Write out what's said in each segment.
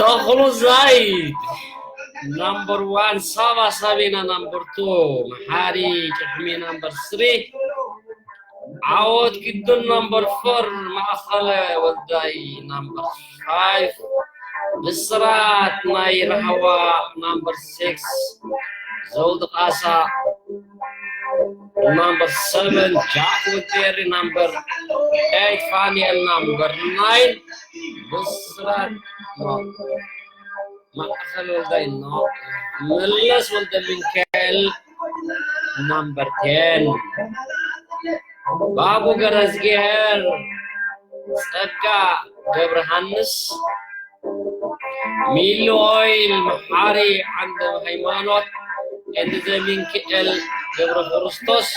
ተኽሉ ዛይድ ናምበር ዋን፣ ሳባ ሳቢና ናምበር ቱ፣ መሓሪ ጭሕሚ ናምበር ስሪ፣ ዓወት ግዱን ናምበር ፎር፣ ማእኸለ ወልዳይ ናምበር ፋይቭ፣ ብስራት ናይ ራህዋ ናምበር ሲክስ፣ ዘውዲ ቃሳ ናምበር ሰቨን፣ ጃክ ወጀሪ ናምበር ኤይት፣ ፋኒኤል ናምበር ናይን፣ ብስራት ማእኸል ወልዳይ ኖ፣ መለስ ወልደ ሚካኤል ናምበር ቴን፣ ባቡ ገረዝጊሄር፣ ጸጋ ገብረሃንስ፣ ሚሊ ኦይል፣ መሓሪ ዓንደ ሃይማኖት፣ ኤንድ ዘሚንክኤል ገብረ ክርስቶስ፣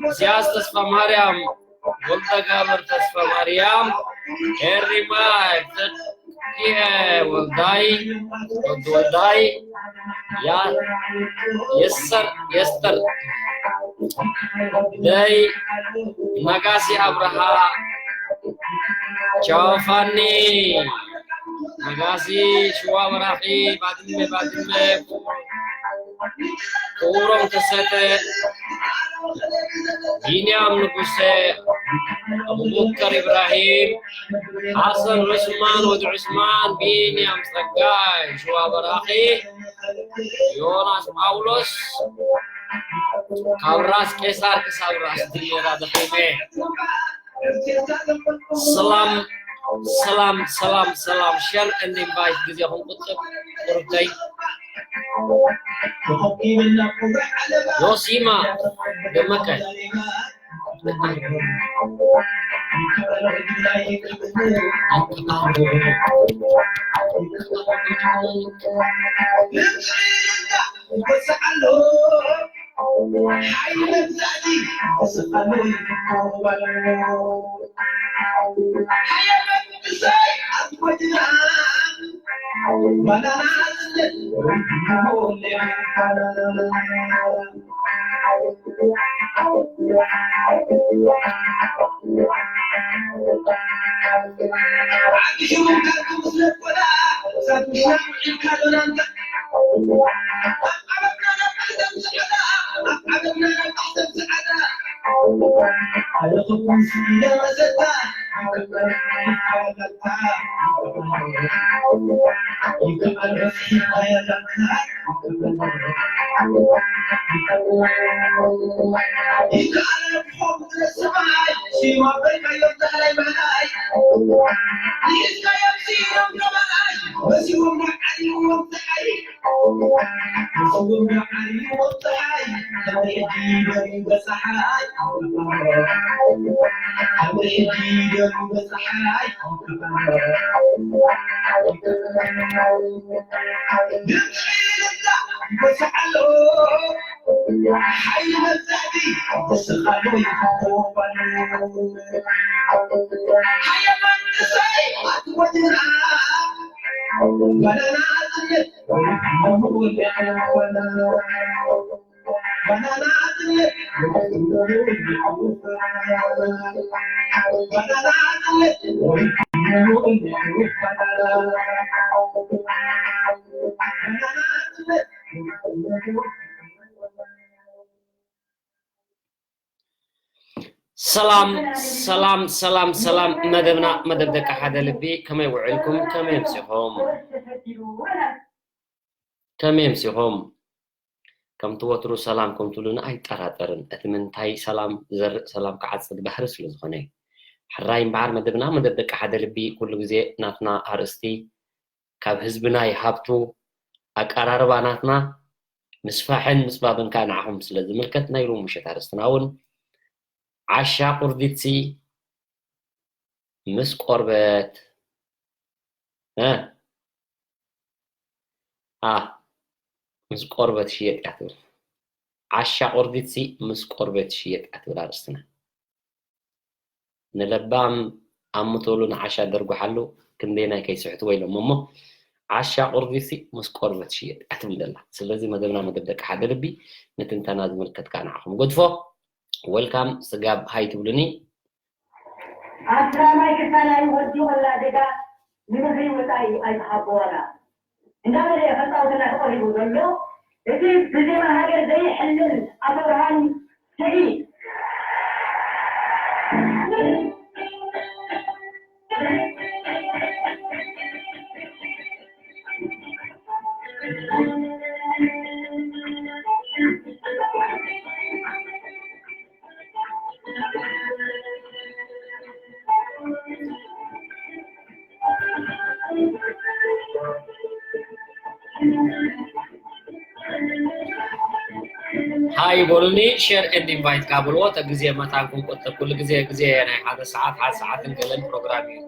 ኢሳያስ ተስፋ ማርያም፣ ወልደጋብር ተስፋ ማርያም፣ ኤሪማ ተኪኤ ወልዳይ፣ ወዲ ወልዳይ፣ ያ-፣ የሰር፣ የስተር፣ ደይ፣ ነጋሲ ኣብርሃ፣ ቻው ፋኒ፣ ነጋሲ ሽዋ በራኺ፣ ባድመ፣ ባድመ፣ ክቡሮም ተሰተ፣ ቢንያም ንጉሰ፣ ኣቡበከር ኢብራሂም፣ ሓሰን ዑስማን፣ ወዲ ዑስማን፣ ቢንያም ጸጋይ፣ ሽዋ በራኺ፣ ዮናስ ጳውሎስ፣ ካብ ራስ ቄሳር ክሳብ ራስ ድሜራ ደኺመ። ሰላም፣ ሰላም፣ ሰላም፣ ሰላም። ሸር ኤንድ ኢንቫይት ግዜኹም ቁጥብ ቁርብተይ። ዮሲማ ደመቀ። ሰላም፣ ሰላም፣ ሰላም፣ ሰላም። መደብና፣ መደብ ደቂ ሓደ ልቢ፣ ከመይ ውዕልኩም? ከመይ ኣምሲኹም? ከመይ ኣምሲኹም? ከምቲ ወትሩ ሰላም ከምትብሉና ኣይጠራጠርን። እቲ ምንታይ ሰላም ዝዘርእ ሰላም ክዓጽድ ባህሪ ስለ ዝኾነ እዩ። ሕራይ እምበኣር መደብና፣ መደብ ደቂ ሓደ ልቢ፣ ኩሉ ግዜ ናትና ኣርእስቲ ካብ ህዝብና ይሃብቱ፣ ኣቀራርባ ናትና ምስፋሕን ምጽባብን ከኣ ንዓኹም ስለ ዝምልከት ናይ ሎሚ ምሸት ኣርእስትና እውን ዓሻ ቁርዲትሲ ምስ ቆርበት፣ እ፣ ኣ፣ ምስ ቆርበት ሽየጥ እያ ትብል። ዓሻ ቁርዲትሲ ምስ ቆርበት ሽየጥ እያ ትብል ኣርእስትና። ንለባም ኣብ ምትብሉ ንዓሻ ደርጉሓሉ ክንደየናይ ከይስሕትዎ ኢሎም እሞ ዓሻ ቁርቢሲ ምስ ቆርበት ሽየጥ እያ ትብል ዘላ። ስለዚ መደብና መደብ ደቂ ሓደ ልቢ ንትንተና ዝምልከት ከዓ ንዓኹም ገድፎ። ወልካም ስጋብ ሃይ ትብሉኒ። ኣብ ቀዳማይ ክፋል ኣይወድቑላ ደጋ ንምኽሪ ወጻኢ ኣይትሃብዎ ዋጋ እንዳበለ ከጻውተና ተቐሪቡ ዘሎ እቲ ብዜማ ሃገር ዘይሕልል ኣቶ ብርሃን ስዒድ። ሃይ በሉኒ፣ ሸር ኤንድ ኢንቫይት ካብልዎ። ተ ግዜ መታን ክንቆጥብ ኩሉ ግዜ ግዜ ናይ ሓደ ሰዓት ሓደ ሰዓትን ገለን ፕሮግራም እዩ።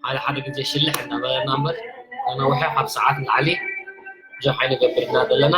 ሓደ ሓደ ግዜ ሽልሕ እናበለና እምበር ነነውሐ ካብ ሰዓት ንላዕሊ ብዙሕ ኣይንገብር ኢና ዘለና።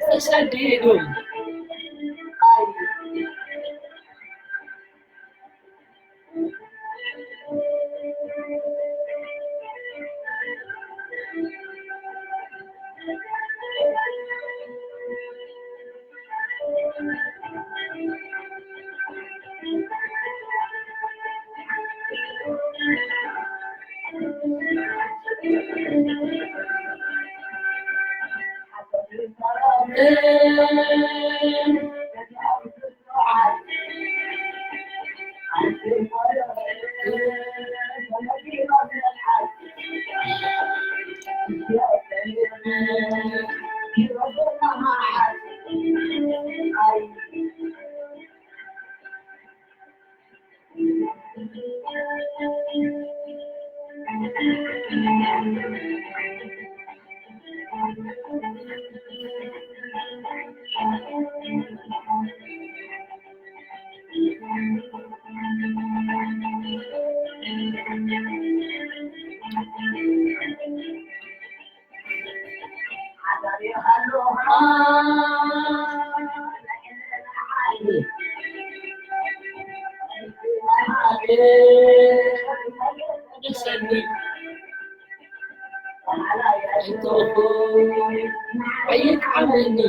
ተሰዲዱ። ኣይትዓብለኒ።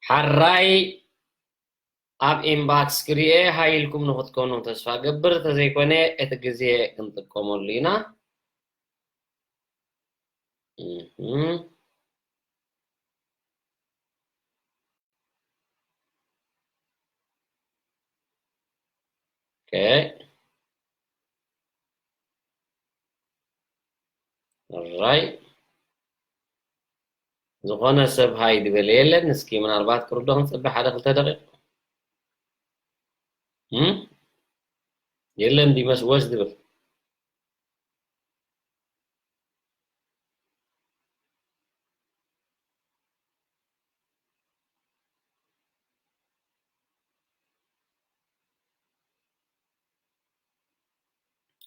ሓራይ ኣብ ኢንባክስ ክሪኤ ሃይልኩም ንኽትኮኑ ተስፋ ገብር፣ ተዘይኮነ እቲ ግዜ ክንጥቀመሉ ኢና። እህ። ኦኬ። ራይ ዝኾነ ሰብ ሃይ ዝበለ የለን። እስኪ ምናልባት ክርዶ ክንጽበ ሓደ ክልተ ደቂቕ። እም? የለን ዲመስ ወስ ዝብል።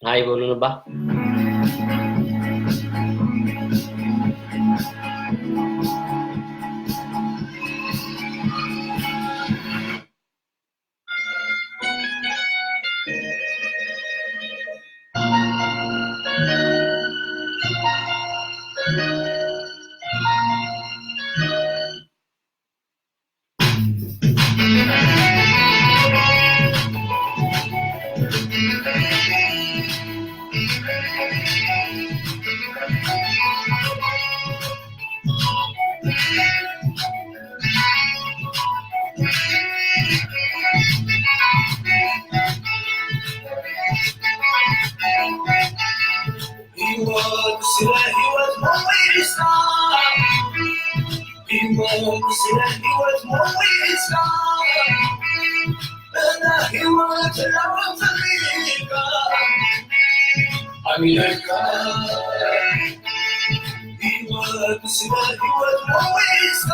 ሃይ በሉን እባ። ህይወት ስለ ህይወት ሞይሳ፣ ህይወት ስለ ህይወት ሞይሳ፣ እታ ህይወት ለውጥልካ ኣሚነካ። ህይወት ስለ ህይወት ሞይሳ፣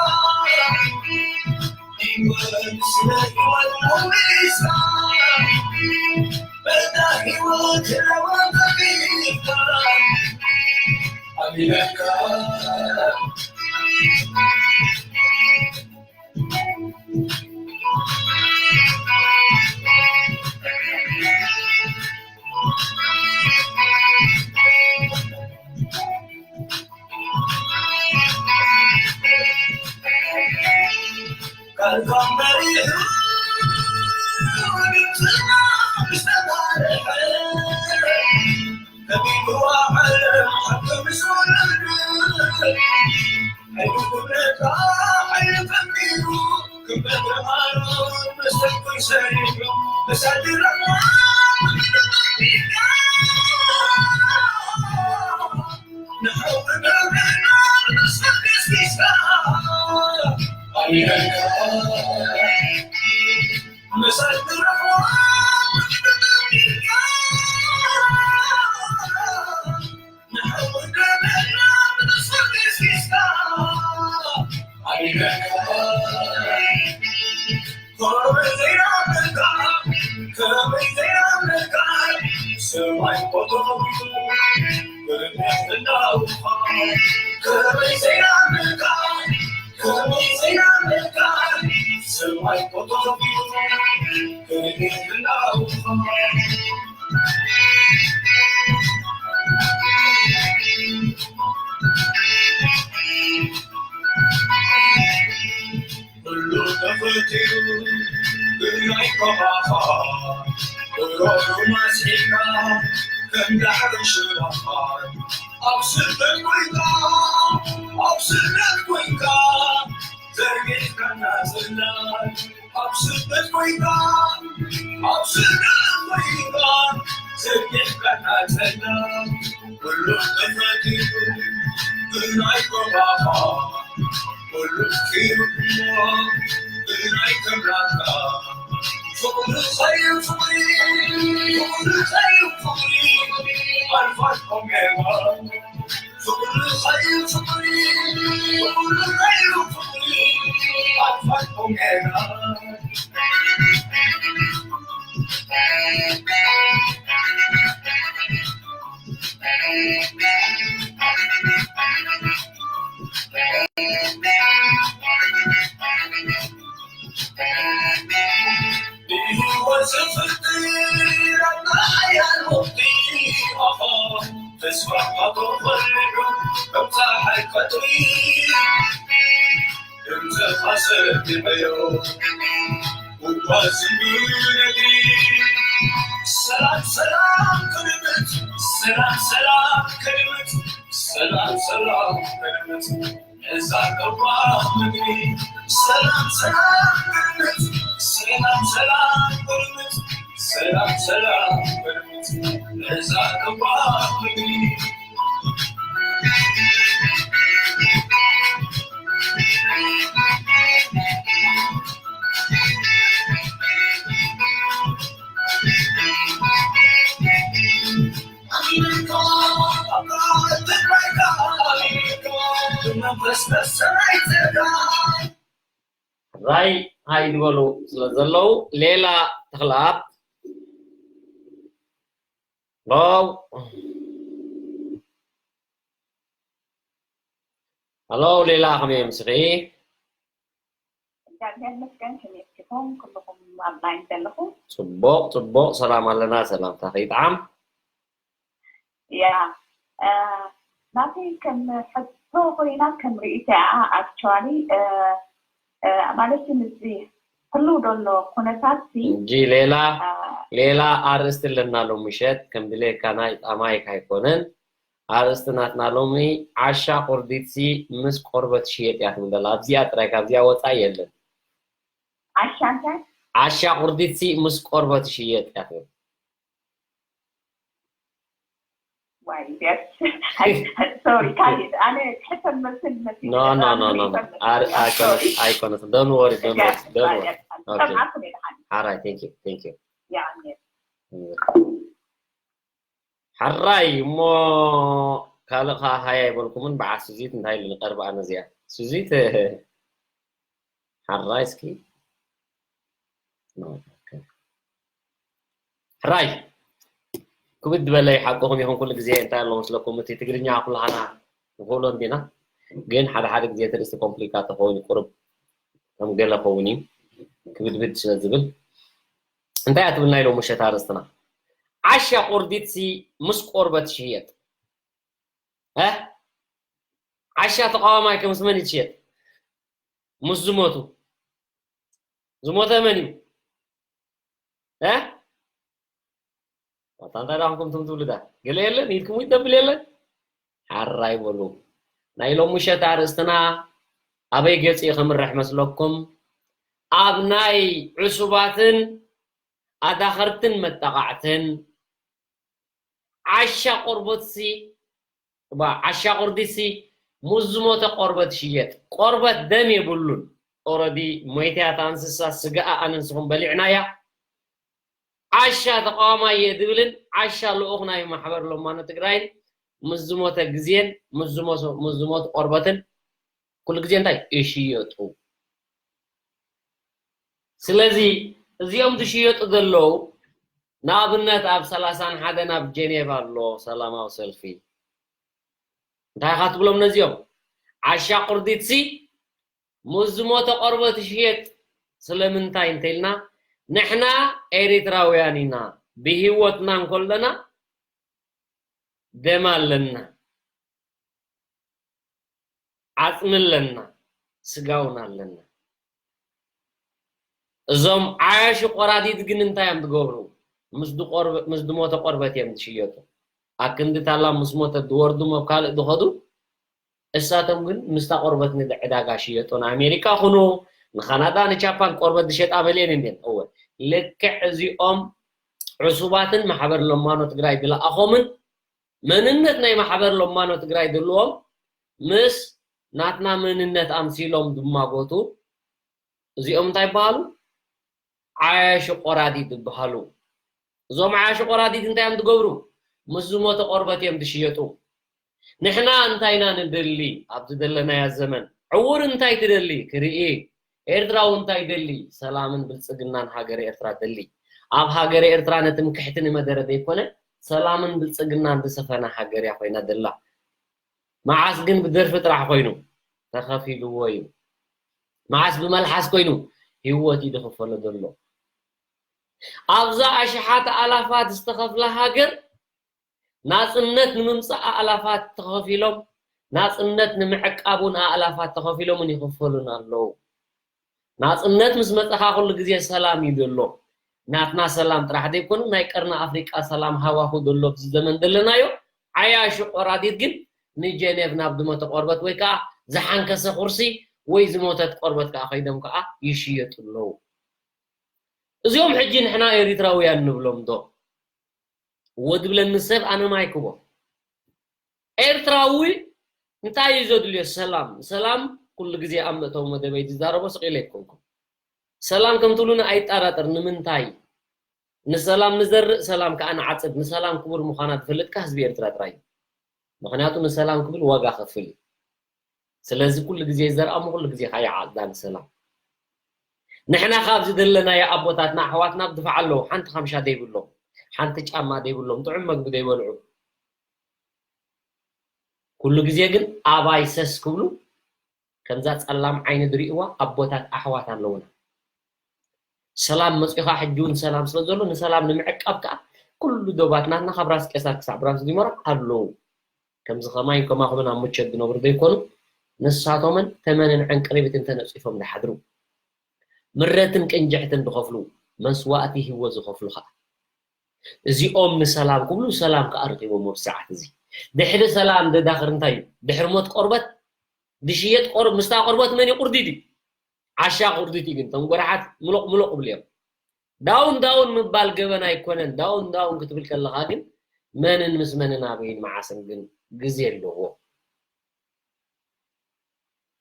ህይወት ስለ ህይወት ሞይሳ፣ በዛ ህይወት ለውጥልካ ኣሚነካ። ኣብ ስደት ኮይንካ፣ ኣብ ስደት ኮይንካ፣ ዘርጊሕካና ዘላ። ኣብ ስደት ኮይንካ፣ ኣብ ስደት ኮይንካ፣ ዘርጊሕካና ዘላ። ኩሉ ተፈቲሑ፣ ብናይ ኮባኻ፣ ኩሉ ኪሩ፣ ብናይ ክብራካ። ፍቕሪ ኸይሩ ፍቕሪ፣ ፍቕሪ ኸይሩ ፍቕሪ፣ ኣልፋ ኦሜጋ። ሰላም ሰላም ከድምት፣ ሰላም ሰላም ከድምት፣ ሰላም ሰላም ከድምት። እዛ ቅርባ ምግቢ ሰላም ሰላም ቅርምት፣ ሰላም ሰላም ቅርምት፣ ሰላም ሰላም ቅርምት። እዛ ቅርባ ምግቢ ራይ ሃይ ዝበሉ ስለ ዘለዉ ሌላ ተኽለኣብ ዋው ሃሎ ሌላ ከመይ ምስኺ እግዚኣብሔር ይመስገን ከመይ ኢልኩም ኩልኹም ኣብ ላይን ዘለኹም ጽቡቕ ጽቡቕ ሰላም ኣለና ሰላምታ ከይጥዓም ያ ናተይ ከም ሕቶ ኮይና ከም ርእይቶ እያ ኣክቹዋሊ ማለት እዚ ህልው ዘሎ ኩነታት ሲ እንጂ ሌላ ሌላ ኣርእስቲ ኣለና ሎም ምሸት ከም ድሌካ ናይ ጣማይክ ኣይኮነን ኣርእስቲ ናትና ሎሚ ዓሻ ቁርዲትሲ ምስ ቆርበት ሽየጥ እያ ትብል ዘላ ኣብዚኣ ጥራይ ካብዚኣ ወፃኢ የለን ዓሻ እንታይ ዓሻ ቁርዲትሲ ምስ ቆርበት ሽየጥ እያ ትብል ዋይ ቢያስ ሶሪ ካሊድ ኣነ ሕሰብ መስል መስል no no no no ኣይኮነትን don't worry don't worry don't worry okay ሓራይ thank you thank you ሓራይ እሞ ካልእ ከዓ ሃያ ይበልኩምን በዓ ሱዚት እንታይ ኢሉ ንቀርብ ኣነ እዚኣ ሱዚት ሓራይ እስኪ ሕራይ ክብድ ዝበለ ሓቅኹም ይኹን ኩሉ ግዜ እንታይ ኣሎ መስለኩም እቲ ትግርኛ ኩላሃና ንኽእሎ እንዲና ግን ሓደ ሓደ ግዜ ትርእስቲ ኮምፕሊካ ተኸውን ቁርብ ከም ገለ ኸውን እዩ ክብድብድ ስለ ዝብል እንታይ ኣትብልና ኢሎ ምሸት ኣርእስትና ዓሻ ቁርዲትሲ ምስ ቆርበት ሽየጥ ዓሻ ተቃዋማይ ከምስ መን ይትሽየጥ ምስ ዝሞቱ ዝሞተ መን እዩ ኣታ እንታይ ዳኹም ትም ትብሉ ዳ ገለ የለን ኢድኩም ይደብል የለን ሓራይ በሉ ናይ ሎም ምሸት ኣርእስትና ኣበይ ገጽ እዩ ከምርሕ መስለኩም ኣብ ናይ ዕሱባትን ኣዳኸርትን መጣቃዕትን ዓሻ ቆርበትሲ እባ ዓሻ ቁርዲሲ ምስ ዝሞተ ቆርበት ይሽየጥ። ቆርበት ደም የብሉን። ኦረዲ ሞይታ እያ እታ እንስሳ፣ ስጋኣ ኣነ ንስኹም በሊዕናያ። ዓሻ ተቃዋማይ እየ ዝብልን ዓሻ ልኡኽ ናይ ማሕበር ለማኖ ትግራይን ምስ ዝሞተ ግዜን ምስ ዝሞቱ ቆርበትን ኩሉ ግዜ እንታይ ይሽየጡ። ስለዚ እዚኦም ዝሽየጡ ዘለዉ ንኣብነት ኣብ ሰላሳን ሓደን ኣብ ጀኔቫ ኣሎ ሰላማዊ ሰልፊ እንታይ ኢኻ ትብሎም ነዚኦም ዓሻ ቁርዲትሲ ምስ ዝሞተ ቆርበት ይሽየጥ ስለምንታይ እንተኢልና ንሕና ኤሪትራውያን ኢና ብሂወትና እንኮለና ደም ኣለና ዓፅሚ ኣለና ስጋ እውን ኣለና እዞም ዓያሹ ቆራዲት ግን እንታይ እዮም ዝገብሩ ምስ ዝሞተ ቆርበት እዮም ዝሽየጡ ኣክንዲ ታላ ምስ ሞተት ዝወርዱ መብ ካልእ ዝኸዱ፣ እሳቶም ግን ምስታ ቆርበት ንዕዳጋ ሽየጡ። ንኣሜሪካ ኩኑ ንካናዳ ንጃፓን ቆርበት ዝሸጣ በልየን እንድን። እወ፣ ልክዕ እዚኦም ዕሱባትን ማሕበር ለማኖ ትግራይ ዝለኣኾምን መንነት ናይ ማሕበር ለማኖ ትግራይ ዘለዎም ምስ ናትና መንነት ኣምሲሎም ዝማጎቱ እዚኦም እንታይ ይበሃሉ? ዓያሹ ቆራዲት ይበሃሉ። እዞም ዓያሹ ቆራዲት እንታይ እዮም ዝገብሩ? ምስ ዝሞተ ቆርበት እዮም ዝሽየጡ። ንሕና እንታይ ኢና ንደሊ ኣብዚ ዘለናዮ ዘመን? ዕውር እንታይ ትደሊ ክርኢ፣ ኤርትራዊ እንታይ ይደሊ? ሰላምን ብልጽግናን ሃገረ ኤርትራ ደሊ። ኣብ ሃገረ ኤርትራ ነቲ ምክሕቲ ንመደረ ዘይኮነ ሰላምን ብልጽግናን ዝሰፈና ሃገር እያ ኮይና ደላ። መዓስ ግን ብደርፊ ጥራሕ ኮይኑ ተኸፊልዎ እዩ። መዓስ ብመልሓስ ኮይኑ ህይወት እዩ ዝኽፈሎ ዘሎ። ኣብዛ ኣሽሓት ኣላፋት ዝተኸፍላ ሃገር ናጽነት ንምምጻእ ኣላፋት ተኸፊሎም፣ ናጽነት ንምዕቃብ እውን ኣላፋት ተኸፊሎምን ይኽፈሉን ኣለዉ። ናጽነት ምስ መጸኻ ኩሉ ግዜ ሰላም እዩ ዘሎ። ናትና ሰላም ጥራሕ ዘይኮነ ናይ ቀርኒ ኣፍሪቃ ሰላም ሃዋሁ ዘሎ ኣብዚ ዘመን ዘለናዮ ዓያሹ ቆራዲት ግን ንጀኔቭ ናብ ዝሞተ ቆርበት ወይ ከዓ ዝሓንከሰ ኩርሲ ወይ ዝሞተት ቆርበት ከዓ ከይዶም ከዓ ይሽየጡ ኣለዉ። እዚኦም ሕጂ ንሕና ኤሪትራውያን ንብሎም ዶ? እዎ ዝብለኒ ሰብ ኣነ ማይክቦ። ኤርትራዊ እንታይ እዩ ዘድልዮ? ሰላም። ሰላም ኩሉ ግዜ ኣብ መእተዊ መደበይ ዝዛረቦ ስቕ ኢለ ኣይኮንኩን። ሰላም ከም ትብሉኒ ኣይጠራጠር። ንምንታይ? ንሰላም ንዘርእ፣ ሰላም ከዓ ንዓጽድ። ንሰላም ክቡር ምዃና ዝፈልጥካ ህዝቢ ኤርትራ ጥራይ እዩ። ምኽንያቱ ንሰላም ክብል ዋጋ ከፍል እዩ። ስለዚ ኩሉ ግዜ ይዘርኣሞ፣ ኩሉ ግዜ ከዓ ይዓጽዳ ንሰላም። ንሕና ካብዚ ዘለናዮ ኣቦታትና ኣሕዋትና ብድፋዕ ኣለዉ፣ ሓንቲ ካምሻ ዘይብሎም፣ ሓንቲ ጫማ ዘይብሎም፣ ጥዑም መግቢ ዘይበልዑ። ኩሉ ግዜ ግን ኣባይ ሰስ ክብሉ ከምዛ ጸላም ዓይኒ ዝርእይዋ ኣቦታት ኣሕዋት ኣለዉና። ሰላም መጺኻ ሕጂ እውን ሰላም ስለ ዘሎ ንሰላም ንምዕቃብ ከኣ ኩሉ ዶባት ናትና ካብ ራስ ቄሳር ክሳብ ራስ ዲሞራ ኣለዉ። ከምዚ ከማይን ከማኹምን ኣብ ምቾት ዝነብሩ ዘይኮኑ ንሳቶምን ተመንን ዕንቅሪቢትን ተነጺፎም ዝሓድሩ ምረትን ቅንጅሕትን ዝኸፍሉ መስዋእቲ ህይወት ዝኸፍሉ ከኣ እዚኦም ንሰላም ክብሉ ሰላም ከኣ ረኺቦም ኣብ ሰዓት እዚ። ድሕሪ ሰላም ዘዳኽር እንታይ እዩ? ድሕሪ ሞት ቆርበት ዝሽየጥ ቆር ምስታ ቆርበት መን እዩ ቁርዲድ እዩ? ዓሻ ቁርዲት እዩ ግን እቶም ጎራሓት ምሎቕ ምሎቕ ይብሉ እዮም። ዳውን ዳውን ምባል ገበን ኣይኮነን። ዳውን ዳውን ክትብል ከለኻ ግን መንን ምስ መንን ኣበይን መዓስን ግን ግዜ ኣለዎ።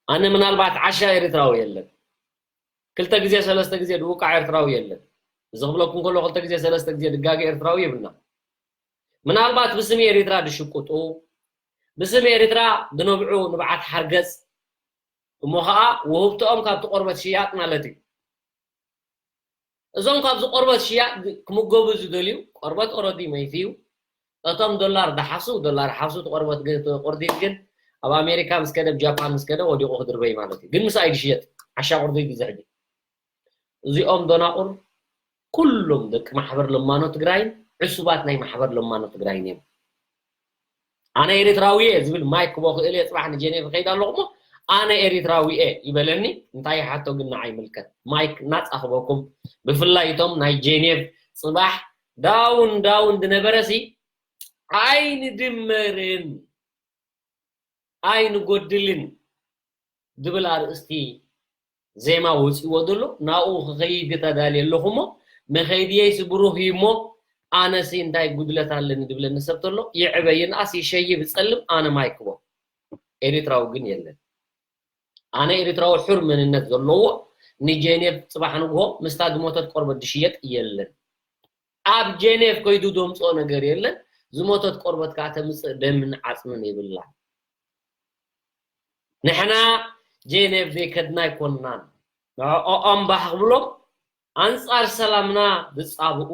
ኣነ ምናልባት ዓሻ ኤርትራዊ የለን። ክልተ ግዜ ሰለስተ ግዜ ድውቃዕ ኤርትራዊ የለን። እዚ ክብለኩም ከሎ ክልተ ግዜ ሰለስተ ግዜ ድጋገ ኤርትራዊ የብልና። ምናልባት ብስም ኤርትራ ድሽቁጡ፣ ብስም ኤርትራ ድነብዑ ንብዓት ሓርገጽ፣ እሞ ኸዓ ውህብቶኦም ካብቲ ቆርበት ሽያጥ ማለት እዩ። እዞም ካብዚ ቆርበት ሽያጥ ክምገቡ ዝደልዩ ቆርበት ኦረዲ መይቱ እዩ። እቶም ዶላር ድሓሱ፣ ዶላር ሓሱ፣ እቲ ቆርበት ግን፣ እቲ ቁርዲት ግን ኣብ ኣሜሪካ ምስ ከደ፣ ኣብ ጃፓን ምስ ከደ ወዲቑ ክድርበይ ማለት እዩ። ግን ምሳይ ድሽየጥ ዓሻ ቁርዲት እዩ ሕጂ። እዚኦም ዶናቑር ኩሎም ደቂ ማሕበር ለማኖ ትግራይን ዕሱባት ናይ ማሕበር ለማኖ ትግራይን እዮም። ኣነ ኤርትራዊ እየ ዝብል ማይክ ክቦ ክእል እየ። ጽባሕ ንጀኔቭ ከይድ ኣለኹ እሞ ኣነ ኤርትራዊ እየ ይበለኒ። እንታይ ይሓቶ ግን ንዓይ ይምልከት። ማይክ ናጻ ክበኩም። ብፍላይ እቶም ናይ ጀኔቭ ጽባሕ ዳውን ዳውን ዝነበረ ሲ ኣይንድመርን ኣይንጎድልን ዝብል ኣርእስቲ ዜማ ወፂዎ ዘሎ ናብኡ ክኸይድ ተዳልየ ኣለኹ እሞ መኸይድየይስ ብሩህ እዩ እሞ ኣነሲ እንታይ ጉድለት ኣለኒ ዝብለኒ ሰብ ተሎ ይዕበ ይንኣስ ይሸይብ ይፀልም ኣነ ማይክቦ ኤሪትራዊ ግን የለን። ኣነ ኤሪትራዊ ሑር መንነት ዘለዎ ንጄኔቭ ፅባሕ ንግሆ ምስታ ዝሞተት ቆርበት ዝሽየጥ የለን። ኣብ ጄኔቭ ከይዱ ዘምፅኦ ነገር የለን። ዝሞተት ቆርበት ከዓ ተምፅእ ደምን ዓፅምን የብላን። ንሕና ጄኔቭ ዘይከድና ኣይኮንናን። ንዕኦም ባህ ክብሎም ኣንፃር ሰላምና ዝፃብኡ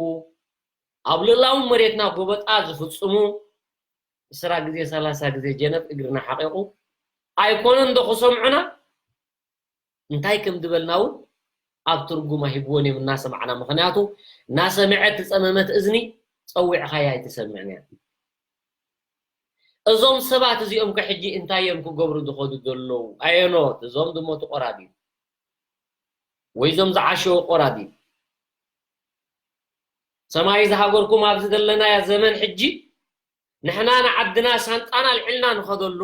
ኣብ ልላዊ መሬትና ጎበጣ ዝፍፅሙ ዕስራ ግዜ ሰላሳ ግዜ ጀነብ እግርና ሓቂቑ ኣይኮነን ዶ ክሰምዑና? እንታይ ከም ዝበልና እውን ኣብ ትርጉም ኣይህብዎን እዮም እናሰማዕና። ምኽንያቱ እናሰምዐት ዝፀመመት እዝኒ ፀዊዕኻያ ኣይትሰምዕን እያ። እዞም ሰባት እዚኦም ከ ሕጂ እንታይ እዮም ክገብሩ ዝኸዱ ዘለዉ? ኣየኖት እዞም ዝሞቱ ቆራዲት ወይ እዞም ዝዓሸዉ ቆራዲት? ሰማይ ዝሃገርኩም ኣብዚ ዘለናያ ዘመን ሕጂ ንሕና ንዓድና ሳንጣና ኣልዒልና ንኸደሉ፣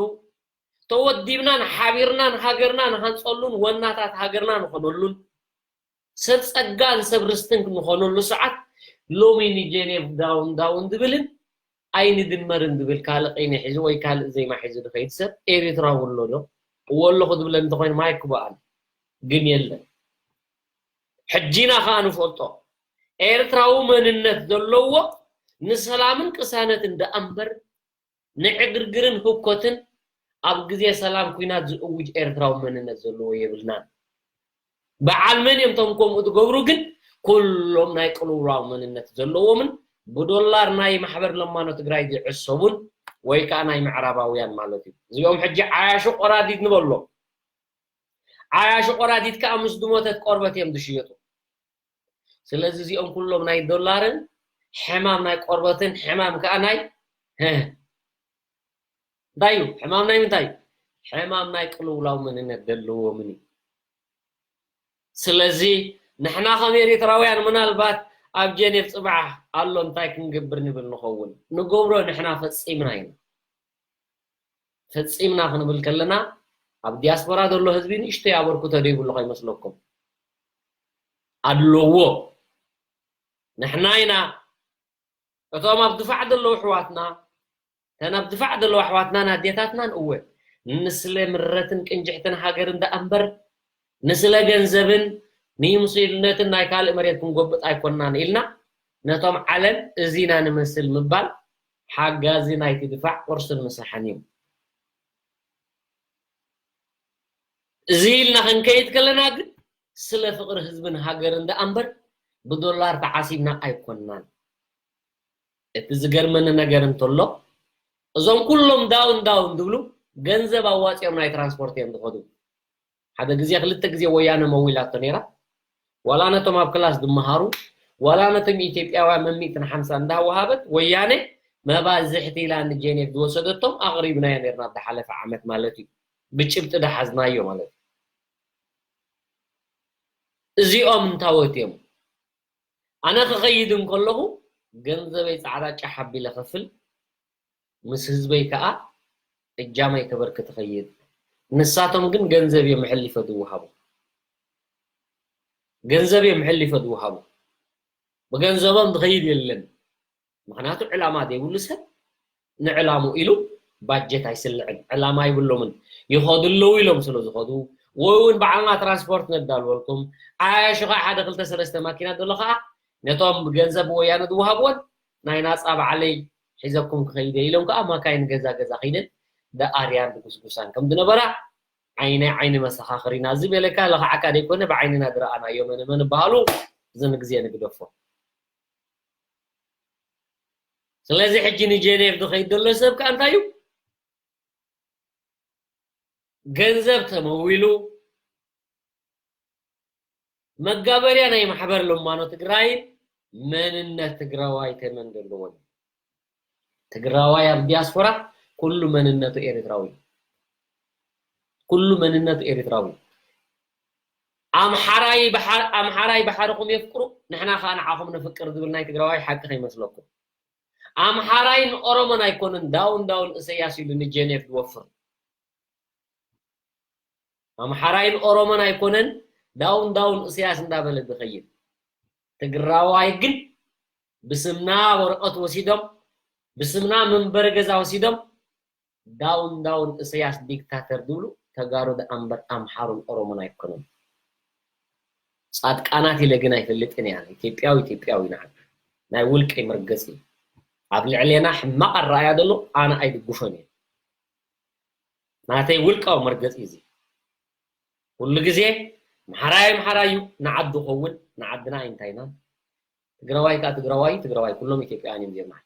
ተወዲብናን ሓቢርናን ሃገርና ንሃንጸሉን ወናታት ሃገርና ንኾነሉን ሰብ ጸጋን ሰብ ርስትን ንኾነሉ ሰዓት ሎሚ ንጀኔቭ ዳውን ዳውን ዝብልን ኣይንድመርን ዝብል ካልእ ቅኔ ሒዙ ወይ ካልእ ዜማ ሒዙ ዝኸይድ ሰብ ኤርትራዊ ኣሎ ዶ? እወ ኣለኹ ዝብለኒ እንተኾይኑ ማይክ ክበኣል ግን የለን። ሕጂና ከኣ ንፈልጦ ኤርትራዊ መንነት ዘለዎ ንሰላምን ቅሳነትን ደኣ እምበር ንዕግርግርን ህኮትን ኣብ ግዜ ሰላም ኲናት ዝእውጅ ኤርትራዊ መንነት ዘለዎ የብልናን። በዓል መን እዮም እቶም ከምኡ ዝገብሩ ግን ኩሎም ናይ ቅልውላው መንነት ዘለዎምን ብዶላር ናይ ማሕበር ለማኖ ትግራይ ዝዕሰቡን ወይ ከዓ ናይ ምዕራባውያን ማለት እዩ። እዚኦም ሕጂ ዓያሹ ቆራዲት ንበሎም። ዓያሹ ቆራዲት ከዓ ምስ ዝሞተት ቆርበት እዮም ዝሽየጡ። ስለዚ እዚኦም ኩሎም ናይ ዶላርን ሕማም ናይ ቆርበትን ሕማም ከዓ ናይ እንታይ እዩ? ሕማም ናይ ምንታይ እዩ? ሕማም ናይ ቅልውላው መንነት ዘለዎምን እዩ። ስለዚ ንሕና ከም ኤርትራውያን ምናልባት ኣብ ጀኔቭ ፅባሕ ኣሎ እንታይ ክንገብር ንብል ንኸውን። ንገብሮ ንሕና ፈፂምና ኢና። ፈፂምና ክንብል ከለና ኣብ ዲያስፖራ ዘሎ ህዝቢ ንእሽተይ ኣበርክቶ ዘይብሉ ከይመስለኩም ኣለዎ። ንሕና ኢና እቶም ኣብ ድፋዕ ዘለዉ ኣሕዋትና፣ እተን ኣብ ድፋዕ ዘለዉ ኣሕዋትናን ኣዴታትናን እወ ንስለ ምረትን ቅንጅሕትን ሃገርን ደኣ እምበር ንስለ ገንዘብን ንይምስልነትን ናይ ካልእ መሬት ክንጎብጥ ኣይኮንናን ኢልና ነቶም ዓለም እዚና ንመስል ምባል ሓጋዚ ናይቲ ድፋዕ ቁርስን ምሳሕን እዩ። እዚ ኢልና ክንከይድ ከለና ግን ስለ ፍቕሪ ህዝብን ሃገርን ደኣ እምበር ብዶላር ተዓሲብና ኣይኮንናን። እቲ ዝገርመኒ ነገር እንተሎ እዞም ኩሎም ዳውን ዳውን ዝብሉ ገንዘብ ኣዋፂኦም ናይ ትራንስፖርት እዮም ዝኸዱ። ሓደ ግዜ ክልተ ግዜ ወያነ መዊላቶ ነይራ። ዋላ ነቶም ኣብ ክላስ ዝመሃሩ ዋላ ነቶም ኢትዮጵያውያን መሚእትን ሓምሳ እንዳወሃበት ወያነ መባዝሕቲ ኢላ ንጄኔቭ ዝወሰደቶም ኣቕሪብናዮ ነርና ኣብ ዝሓለፈ ዓመት ማለት እዩ። ብጭብጢ ዝሓዝናዮ ማለት እዩ። እዚኦም እንታወት እዮም? ኣነ ክኸይድ እንከለኹ ገንዘበይ ፃዕዳ ጫሕ ኣቢለ ከፍል፣ ምስ ህዝበይ ከዓ እጃመይ ከበርክት እኸይድ። ንሳቶም ግን ገንዘብ እዮም ሕሊፈ ዝወሃቡ። ገንዘብ እዮም ሕሊፈ ዝወሃቡ። ብገንዘቦም ዝኸይድ የለን። ምኽንያቱ ዕላማ ዘይብሉ ሰብ ንዕላሙ ኢሉ ባጀት ኣይስልዕን። ዕላማ ይብሎምን። ይኸዱ ኣለዉ ኢሎም ስለ ዝኸዱ ወይ እውን በዓልና ትራንስፖርት ነዳልወልኩም። ዓያሹ ከዓ ሓደ ክልተ ሰለስተ ማኪና ዘሎ ከዓ ነቶም ብገንዘብ ወያነ ዝወሃብዎን ናይ ናፃ ባዕለይ ሒዘኩም ክኸይደ ኢሎም ከዓ ማካይን ገዛ ገዛ ከይደን ደኣርያን ድጉስጉሳን ከም ዝነበራ ዓይነ ዓይኒ መሰኻኽር ኢና። እዚ በለካ ለኽዓካ ዘይኮነ ብዓይንና ዝረኣናዮ መነ መን በሃሉ እዚ ንግዜ ንግደፎ። ስለዚ ሕጂ ንጀኔቭ ዝኸይድ ዘሎ ሰብ ከኣ እንታይ እዩ? ገንዘብ ተመዊሉ መጋበርያ ናይ ማሕበር ለማኖ ትግራይን መንነት ትግራዋይ ተመን ዘለዎን። ትግራዋይ ኣብ ዲያስፖራ ኩሉ መንነቱ ኤርትራዊ እዩ። ኩሉ መንነቱ ኤርትራዊ እዩ። ኣምሓራይ ባሕር ኣምሓራይ ባሕርኹም የፍቅሩ ንሕና ከዓ ንዓኹም ነፍቅር ዝብል ናይ ትግራዋይ ሓቂ ከይመስለኩም። ኣምሓራይን ኦሮሞን ኣይኮነን ዳውን ዳውን እሰያስ ኢሉ ንጀኔቭ ዝወፍር። ኣምሓራይን ኦሮሞን ኣይኮነን ዳውን ዳውን እሰያስ እንዳበለ ዝኸይድ። ትግራዋይ ግን ብስምና ወረቐት ወሲዶም ብስምና መንበሪ ገዛ ወሲዶም ዳውን ዳውን እሰያስ ዲክታተር ዝብሉ ተጋሩ ደኣ እምበር ኣምሓሩን ኦሮሞን ኣይኮኑን። ጻድቃናት ኢለ ግን ኣይፈልጥን እየ። ኢትዮጵያዊ ኢትዮጵያዊ ንዓና ናይ ውልቀይ መርገጺ እዩ። ኣብ ልዕሌና ሕማቕ ኣረኣያ ዘሎ ኣነ ኣይድግፎን እየ። ናተይ ውልቃዊ መርገጺ እዩ እዚ። ኩሉ ግዜ ኣምሓራይ ኣምሓራይ እዩ፣ ንዓዱ ኸውን ንዓድና ኣይንታይናን። ትግራዋይ ከዓ ትግራዋይ እዩ፣ ትግራዋይ ኩሎም ኢትዮጵያውያን እዮም ዜማይ።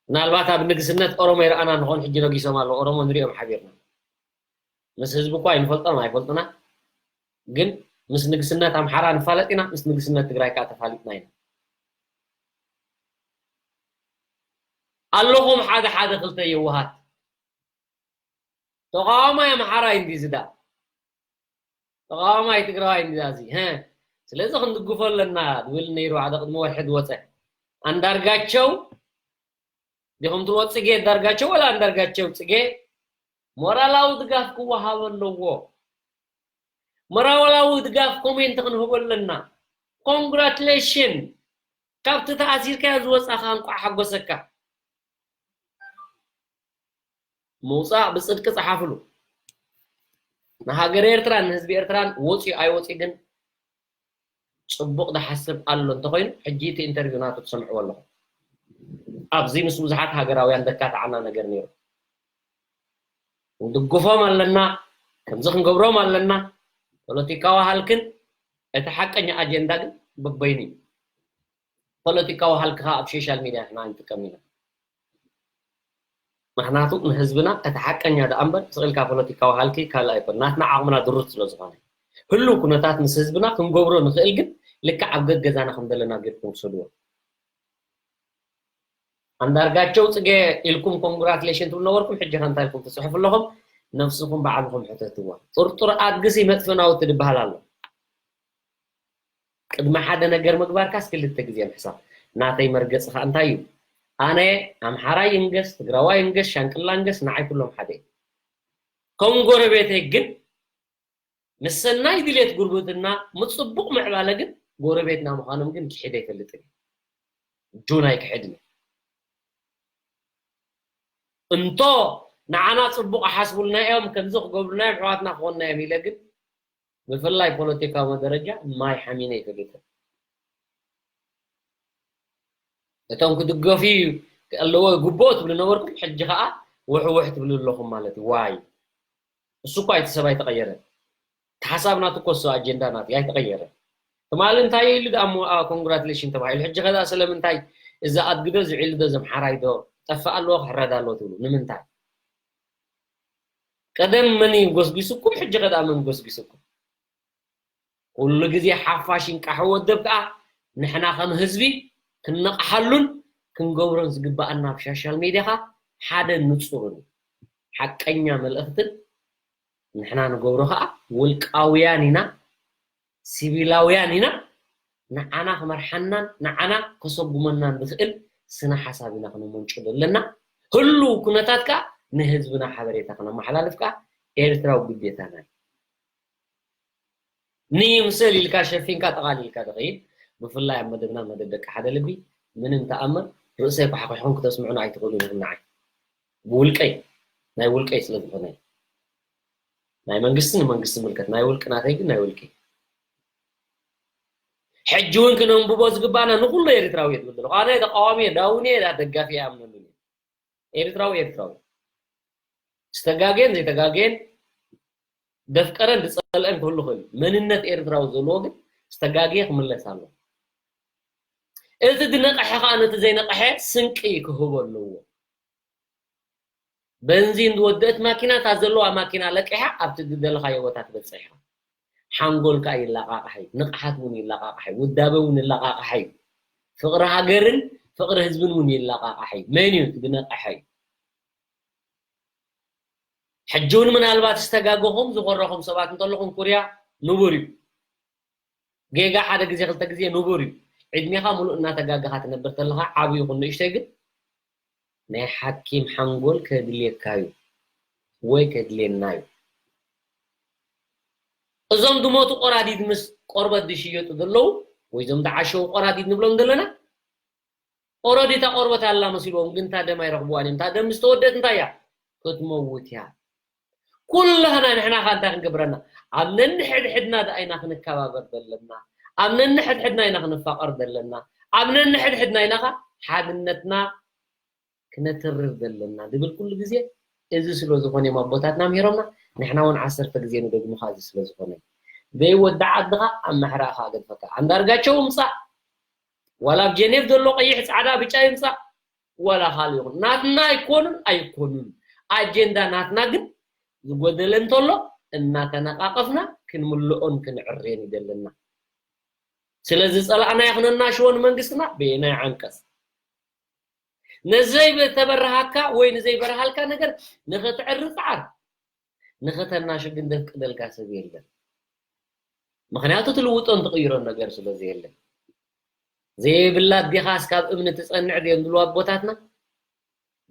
ምናልባት ኣብ ንግስነት ኦሮሞ ይረኣና ንኾን ሕጂ ነጊሶም ኣለዉ ኦሮሞ ንሪኦም ሓቢርና ምስ ህዝቢ እኳ ኣይንፈልጦም ኣይፈልጡና ግን ምስ ንግስነት ኣምሓራ ንፋለጥ ኢና ምስ ንግስነት ትግራይ ከዓ ተፋሊጥና ኢና ኣለኹም ሓደ ሓደ ክልተ የዋሃት ተቃዋማይ ኣምሓራይ እንዲ ዝዳ ተቃዋማይ ትግራዋይ እንዲ ዛዚ ሀ ስለዚ ክንድግፎ ኣለና ዝብል ነይሩ ሓደ ቅድሚ ወርሒ ዝወፀ ኣንዳርጋቸው ዲኹም ትብልዎ ጽጌ ኣንዳርጋቸው ወላ ኣንዳርጋቸው ጽጌ ሞራላዊ ድጋፍ ክወሃቦ ኣለዎ። ሞራላዊ ድጋፍ ኮሜንት ክንህቦ ኣለና። ኮንግራቹሌሽን ካብቲ ተኣሲርካዮ ዝወጻኻ እንቋዕ ሓጎሰካ። ምውጻእ ብጽድቂ ጸሓፍሉ። ንሃገር ኤርትራን ንህዝቢ ኤርትራን ወጺኡ ኣይወጺኡ ግን ጽቡቕ ዝሓስብ ኣሎ እንተኾይኑ ሕጂ እቲ ኢንተርቪው ናቱ ትሰምዕዎ ኣለኹም። ኣብዚ ምስ ብዙሓት ሃገራውያን ዘካትዓና ነገር ነይሩ። ክንድግፎም ኣለና፣ ከምዚ ክንገብሮም ኣለና። ፖለቲካዊ ሃልክን እቲ ሓቀኛ ኣጀንዳ ግን በበይኑ እዩ። ፖለቲካዊ ሃልክኻ ኣብ ሶሻል ሚድያ ንሕና ኣይንጥቀም ኢና። ምኽንያቱ ንህዝብና እቲ ሓቀኛ ደኣ እምበር ስቕ ኢልካ ፖለቲካዊ ሃልኪ ካልእ ኣይኮን። ናትና ዓቕምና ድሩት ስለ ዝኾነ ህሉው ኩነታት ምስ ህዝብና ክንገብሮ ንኽእል ግን ልክዕ ኣብ ገገዛና ከም ዘለና ጌርኩም ውሰድዎ። ኣንዳርጋቸው ጽጌ ኢልኩም ኮንግራትሌሽን ትብሉ ነበርኩም፣ ሕጂ ከ እንታይ ኢልኩም ትጽሕፉ ኣለኹም? ነብስኹም ባዕልኹም ሕተትዋ። ጥርጡር ኣድግሲ መጥፍእ ናውቲ ድበሃል ኣሎ። ቅድሚ ሓደ ነገር ምግባርካስ ክልተ ግዜ ምሕሳብ። ናተይ መርገጺ ከኣ እንታይ እዩ? ኣነ ኣምሓራይ ይንገስ፣ ትግራዋይ ይንገስ፣ ሻንቅላ ይንገስ፣ ንዓይ ኩሎም ሓደ እዮም። ከም ጎረቤተይ ግን ምስ ሰናይ ድሌት ጉርብትና፣ ምስ ጽቡቕ ምዕባለ ግን ጎረቤትና ምዃኖም ግን ክሒደ ኣይፈልጥን እየ። ጁን ኣይክሕድን እየ። እንቶ ንዓና ጽቡቕ ይሓስቡልና እዮም፣ ከምዚ ክገብሩና እዮም፣ ኣሕዋትና ክኾኑና እዮም ኢለ ግን ብፍላይ ፖለቲካዊ ደረጃ ማይ ሓሚነ ኣይፈልጥን። እቶም ክድገፉ ኣለዎ ግቡኦ ትብሉ ነበርኩም፣ ሕጂ ከኣ ውሕውሕ ትብሉ ኣለኹም ማለት እዩ። ዋይ? እሱ እኮ እቲ ሰብ ኣይተቐየረን። እቲ ሓሳብ ናቱ እኮ እሱ ኣጀንዳ ናቱ ኣይተቐየረን። ትማሊ እንታይ ኢሉ ደኣ እሞ፣ ኣ፣ ኮንግራቱሌሽን ተባሂሉ። ሕጂ ከ ደኣ ስለምንታይ እዚ ኣድጊ ዶ፣ እዚ ዒሉ ዶ፣ እዚ ኣምሓራይ ዶ፣ ጠፍእ ኣለዎ ክሕረድ ኣለዎ ትብሉ? ንምንታይ? ቀደም መን እዩ ጎስጒሱኩም? ሕጂ ከ ደኣ መን ጎስጒሱኩም? ኩሉ ግዜ ሓፋሽ ይንቃሕ ወደብ ከኣ ንሕና ከም ህዝቢ ክንነቕሓሉን ክንገብሮን ዝግበኣና ኣብ ሻሻል ሜድያኻ ሓደ ንጹርን እዩ። ሓቀኛ መልእኽትን ንሕና ንገብሮ ከኣ ውልቃውያን ኢና፣ ሲቪላውያን ኢና፣ ንዓና ክመርሓናን ንዓና ከሰጉመናን ዝኽእል ስነ ሓሳብ ኢና ክነመንጩ ዘለና። ህሉው ኩነታት ከኣ ንህዝብና ሓበሬታ ክነመሓላልፍ ከኣ ኤርትራዊ ግዴታና እዩ። ንይምሰል ኢልካ ሸፊንካ ጠቓሊልካ ትኸይድ። ብፍላይ ኣብ መደብና መደብ ደቂ ሓደ ልቢ ምንም ተኣምር ርእሰይ ኳሕኲሕኩም ክተስምዑኒ ኣይትኽእሉን ኢኹም ንዓይ። ብውልቀይ፣ ናይ ውልቀይ ስለ ዝኾነ። ናይ መንግስቲ ንመንግስቲ ዝምልከት፣ ናይ ውልቂ ናተይ ግን ናይ ውልቂ። ሕጂ እውን ክነንብቦ ዝግባና ንኹሉ ኤርትራዊ እየ ዝብል ዘለኹ። ኣነ ተቃዋሚ እየ፣ ዳውን እየ፣ ደጋፊ እየ፣ ኣይኣምነሉን እየ። ኤርትራዊ ኤርትራዊ። ዝተጋገየን ዘይተጋገየን፣ ደፍቀረን ዝጸልአን ክህሉ ይኽእል። መንነት ኤርትራዊ ዘለዎ ግን ዝተጋገየ ክምለስ ኣለዎ። እቲ ዝነቕሐ ከኣ ነቲ ዘይነቕሐ ስንቂ ክህቦ ኣለዎ። በንዚን ዝወደአት ማኪና፣ እታ ዘለዋ ማኪና ለቂሓ ኣብቲ ዝደለኻዮ ቦታ ትበጽሕ ኢኻ። ሓንጎልካ ይለቓቕሐ እዩ፣ ንቕሓት እውን ይለቓቕሐ እዩ፣ ውዳበ እውን ይለቓቕሐ እዩ። ፍቕሪ ሃገርን ፍቕሪ ህዝብን እውን ይለቓቕሐ እዩ። መን እዩ እቲ ዝነቕሐ እዩ? ሕጂ እውን ምናልባት ዝተጋገኹም፣ ዝኾረኹም ሰባት እንተለኹም ኩርያ ንቡር እዩ። ጌጋ ሓደ ግዜ ክልተ ግዜ ንቡር እዩ። ዕድሜኻ ሙሉእ እናተጋገኻ ትነብር ተለኻ፣ ዓብዪ ይኹን ንእሽተይ ግን ናይ ሓኪም ሓንጎል ከድልየካ እዩ ወይ ከድልየና እዩ። እዞም ድሞቱ ቆራዲድ ምስ ቆርበት ዝሽየጡ ዘለዉ ወይ እዞም ዝዓሸዉ ቆራዲድ ንብሎም ዘለና ኦረዲ እታ ቆርበት ኣላ መሲልዎም፣ ግን እታ ደም ኣይረኽብዋን እዮም። እታ ደም ምስ ተወደት እንታይ እያ? ክትመውት እያ። ኩላህና ንሕና ኸ እንታይ ክንገብረና? ኣብ ነንሕድሕድና ደኣ ኢና ክንከባበር ዘለና። ኣብ ነንሕድሕድና ኢና ክንፋቐር ዘለና። ኣብ ነንሕድሕድና ኢና ኸ ሓድነትና ክነትርር ዘለና ዝብል ኩሉ ግዜ እዚ ስለ ዝኾነ እዮም ኣቦታትና ምሂሮምና። ንሕና እውን ዓሰርተ ግዜ ንደግሞ ኸ እዚ ስለ ዝኾነ እዩ። ዘይወዲ ዓድኻ ኣብ ማሕራእኻ ገድፈካ። ኣንዳርጋቸው ምጻእ ዋላ ኣብ ጀኔቭ ዘሎ ቀይሕ፣ ጻዕዳ፣ ብጫ ይምጻእ ዋላ ካልእ ይኹን ናትና ኣይኮኑን ኣይኮኑን። ኣጀንዳ ናትና ግን ዝጎደለ እንተሎ እናተነቓቐፍና ክንምልኦን ክንዕርዮን እዩ ዘለና። ስለዚ ጸላእናዮ ክነናሽዎ ንመንግስትና በየናይ ዓንቀጽ? ነዘይተበረሃካ ወይ ንዘይበረሃልካ ነገር ንኽትዕሪ ጻዓር። ንኽተናሹ ግን ዘፍቅደልካ ሰብ የለን። ምኽንያቱ ትልውጦን ትቕይሮን ነገር ስለ ዘየለ። ዘይብላ ኣዴኻስ ካብ እምኒ ትጸንዕ ድዮም ዝብሉ ኣቦታትና?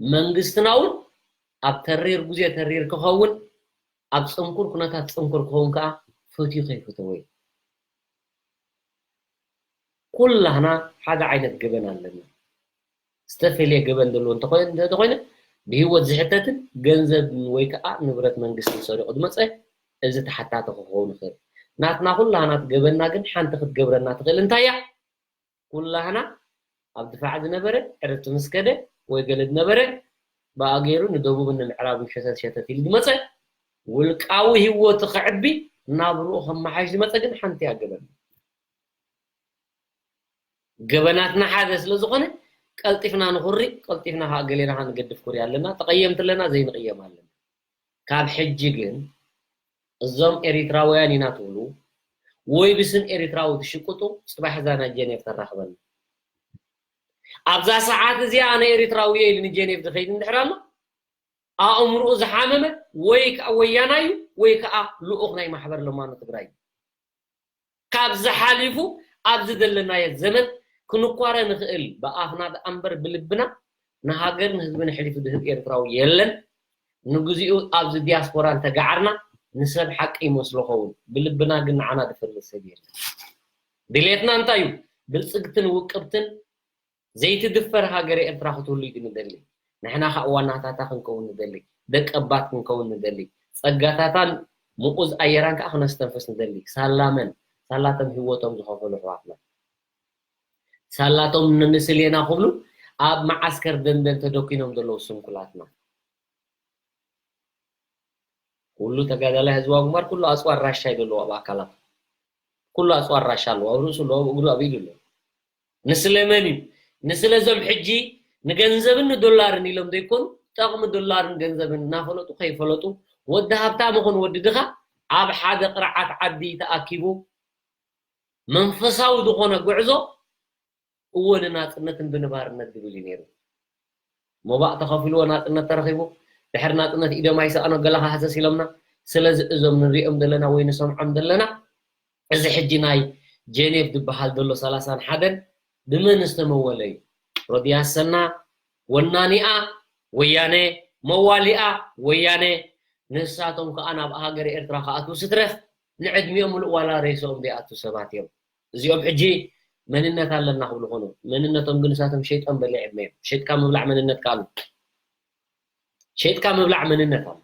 መንግስትና እውን ኣብ ተሪር ግዜ ተሪር ክኸውን፣ ኣብ ጽንኩር ኩነታት ጽንኩር ክኸውን ከኣ ፈትዩ ከይፈተወ እዩ። ኩላህና ሓደ ዓይነት ገበን ኣለና። ዝተፈልየ ገበን ዘለዎ እንተኾይኑ እንተኾይኑ፣ ብህይወት ዝሕተትን ገንዘብ ወይ ከዓ ንብረት መንግስቲ ሰሪቑ ዝመፀ፣ እዚ ተሓታቲ ክኸውን ይኽእል። ናትና ኩላህና ገበንና ግን ሓንቲ ክትገብረና ትኽእል እንታይ እያ? ኩላህና ኣብ ድፋዕ ዝነበረ ዕርፍቲ ምስ ከደ ወይ ገለ ዝነበረ ብኣገይሩ ንደቡብን ንምዕራብን ሸተት ሸተት ኢሉ ዝመፀ፣ ውልቃዊ ህይወቱ ከዕቢ፣ ናብርኡ ከመሓይሽ ዝመፀ ግን ሓንቲ እያ ገበን። ገበናትና ሓደ ስለ ዝኾነ ቀልጢፍና ንኹሪ፣ ቀልጢፍና ከዓ ገሌና ከዓ ንገድፍ ኩሪ ኣለና። ተቐየምቲ ኣለና፣ ዘይንቕየም ኣለና። ካብ ሕጂ ግን እዞም ኤሪትራውያን ኢና ትብሉ ወይ ብስም ኤሪትራዊ ትሽቅጡ፣ ጽባሕ እዛ ናይ ጀኔቭ ተራኽበና። ኣብዛ ሰዓት እዚኣ ኣነ ኤሪትራዊ እየ ኢሉ ንጀኔቭ ዝኸይድ እንድሕር ኣሎ፣ ኣእምርኡ ዝሓመመ ወይ ከዓ ወያናዩ ወይ ከዓ ልኡኽ ናይ ማሕበር ለማኖ ትግራይ እዩ። ካብዚ ሓሊፉ ኣብዚ ዘለናዮ ዘመን ክንኳረ ንኽእል ብኣፍና ደኣ እምበር ብልብና ንሃገር ንህዝቢ ንሕሊፉ ድህብ ኤርትራዊ የለን። ንግዚኡ ኣብዚ ዲያስፖራ እንተገዓርና ንሰብ ሓቂ ይመስሎ ኸውን፣ ብልብና ግን ንዓና ዝፈልጥ ሰብ የለን። ድሌትና እንታይ እዩ? ብልጽግትን ውቅብትን ዘይትድፈር ሃገረ ኤርትራ ክትህሉ እዩ ንደሊ። ንሕና ከዓ ዋናታታ ክንከውን ንደሊ፣ ደቀባት ክንከውን ንደሊ። ጸጋታታን ምኡዝ ኣየራን ከዓ ክነስተንፍስ ንደሊ። ሳላመን ሳላቶም ህይወቶም ዝኸፈሉ ኣሕዋትና፣ ሳላቶም ንምስል ኢና ክብሉ ኣብ መዓስከር ደንደን ተደኪኖም ዘለዉ ስንኩላትና። ኩሉ ተጋዳላይ ህዝባዊ ግንባር ኩሉ ኣፅዋር ራሻ እዩ ዘለዎ ኣብ ኣካላቱ። ኩሉ ኣፅዋር ራሻ ኣለዎ፣ ኣብ ርእሱ ኣለዎ፣ ኣብ እግሩ፣ ኣብ ኢዱ ኣለዎ። ንስለ መን እዩ? ንስለ እዞም ሕጂ ንገንዘብን ንዶላርን ኢሎም ዘይኮኑ፣ ጠቕሚ ዶላርን ገንዘብን እናፈለጡ ከይፈለጡ፣ ወዲ ሃብታም ይኹን ወዲ ድኻ ኣብ ሓደ ቅርዓት ዓዲ ተኣኪቡ መንፈሳዊ ዝኾነ ጉዕዞ፣ እወ ንናጽነትን ብንባርነት ዝብል እዩ ነይሩ። ሞባእ ተኸፊልዎ ናጽነት ተረኺቡ፣ ድሕሪ ናጽነት ኢዶም ኣይሰኣኖ ገለ ሃሰስ ኢሎምና። ስለዚ እዞም ንሪኦም ዘለና ወይ ንሰምዖም ዘለና፣ እዚ ሕጂ ናይ ጀኔቭ ዝበሃል ዘሎ ሰላሳን ሓደን ብመን ዝተመወለ እዩ? ሮድያ ኣሰና ወናኒኣ ወያነ፣ መዋሊኣ ወያነ፣ ንሳቶም ከኣ ናብ ሃገረ ኤርትራ ክኣትዉ ስትረፍ ንዕድሚኦም ምሉእ ዋላ ሬስኦም ዘይኣቱ ሰባት እዮም። እዚኦም ሕጂ መንነት ኣለና ክብሉ ኾኑ። መንነቶም ግን ንሳቶም ሸይጦም በሊዕ ዕድመ እዮም። ሸይጥካ ምብላዕ መንነትካ ኣሎ። ሸይጥካ ምብላዕ መንነት ኣሎ።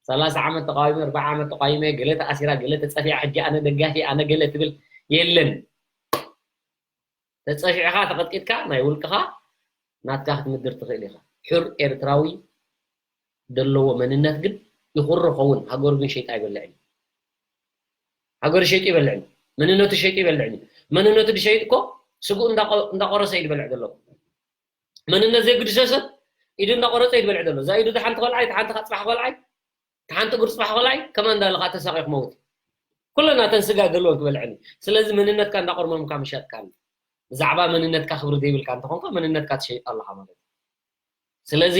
ሰላሳ ዓመት ተቃዊመ፣ ኣርባዓ ዓመት ተቃዊመ፣ ገለ ተኣሲራ፣ ገለ ተጸፊዓ፣ ሕጂ ኣነ ደጋፊ፣ ኣነ ገለ ትብል የለን። ተጸፊዕኻ፣ ተቐጥቂጥካ፣ ናይ ውልቅኻ ናትካ ክትምድር ትኽእል ኢኻ። ሑር ኤርትራዊ ዘለዎ መንነት ግን ይኹሪ ኸውን፣ ሃገሩ ግን ሸይጡ ኣይበልዕን እዩ። ሃገሩ ሸይጡ ይበልዕን እዩ። መንነቱ ሸይጡ ይበልዕን እዩ። መንነቱ ድሸይጥ እኮ ስግኡ እንዳቆ-፣ እንዳቆረሰ እዩ ዝበልዕ ዘሎ። መንነት ዘይግድሰ ሰብ ኢዱ እንዳቆረጸ እዩ ዝበልዕ ዘሎ። እዛ ኢዱ እዛ ሓንቲ ኮልዓይ፣ እታ ሓንቲ ከዓ ጽባሕ ኮልዓይ፣ እታ ሓንቲ እግሩ ጽባሕ ኮልዓይ፣ ከማን እንዳበለ ከዓ ተሳቒዩ ክመውት እዩ። ኩለን ናተን ስጋ ዘለወን ክበልዐን እዩ። ስለዚ መንነትካ እንዳቆርመምካ ምሻጥካ ኣሎ። ብዛዕባ መንነትካ ክብሪ ዘይብልካ እንተኾንካ መንነትካ ትሸይጥ ኣለኻ ማለት እዩ። ስለዚ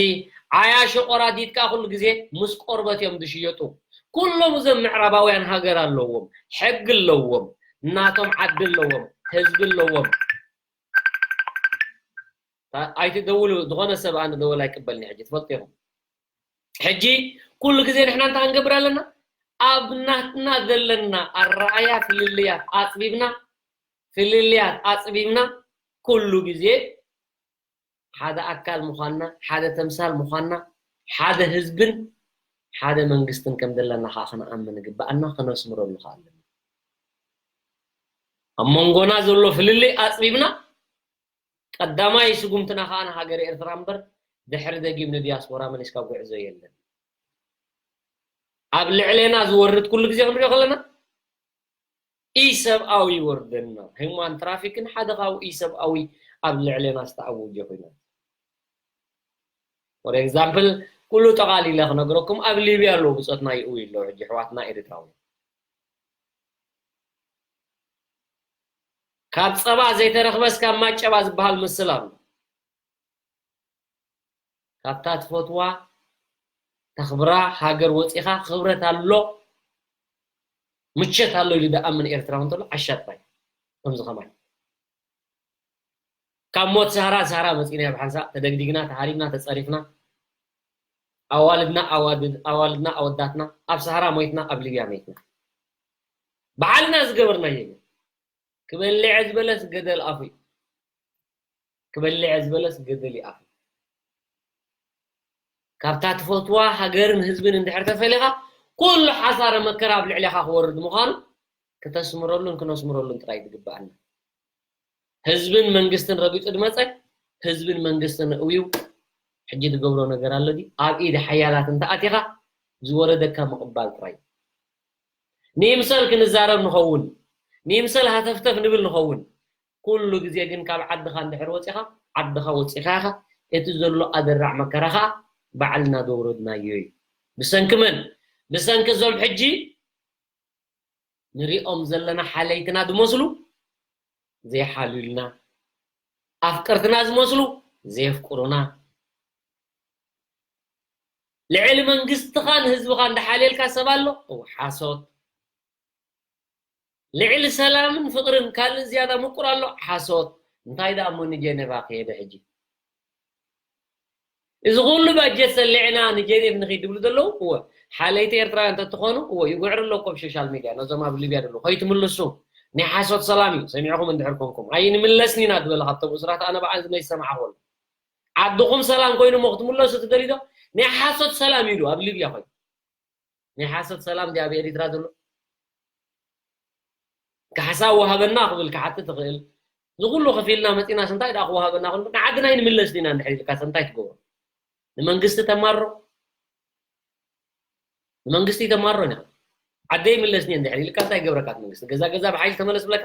ዓያሹ ቆራዲት ከዓ ኩሉ ግዜ ምስ ቆርበት እዮም ዝሽየጡ። ኩሎም እዞም ምዕራባውያን ሃገር ኣለዎም፣ ሕጊ ኣለዎም፣ ናቶም ዓዲ ኣለዎም፣ ህዝቢ ኣለዎም። ታ-፣ ኣይትደውሉ፣ ዝኾነ ሰብ ኣነ ደወል ኣይቅበልን እዩ ሕጂ፣ ትፈልጡ ኢኹም። ሕጂ ኩሉ ግዜ ንሕና እንታይ ክንገብር ኣለና? ኣብ ናትና ዘለና ኣረኣያ ፍልልያት ኣጽቢብና፣ ፍልልያት ኣጽቢብና፣ ኩሉ ግዜ ሓደ ኣካል ምዃንና፣ ሓደ ተምሳል ምዃንና፣ ሓደ ህዝብን ሓደ መንግስትን ከም ዘለና ከዓ ክንኣምን ይግበኣና፣ ከነስምረሉ ከዓ ኣለና። ኣብ መንጎና ዘሎ ፍልልይ ኣጽቢብና፣ ቀዳማይ ስጉምትና ከዓ ንሃገረ ኤርትራ እምበር፣ ድሕሪ ደጊም ንዲያስፖራ መሊስካ ጉዕዞ የለን። ኣብ ልዕሌና ዝወርድ ኩሉ ግዜ ክንሪኦ ከለና፣ ኢሰብኣዊ ይወርደና። ሂውማን ትራፊክን ሓደ ካብኡ ኢሰብኣዊ ኣብ ልዕሌና ዝተኣወጀ ኩናት። ፎር ኤግዛምፕል፣ ኩሉ ጠቓሊለ ክነግረኩም፣ ኣብ ሊብያ ኣለዉ ብጾትና ይእውዩ ኣለዉ ሕጂ ኣሕዋትና ኤርትራውያን። ካብ ጸባ ዘይተረኽበስ ካብ ማጨባ ዝበሃል ምስል ኣሎ። ካብታ ትፈትዋ ተኽብራ ሃገር ወጺኻ ክብረት ኣሎ፣ ምቸት ኣሎ ኢሉ ዝኣምን ኤርትራዊ እንተሎ ዓሻ ጥራይ። ከምዚ ከማይ። ካብ ሞት ሰሃራ ሰሃራ መፂና፣ ብሓንሳእ ተደግዲግና፣ ተሃሪምና፣ ተፀሪፍና፣ ኣዋልድና ኣዋልድና ኣወዳትና ኣብ ሰሃራ ሞይትና፣ ኣብ ሊብያ ሞይትና። ባዕልና ዝገበርናዮ እዩ። ክበልዐ ዝበለስ ገደል ኣፉ እዩ። ክበልዐ ዝበለስ ገደል ይኣፉ። ካብታ ትፈትዋ ሃገርን ህዝብን እንድሕር ተፈሊኻ፣ ኩሉ ሓሳረ መከራ ኣብ ልዕሌኻ ክወርድ ምዃኑ ክተስምረሉን ክነስምረሉን ጥራይ ዝግብኣና። ህዝብን መንግስትን ረቢጡ ዝመፀ፣ ህዝብን መንግስትን እውዩ። ሕጂ ትገብሮ ነገር ኣሎ ድዩ? ኣብ ኢድ ሓያላት እንተኣቲኻ ዝወረደካ ምቕባል ጥራይ። ንይምሰል ክንዛረብ ንኸውን፣ ንይምሰል ሃተፍተፍ ንብል ንኸውን። ኩሉ ግዜ ግን ካብ ዓድኻ እንድሕር ወፂኻ፣ ዓድኻ ወፂኻ ኢኻ። እቲ ዘሎ ኣደራዕ መከራ ኸዓ ባዕልና ዘውረድናዮ እዩ። ብሰንኪ መን? ብሰንኪ እዞም ሕጂ ንሪኦም ዘለና ሓለይትና ዝመስሉ ዘይሓልዩልና፣ ኣፍቀርትና ዝመስሉ ዘየፍቅሩና። ልዕሊ መንግስትኻን ህዝብኻ እንዳሓልየልካ ሰብ ኣሎ፣ እው ሓሶት። ልዕሊ ሰላምን ፍቕርን ካልእ ዝያዳ ምቁር ኣሎ፣ ሓሶት። እንታይ ደኣ እሞ ንጀኔቫ ከየደ ሕጂ? እዚ ኩሉ ባጀት ሰሊዕና ንጀኔቭ ንኺድ ዝብሉ ዘለዉ፣ እወ፣ ሓለይቲ ኤርትራውያን እንተትኾኑ፣ እወ፣ ይጉዕሩ ኣለዉ እኮ ኣብ ሶሻል ሚድያ፣ ነዞም ኣብ ሊብያ ዘለዉ፣ ከይትምልሱ፣ ናይ ሓሶት ሰላም እዩ፣ ሰሚዕኹም እንድሕር ኮንኩም። ኣይንምለስን ኢና ዝበለ ካብቶም እሱራት ኣነ ብዓይኒ ዝመይ ዝሰማዕኹ ኣሎ። ዓድኹም ሰላም ኮይኑ እሞ ክትምለሱ ትደልዩ ዶ? ናይ ሓሶት ሰላም ኢሉ ኣብ ሊብያ ኮይኑ። ናይ ሓሶት ሰላም ድዩ ኣብ ኤሪትራ ዘሎ? ካሕሳ ወሃበና ክብል ክሓትት ትኽእል። እዚ ኩሉ ከፊልና መፂናስ እንታይ ደኣ ክወሃበና ክብል? ንዓድና ኣይንምለስ ዲና እንድሕር ኢልካስ እንታይ ትገብሮ? ንመንግስቲ ተማሮ? ንመንግስቲ ተማሮ ኢና። ዓደይ ምለስኒ እንድሕር ኢልካ እንታይ ይገብረካ እቲ መንግስቲ? ገዛ ገዛ ብሓይሊ ተመለስ ብለካ?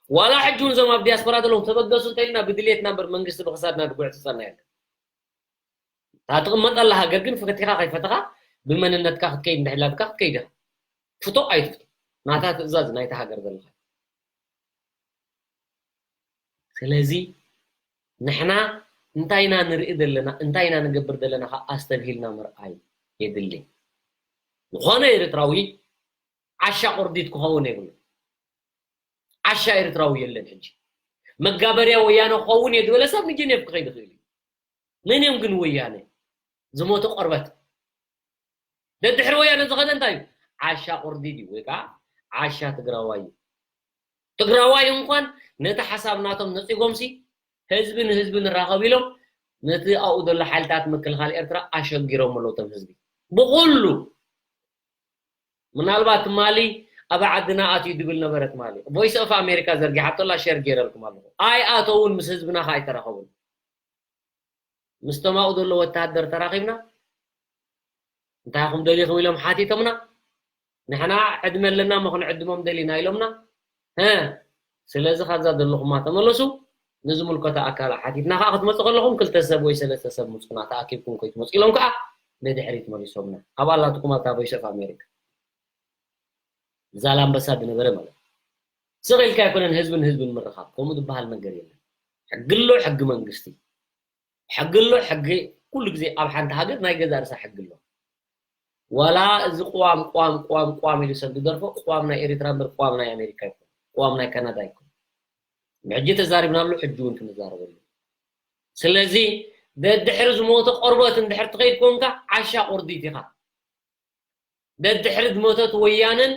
ዋላ ሕጂ እውን እዞም ኣብ ዲያስፖራ ዘለዉ ተበገሱ እንተኢልና ብድሌትና እምበር መንግስቲ ብኽሳድና ድጉዕጽጸና የለን። እታ ትቕመጠላ ሃገር ግን ፈቲኻ ከይፈተኻ ብመንነትካ ክትከይድ እንድሕር ኢላትካ ክትከይድ ኢኻ። ፍቶ ኣይትፍቶ። ናታ ትእዛዝ ናይታ ሃገር ዘለኻ። ስለዚ ንሕና እንታይ ኢና ንርኢ ዘለና፣ እንታይ ኢና ንገብር ዘለና ከዓ ኣስተብሂልና ምርኣይ የድሊ። ዝኾነ ኤርትራዊ ዓሻ ቁርዲት ክኸውን የብሉ። ዓሻ ኤርትራዊ የለን። ሕጂ መጋበርያ ወያነ ክኸውን እየ ዝበለ ሰብ ንጀኔቭ ክኸይድ ይኽእል እዩ። መን እዮም ግን ወያነ? ዝሞተ ቆርበት። ደድሕሪ ወያነ ዝኸደ እንታይ እዩ? ዓሻ ቁርዲድ እዩ፣ ወይ ከዓ ዓሻ ትግራዋይ እዩ። ትግራዋይ እንኳን ነቲ ሓሳብ ናቶም ነፂጎምሲ ህዝቢ ንህዝቢ ንራኸብ ኢሎም ነቲ ኣብኡ ዘሎ ሓይልታት ምክልኻል ኤርትራ ኣሸጊሮም ኣለዉ። እቶም ህዝቢ ብኩሉ ምናልባት ትማሊ ኣብ ዓድና ኣትዩ ድብል ነበረ። ትማሊ ቮይስ ኦፍ ኣሜሪካ ዘርጊሓቶ ኣላ፣ ሸር ገይረልኩም ኣለኹ። ኣይኣተውን፣ ምስ ህዝብና ከኣ ኣይተራኸቡን። ምስቶም ኣብኡ ዘሎ ወተሃደር ተራኺብና እንታይ ኢኹም ደሊኹም ኢሎም ሓቲቶምና። ንሕና ዕድመ ኣለና እሞ ክንዕድሞም ደሊና ኢሎምና። ሀ፣ ስለዚ ካብዛ ዘለኹማ ተመለሱ፣ ንዝምልከቶ ኣካል ሓቲትና ከዓ ክትመፁ ከለኹም ክልተ ሰብ ወይ ሰለስተ ሰብ ምፁና፣ ተኣኪብኩም ከይትመፁ ኢሎም ከዓ ንድሕሪት መሊሶምና። ኣብኣ ኣላትኩም ኣብታ ቮይስ ኦፍ ኣሜሪካ ዛላምበሳ ዝነበረ ማለት እዩ። ስቕ ኢልካ ኣይኮነን ህዝብን ህዝብን ምርኻብ፣ ከምኡ ዝበሃል ነገር የለን። ሕጊ ኣሎ፣ ሕጊ መንግስቲ። ሕጊ ኣሎ፣ ሕጊ ኩሉ ግዜ ኣብ ሓንቲ ሃገር ናይ ገዛ ርእሳ ሕጊ ኣሎ። ዋላ እዚ ቅዋም፣ ቅዋም፣ ቅዋም፣ ቅዋም ኢሉ ሰብ ዝደርፎ፣ ቅዋም ናይ ኤሪትራ እምበር ቅዋም ናይ ኣሜሪካ ኣይኮን፣ ቅዋም ናይ ካናዳ ኣይኮን። ሕጂ ተዛሪብናሉ፣ ሕጂ እውን ክንዛረበሉ። ስለዚ ደድሕሪ ዝሞተ ቆርበት እንድሕር ትኸይድ ኮንካ ዓሻ ቁርዲት ኢኻ። ደድሕሪ ዝሞተት ወያነን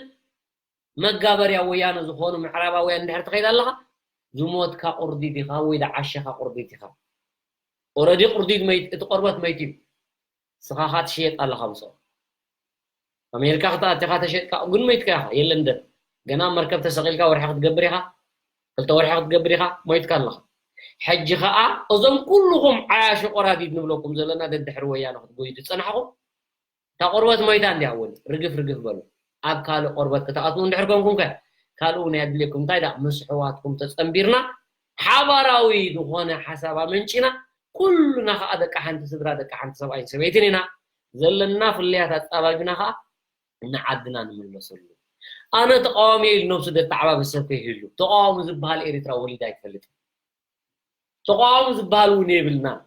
መጋበርያ ወያነ ዝኾኑ ምዕራባውያን እንድሕር ትኸይድ ኣለኻ፣ ዝሞትካ ቁርዲት ኢኻ ወይ ዝዓሸኻ ቁርዲት ኢኻ። ኦረዲ ቁርዲት መይት፣ እቲ ቆርበት መይት እዩ። ስኻ ኻ ትሽየጥ ኣለኻ ምስኦም። ኣሜሪካ ክትኣትኻ ተሸጥካ ግን መይትካ ኢኻ፣ የለን ደም። ገና ኣብ መርከብ ተሰቒልካ ወርሒ ክትገብር ኢኻ፣ ክልተ ወርሒ ክትገብር ኢኻ፣ ሞይትካ ኣለኻ። ሕጂ ኸኣ እዞም ኩልኹም ዓያሹ ቆራዲድ ንብለኩም ዘለና ደድሕሪ ወያነ ክትጎዩ ዝጸናሕኹም፣ እታ ቆርበት ሞይታ እንድያ እውን ርግፍ ርግፍ በሉ። ኣብ ካልእ ቆርበት ክትኣትዉ እንድሕር ኮንኩም ከ ካልእ እውን ኣየድልየኩም። እንታይ ደኣ ምስ ኣሕዋትኩም ተጸንቢርና ሓባራዊ ዝኾነ ሓሳብ ኣመንጪና ኩልና ከኣ ደቂ ሓንቲ ስድራ ደቂ ሓንቲ ሰብኣይን ሰበይትን ኢና። ዘለና ፍልልያት ኣጻባቢና ከኣ ንዓድና ንምለሰሉ። ኣነ ተቃዋሚ እየ ኢሉ ነብሱ ዘተዓባቢ ሰብ ከይህሉ ተቃዋሚ ዝበሃል ኤርትራ ወሊዳ ኣይትፈልጥን። ተቃዋሚ ዝበሃል እውን የብልናን።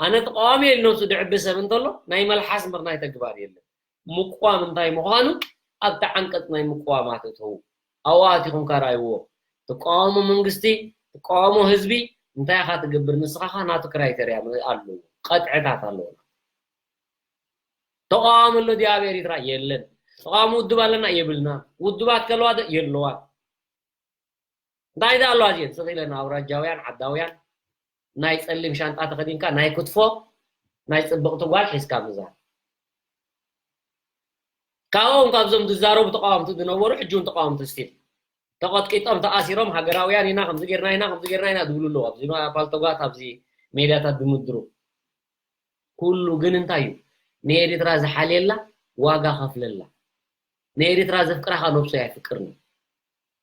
ኣነ ተቃዋሚ እየ ኢሉ ነብሱ ዝዕቢ ሰብ እንተሎ ናይ መልሓስ እምበር ናይ ተግባር የለን። ምቅዋም እንታይ ምዃኑ ኣብቲ ዓንቀጽ ናይ ምቅዋማት እተዉ። ኣብኡ ኣቲኹም ከ ርኣይዎ። ትቃወሙ መንግስቲ፣ ትቃወሙ ህዝቢ፣ እንታይ ኢኻ ትገብር ንስኻ ኸዓ ናቱ ክራይተርያ ኣለዎ፣ ቀጥዕታት ኣለዎ። ተቃዋሚ ኣሎ ድዩ ኣብ ኤሪትራ? የለን። ተቃዋሚ ውድብ ኣለና? የብልና። ውድባት ከለዋ ዶ? የለዋን። እንታይ ዳ ኣለዋ እዚአን ስቕ ኢለን ኣውራጃውያን ዓዳውያን ናይ ጸሊም ሻንጣ ተኸዲንካ ናይ ክትፎ ናይ ጽብቕቲ ጓል ሒዝካ ምዛር። ካብኦም ካብዞም ዝዛረቡ ተቃወምቲ ዝነበሩ ሕጂ እውን ተቃወምቲ ስቲል ተቐጥቂጦም ተኣሲሮም ሃገራውያን ኢና ከምዚ ጌርና ኢና ከምዚ ጌርና ኢና ዝብሉ ኣለዉ። ኣብዚ ፓልቶጋት ኣብዚ ሜድያታት ዝምድሩ ኩሉ ግን እንታይ እዩ ንኤሪትራ ዝሓልየላ ዋጋ ከፍለላ ንኤሪትራ ዘፍቅራ ከኣ ነብሱ ኣይፍቅርን እዩ።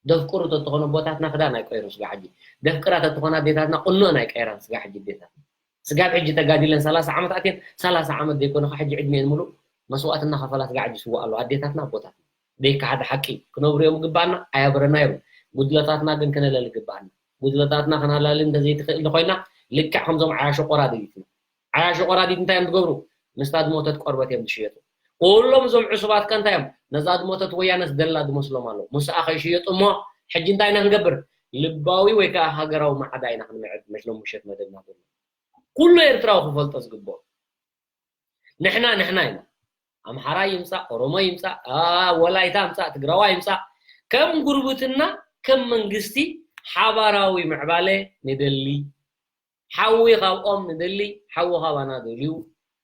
ደፍቅሩ ተተኾነ ኣቦታትና ክዳን ኣይቀይሩ ስጋ ሕጂ ደፍቅራ ተተኾነ ኣዴታትና ቁኖ ናይ ቀይራን ስጋ ሕጂ ኣዴታትና ስጋብ ሕጂ ተጋዲለን ሰላሳ ዓመት ኣትየን ሰላሳ ዓመት ዘይኮነ ካብ ሕጂ ዕድሜን ሙሉእ መስዋእትና ከፈላ ስጋ ሕጂ ስዋ ኣለዋ ኣዴታትና ኣቦታትና ደይከሓድ ሓቂ ክነብሩ እዮም ግባና ኣያበረና እዮም ጉድለታትና ግን ክነለሊ ግባና ጉድለታትና ክናላሊ እንተዘይትኽእል ኮይና ልክዕ ከምዞም ዓያሾ ቆራዲትና ዓያሾ ቆራዲት እንታይ እዮም ዝገብሩ ምስታ ዝሞተት ቆርበት እዮም ዝሽየጡ ኩሎም እዞም ዕሱባት ከ እንታይ እዮም ነዛ ዝሞተት ወያነ ዝደላ ዝመስሎም ኣለዉ ምስኣ ከይሽየጡ እሞ ሕጂ እንታይ ኢና ክንገብር ልባዊ ወይ ከዓ ሃገራዊ ማዕዳ ኢና ክንምዕድ መሽሎም ምሸት መደብና ዘሎ ኩሉ ኤርትራዊ ክፈልጦ ዝግብኦ ንሕና ንሕና ኢና ኣምሓራ ይምፃእ ኦሮሞ ይምፃእ ወላይታ ምፃእ ትግራዋ ይምፃእ ከም ጉርብትና ከም መንግስቲ ሓባራዊ ምዕባለ ንደሊ ሓዊ ካብ ኦም ንደሊ ሓዊ ካባና ደልዩ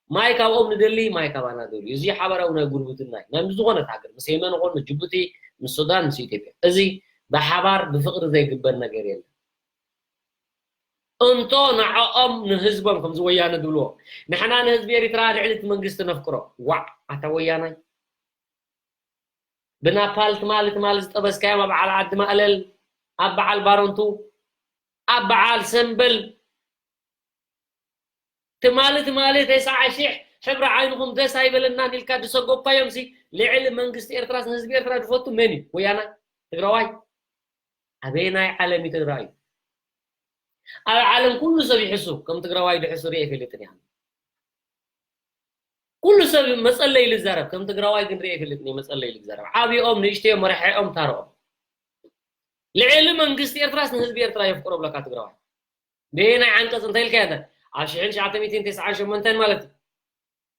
ማይ ካብ ኦም ንደሊ ማይ ካባና ደልዩ እዚ ሓባራዊ ናይ ጉርብትና እዩ ናብ ዝኾነት ሃገር ምስ የመን ኾን ምስ ጅቡቲ ምስ ሱዳን ምስ ኢትዮጵያ እዚ ብሓባር ብፍቅሪ ዘይግበር ነገር የለን እንቶ ንዓኦም ንህዝቦም ከምዚ ወያነ ዝብልዎ ንሕና ንህዝቢ ኤሪትራ ልዕሊ እቲ መንግስቲ ነፍቅሮ ዋዕ ኣታ ወያናይ ብናፓል ትማሊ ትማሊ ዝጠበስካዮም ኣብ በዓል ዓዲ ማእለል ኣብ በዓል ባረንቱ ኣብ በዓል ሰምበል ትማሊ ትማሊ ተስዓ ሺሕ ሕብሪ ዓይንኹም ደስ ኣይበለናን ኢልካ ዝሰጎግካዮም ሲ ልዕሊ መንግስቲ ኤርትራስ ንህዝቢ ኤርትራ ዝፈቱ መን እዩ ወያናይ ትግራዋይ ኣበየናይ ዓለም እዩ ትግራይ ኣብ ዓለም ኩሉ ሰብ ይሕሱ ከም ትግራዋይ ድሕሱ ርእ ይፈልጥን እያ ኩሉ ሰብ መፀለይ ልዛረብ ከም ትግራዋይ ግን ርእ ይፈልጥን መፀለይ ልዛረብ ዓብኦም ንእሽተዮም መራሒኦም ታርኦም ልዕሊ መንግስቲ ኤርትራስ ንህዝቢ ኤርትራ የፍቅሮ ብለካ ትግራዋይ ብየናይ ዓንቀፅ እንታይ ኢልካ ያተ ኣብ ሽሕን ትሽዓተ ሚእትን ተስዓን ሸሞንተን ማለት እዩ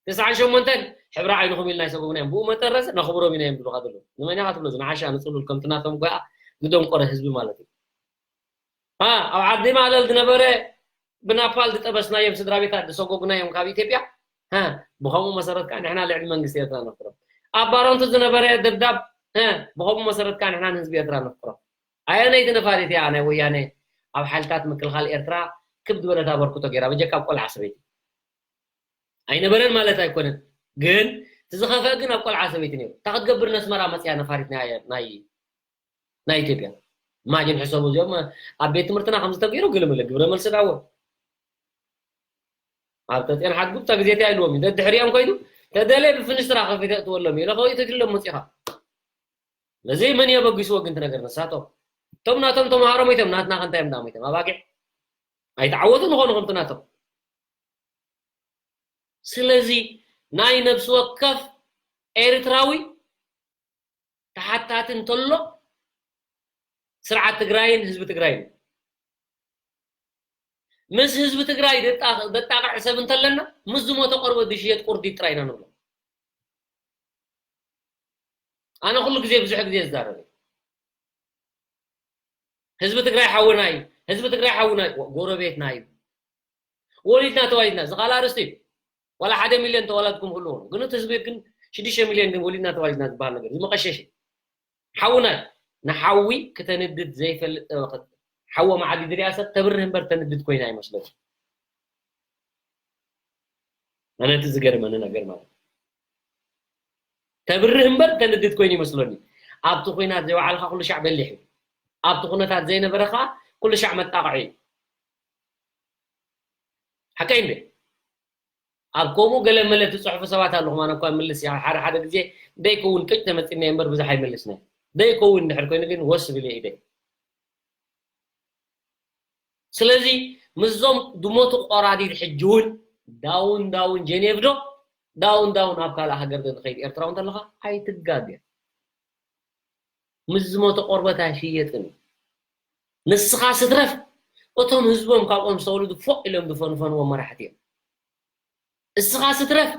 ተስዓን ሸሞንተን ሕብሪ ዓይንኹም ኢልና ይሰጎግና እዮም ብኡ መጠረስ ነኽብሮም ኢና እዮም ዝብሉካ ዘለዉ ንመን ኢኻ ትብሎ ዝንዓሻ ንፅሉል ከምቲ ናቶም ጎኣ ዝደንቆረ ህዝቢ ማለት እዩ ኣብ ዓዲ ማእለል ዝነበረ ብናፓል ዝጠበስናዮም ስድራ ቤታት ዝሰጎግናዮም ካብ ኢትዮጵያ ብኸምኡ መሰረት ከዓ ንሕና ልዕሊ መንግስቲ ኤርትራ ነፍቅሮም ኣብ ባረንቱ ዝነበረ ደብዳብ ብኸምኡ መሰረት ከዓ ንሕና ንህዝቢ ኤርትራ ነፍቅሮም ኣየነይቲ ነፋሪት እያ ናይ ወያነ ኣብ ሓይልታት ምክልኻል ኤርትራ ክብ ዝበለት ኣበርክቶ ገይራ በጀካ ኣብ ቆልዓ ሰበይቲ ኣይነበረን ማለት ኣይኮነን ግን እቲ ዝኸፍአ ግን ኣብ ቆልዓ ሰበይቲ ነይሩ እታ ክትገብር ነስመራ መፅያ ነፋሪት ናይ ናይ ኢትዮጵያ ማጅን ሕሰቡ እዚኦም ኣብ ቤት ትምህርትና ከም ዝተገይሩ ግልምለ ግብረ መልሲ ዳዎ ኣብ ተፅዮን ሓድጉ ብታ ግዜ እቲያ ኢልዎም እዩ ደድሕሪኦም ኮይዱ ተደለየ ብፍንስትራ ከፊተ እትወሎም እዩ ለኸ ተትሎም መፂኻ ስለዚ መን የበጊስዎ ግን ትነገር ንሳቶም እቶም ናቶም ተምሃሮ ሞይቶም ናትና ከንታይ እዮም ዳ ሞይቶም ኣባጊዕ ኣይተዓወቱ ንኾኑ ከምቲ ናቶም ስለዚ ናይ ነብሲ ወከፍ ኤርትራዊ ተሓታቲ እንተሎ ስርዓት ትግራይን ህዝቢ ትግራይን ምስ ህዝቢ ትግራይ ደጣቕዕ ሰብ እንተለና ምስ ዝሞተ ቆርበት ዝሽየጥ ቁርዲት ጥራይ ኢና ንብሎ ኣነ ኩሉ ግዜ ብዙሕ ግዜ ዝዛረብ ህዝቢ ትግራይ ሓውና እዩ ህዝቢ ትግራይ ሓውና ጎረቤትና እዩ ወሊድና ተዋሊድና ዝኻላ ርስቲ እዩ ዋላ ሓደ ሚልዮን ተዋላድኩም ክህልዎ ግን እቲ ህዝቢ ግን ሽዱሽተ ሚልዮን ግን ወሊድና ተዋሊድና ዝበሃል ነገር ዝመቐሸሽ ሓውና እዩ ንሓዊ ክተንድድ ዘይፈልጥ ጠበኸት ሓወ መዓዲ ድሪያ ሰብ ተብርህ እምበር ተንድድ ኮይና ኣይመስለኩም ኣነ እቲ ዝገርመኒ ነገር ማለት ተብርህ እምበር ተንድድ ኮይኑ ይመስለኒ ኣብቲ ኩናት ዘይወዓልካ ኩሉ ሻዕ በሊሕ እዩ ኣብቲ ኩነታት ዘይነበረ ከዓ ኩሉ ሻዕ መጣቕዒ እዩ ሓቀይ እንደ ኣብ ከምኡ ገለ መለ ትፅሕፉ ሰባት ኣለኹም ኣነ እኳ ምልስ ሓደ ሓደ ግዜ ደይከውን ቅጭ ተመፂና እምበር ብዙሕ ኣይመልስና ደይከውን እንድሕር ኮይኑ ግን ወስ ብል ኢደይ ስለዚ ምስዞም ድሞቱ ቆራዲድ ሕጂ እውን ዳውን ዳውን ጀኔቭ ዶ ዳውን ዳውን ኣብ ካልእ ሃገር ዶ ንኸይድ ኤርትራዊ እንተለኻ ኣይትጋገ ምስ ዝሞተ ቆርበት ኣይሽየጥን እዩ ንስኻ ስትረፍ እቶም ህዝቦም ካብኦም ዝተወልዱ ፎቕ ኢሎም ዝፈንፈንዎም መራሕቲ እዮም። እስኻ ስትረፍ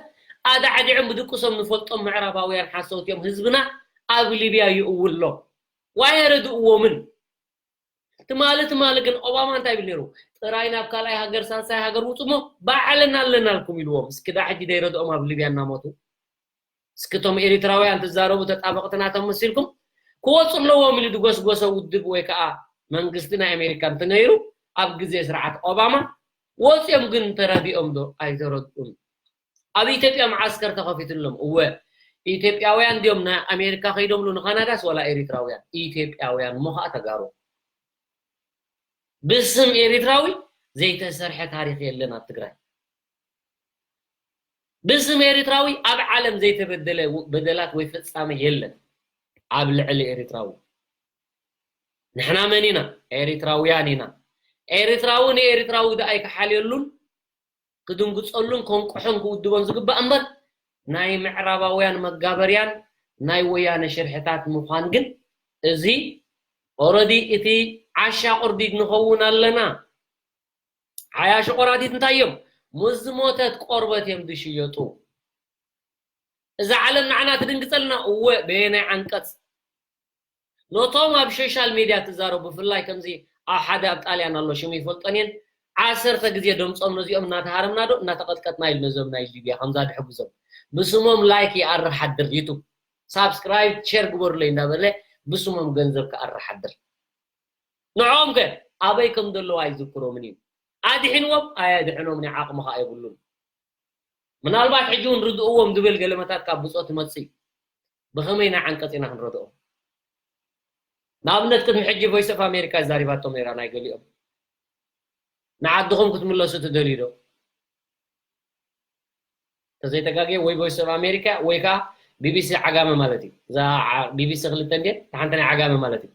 ኣዳዕዲዖም ብድቅሶም ንፈልጦም ምዕራባውያን ሓሰውቲ እዮም ህዝብና ኣብ ሊብያ ይእውሎ ዋይ ኣይረድእዎምን። ትማሊ ትማሊ ግን ኦባማ እንታይ ይብል ነይሩ? ጥራይ ናብ ካልኣይ ሃገር ሳልሳይ ሃገር ውፁ እሞ ባዕልና ኣለናልኩም ኢልዎም። እስኪ ዳ ሕጂ ደይረድኦም ኣብ ሊብያ እናሞቱ እስኪ እቶም ኤሪትራውያን ትዛረቡ ተጣበቕቲ ናቶም መሲልኩም ክወፁ ኣለዎም ኢሉ ዝጎስጎሰ ውድብ ወይ ከዓ መንግስቲ ናይ ኣሜሪካ እንተነይሩ ኣብ ግዜ ስርዓት ኦባማ ወፂኦም ግን ተረዲኦም ዶ ኣይተረድኡን? ኣብ ኢትዮጵያ መዓስከር ተኸፊትሎም እወ ኢትዮጵያውያን ድዮም ናይ ኣሜሪካ ከይዶምሉ ንካናዳስ ወላ ኤሪትራውያን ኢትዮጵያውያን እሞ ከዓ ተጋሩ ብስም ኤሪትራዊ ዘይተሰርሐ ታሪክ የለን ኣብ ትግራይ ብስም ኤሪትራዊ ኣብ ዓለም ዘይተበደለ በደላት ወይ ፍፃመ የለን ኣብ ልዕሊ ኤሪትራዊ ንሕና መን ኢና ኤሪትራውያን ኢና ኤሪትራዊ ንኤሪትራዊ ደኣ ኣይክሓልየሉን ክድንግፀሉን ከንቅሖን ክውድቦን ዝግባእ እምበር ናይ ምዕራባውያን መጋበርያን ናይ ወያነ ሽርሕታት ምዃን ግን እዚ ኦረዲ እቲ ዓሻ ቁርዲድ ንኸውን ኣለና ዓያሹ ቆራዲት እንታይ እዮም ምስ ዝሞተት ቆርበት እዮም ዝሽየጡ እዛ ዓለም ንዓና ትድንግፀልና እወ በየናይ ዓንቀፅ ነቶም ኣብ ሶሻል ሚድያ ትዛረቡ ብፍላይ ከምዚ ኣብ ሓደ ኣብ ጣልያን ኣሎ ሽሙ ይፈልጦን እየን ዓሰርተ ግዜ ደምፆም ነዚኦም እናተሃረምና ዶ እናተቐጥቀጥና ኢሉ ነዞም ናይ ሊብያ ከምዛ ድሕጉዞም ብስሞም ላይክ ይኣርር ሓድር ዩቱብ ሳብስክራይብ ሸር ግበሩለይ እንዳበለ ብስሞም ገንዘብ ክኣርር ሓድር ንዕኦም ከ ኣበይ ከም ዘለዉ ኣይዝክሮምን እዩ ኣድሒንዎም ኣየድሕኖምን ዓቕሚ ከኣ የብሉን ምናልባት ሕጂ እውን ርድእዎም ዝብል ገለመታት ካብ ብፆ ትመፅእ ብኸመይ ናይ ዓንቀፅ ኢና ክንረድኦም ንኣብነት ቅድሚ ሕጂ voice of America ዛሪባቶም ነራ ናይ ገሊኦም ንዓድኹም ክትምለሱ ትደልዩ ዶ ተዘይተጋግየ ወይ voice of America ወይ ከዓ ቢቢሲ ዓጋመ ማለት እዩ እዛ ቢቢሲ ክልተ እንዴ ሓንቲ ናይ ዓጋመ ማለት እዩ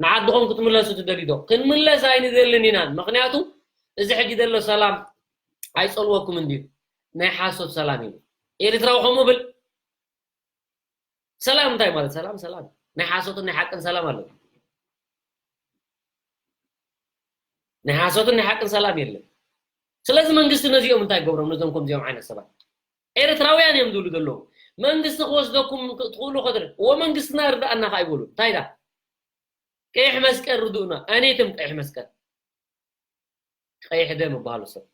ንዓድኹም ክትምለሱ ትደልዩ ዶ ክንምለስ ኣይንደልን ኢና ምክንያቱ እዚ ሕጂ ዘሎ ሰላም ኣይፀልወኩም እንድዩ ናይ ሓሶት ሰላም እዩ ኤርትራዊ ከምኡ ብል ሰላም እንታይ ማለት ሰላም ሰላም ናይ ሓሶትን ናይ ሓቅን ሰላም ኣሎ ናይ ሓሶትን ናይ ሓቅን ሰላም የለን ስለዚ መንግስቲ ነዚኦም እንታይ ገብሮም ነዞም ከምዚኦም ዓይነት ሰባት ኤርትራውያን እዮም ዝብሉ ዘለዉ መንግስቲ ክወስደኩም ትኽእሉ ከድር እዎ መንግስትና ርዳእና ከ ኣይበሉ እንታይ ዳ ቀይሕ መስቀል ርድኡና ኣኔትም ቀይሕ መስቀል ቀይሕ ደም ይበሃሉ ሰብ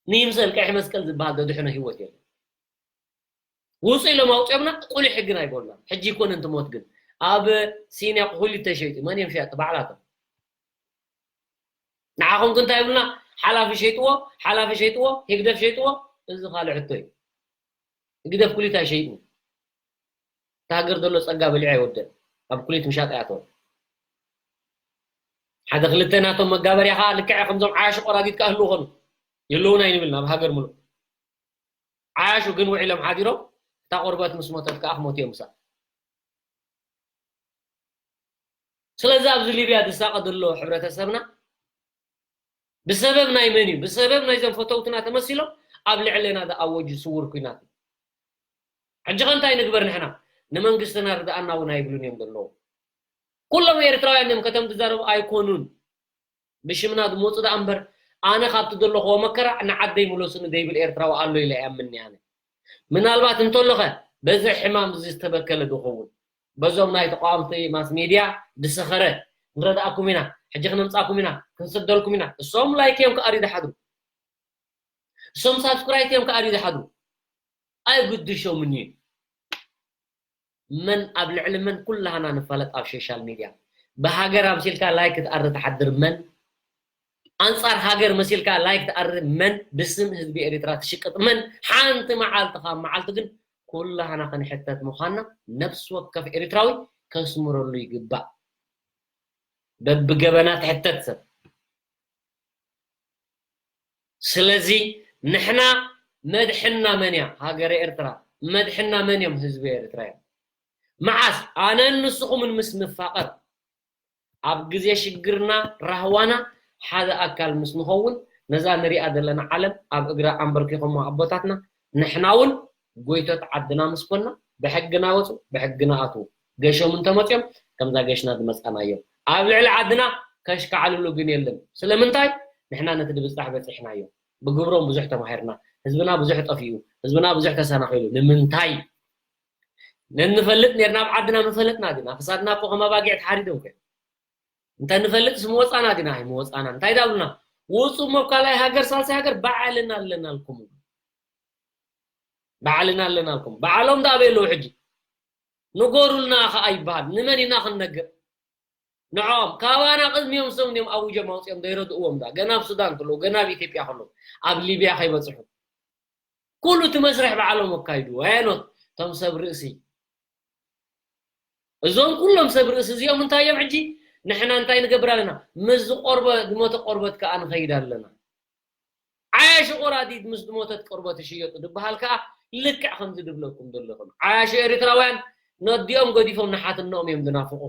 ንይምሰል ቀይሕ መስቀል ዝበሃል ዘድሕኖ ህይወት የለን ውፁ ኢሎም ኣውፅኦምና ቁሉሕ ሕግን ኣይበሉና ሕጂ ይኮነ እንትሞት ግን ኣብ ሲንያ ኩሊት ተሸይጡ መን እዮም ሸያጢ ባዕላቶም ንዓኹም ክንታይ ይብሉና ሓላፊ ሸይጥዎ ሓላፊ ሸይጥዎ ህግደፍ ሸይጥዎ እዚ ካልእ ሕቶ እዩ ህግደፍ ኩሊት ኣይሸይጥን እቲ ሃገር ዘሎ ፀጋ በሊዑ ኣይወደን ኣብ ኩሊት ምሻጥ ኣይኣተወን ሓደ ክልተ ናቶም መጋበርያ ከዓ ልክዕ ከምዞም ዓያሹ ቆራጊት ከዓ ህልው ኾኑ የለውን ኣይንብል ናብ ሃገር ምሉእ ዓያሹ ግን ውዒሎም ሓዲሮም እታ ቆርበት ምስ ሞተት ከዓ ክሞት እዮም ምሳእ ስለዚ ኣብዚ ሊብያ ዝሳቐ ዘሎ ሕብረተሰብና ብሰበብ ናይ መን እዩ ብሰበብ ናይዞም ፈተውትና ተመሲሎም ኣብ ልዕለና ዝኣወጁ ስውር ኩናት እዩ ሕጂ ከ እንታይ ንግበር ንሕና ንመንግስትና ርድኣና እውን ኣይብሉን እዮም ዘለዉ ኩሎም ኤርትራውያን እዮም ከተም ዝዛረቡ ኣይኮኑን ብሽምና ዝመፁ ደኣ እምበር ኣነ ካብቲ ዘለኽዎ መከራ ንዓደይ ምለሱኒ ዘይብል ኤርትራዊ ኣሎ ኢለ እያምኒ ኣነ ምናልባት እንተሎኸ በዚ ሕማም እዚ ዝተበከለ ዝኸውን በዞም ናይ ተቃወምቲ ማስ ሜድያ ዝሰኸረ ንረድኣኩም ኢና ሕጂ ክነምፃኩም ኢና ክንስደልኩም ኢና እሶም ላይክ እዮም ክኣርዩ ዝሓድሩ እሶም ሳብስክራይት እዮም ክኣርዩ ዝሓድሩ ኣይግድሾምን እዩ መን ኣብ ልዕሊ መን ኩላህና ንፋለጥ ኣብ ሶሻል ሚድያ ብሃገር ኣምሲልካ ላይክ ክትኣሪ ትሓድር መን ኣንፃር ሃገር መሲልካ ላይክ ትኣሪ መን ብስም ህዝቢ ኤሪትራ ትሽቅጥ መን ሓንቲ መዓልቲ ካብ መዓልቲ ግን ኩላህና ክንሕተት ምዃንና ነፍሲ ወከፍ ኤሪትራዊ ከስምረሉ ይግባእ በብገበና ትሕተት ሰብ ስለዚ ንሕና መድሕና መን እያ ሃገረ ኤርትራ መድሕና መን እዮም ህዝቢ ኤርትራ እዮም መዓስ ኣነን ንስኹምን ምስ ንፋቐር ኣብ ግዜ ሽግርና ራህዋና ሓደ ኣካል ምስ ንኸውን ነዛ ንሪኣ ዘለና ዓለም ኣብ እግራ ኣንበርኪኾሞ ኣቦታትና ንሕና እውን ጎይቶት ዓድና ምስ ኮና ብሕግና ወፁ ብሕግና ኣትዉ ገሾም እንተመፅዮም ከምዛ ገሽና ዝመፃናዮም ኣብ ልዕሊ ዓድና ከሽካዕልሉ ግን የለን። ስለምንታይ? ንሕና ነቲ ድብጻሕ በጺሕናዮ። ብግብሮም ብዙሕ ተማሂርና፣ ህዝብና ብዙሕ ጠፊኡ፣ ህዝብና ብዙሕ ተሰናኺሉ። ንምንታይ? ነንፈልጥ ኔርና ኣብ ዓድና ምፈለጥና ዲና? ክሳድና እኮ ከም ኣባጊዕ ተሓሪዶም እኮ እዮም። እንተ ንፈልጥስ ምወጻና ዲና? ኣይምወጻናን። እንታይ ዳብሉና? ውጹ እሞ ካልኣይ ሃገር ሳልሳይ ሃገር ባዕልና ኣለናልኩም። ባዕልና ኣለናልኩም። ባዕሎም ዳ ኣበይ ኣለዉ ሕጂ? ንገሩልና ከኣ ይበሃል። ንመን ኢና ክንነግር? ንዕኦም ካባና ቅድሚኦም ሰው እንዲኦም ኣውጆም ኣውጺኦም ዘይረድእዎም ዳ? ገና ኣብ ሱዳን ከለዉ፣ ገና ኣብ ኢትዮጵያ ከለዉ፣ ኣብ ሊብያ ከይበጽሑ። ኩሉ እቲ መስርሕ ባዕሎም ኣካይዱ። ኣየኖት? እቶም ሰብ ርእሲ። እዞም ኩሎም ሰብ ርእሲ እዚኦም እንታይ እዮም ሕጂ? ንሕና እንታይ ንገብር ኣለና? ምስ ዝቆርበ-፣ ዝሞተ ቆርበት ከኣ ንኸይድ ኣለና። ዓያሺ ቆራዲት ምስ ዝሞተት ቆርበት ይሽየጡ ድበሃል ከኣ ልክዕ ከምዚ ድብለኩም ዘለኹም። ዓያሺ ኤርትራውያን ነዲኦም ገዲፎም ንሓትኖም እዮም ዝናፍቑ።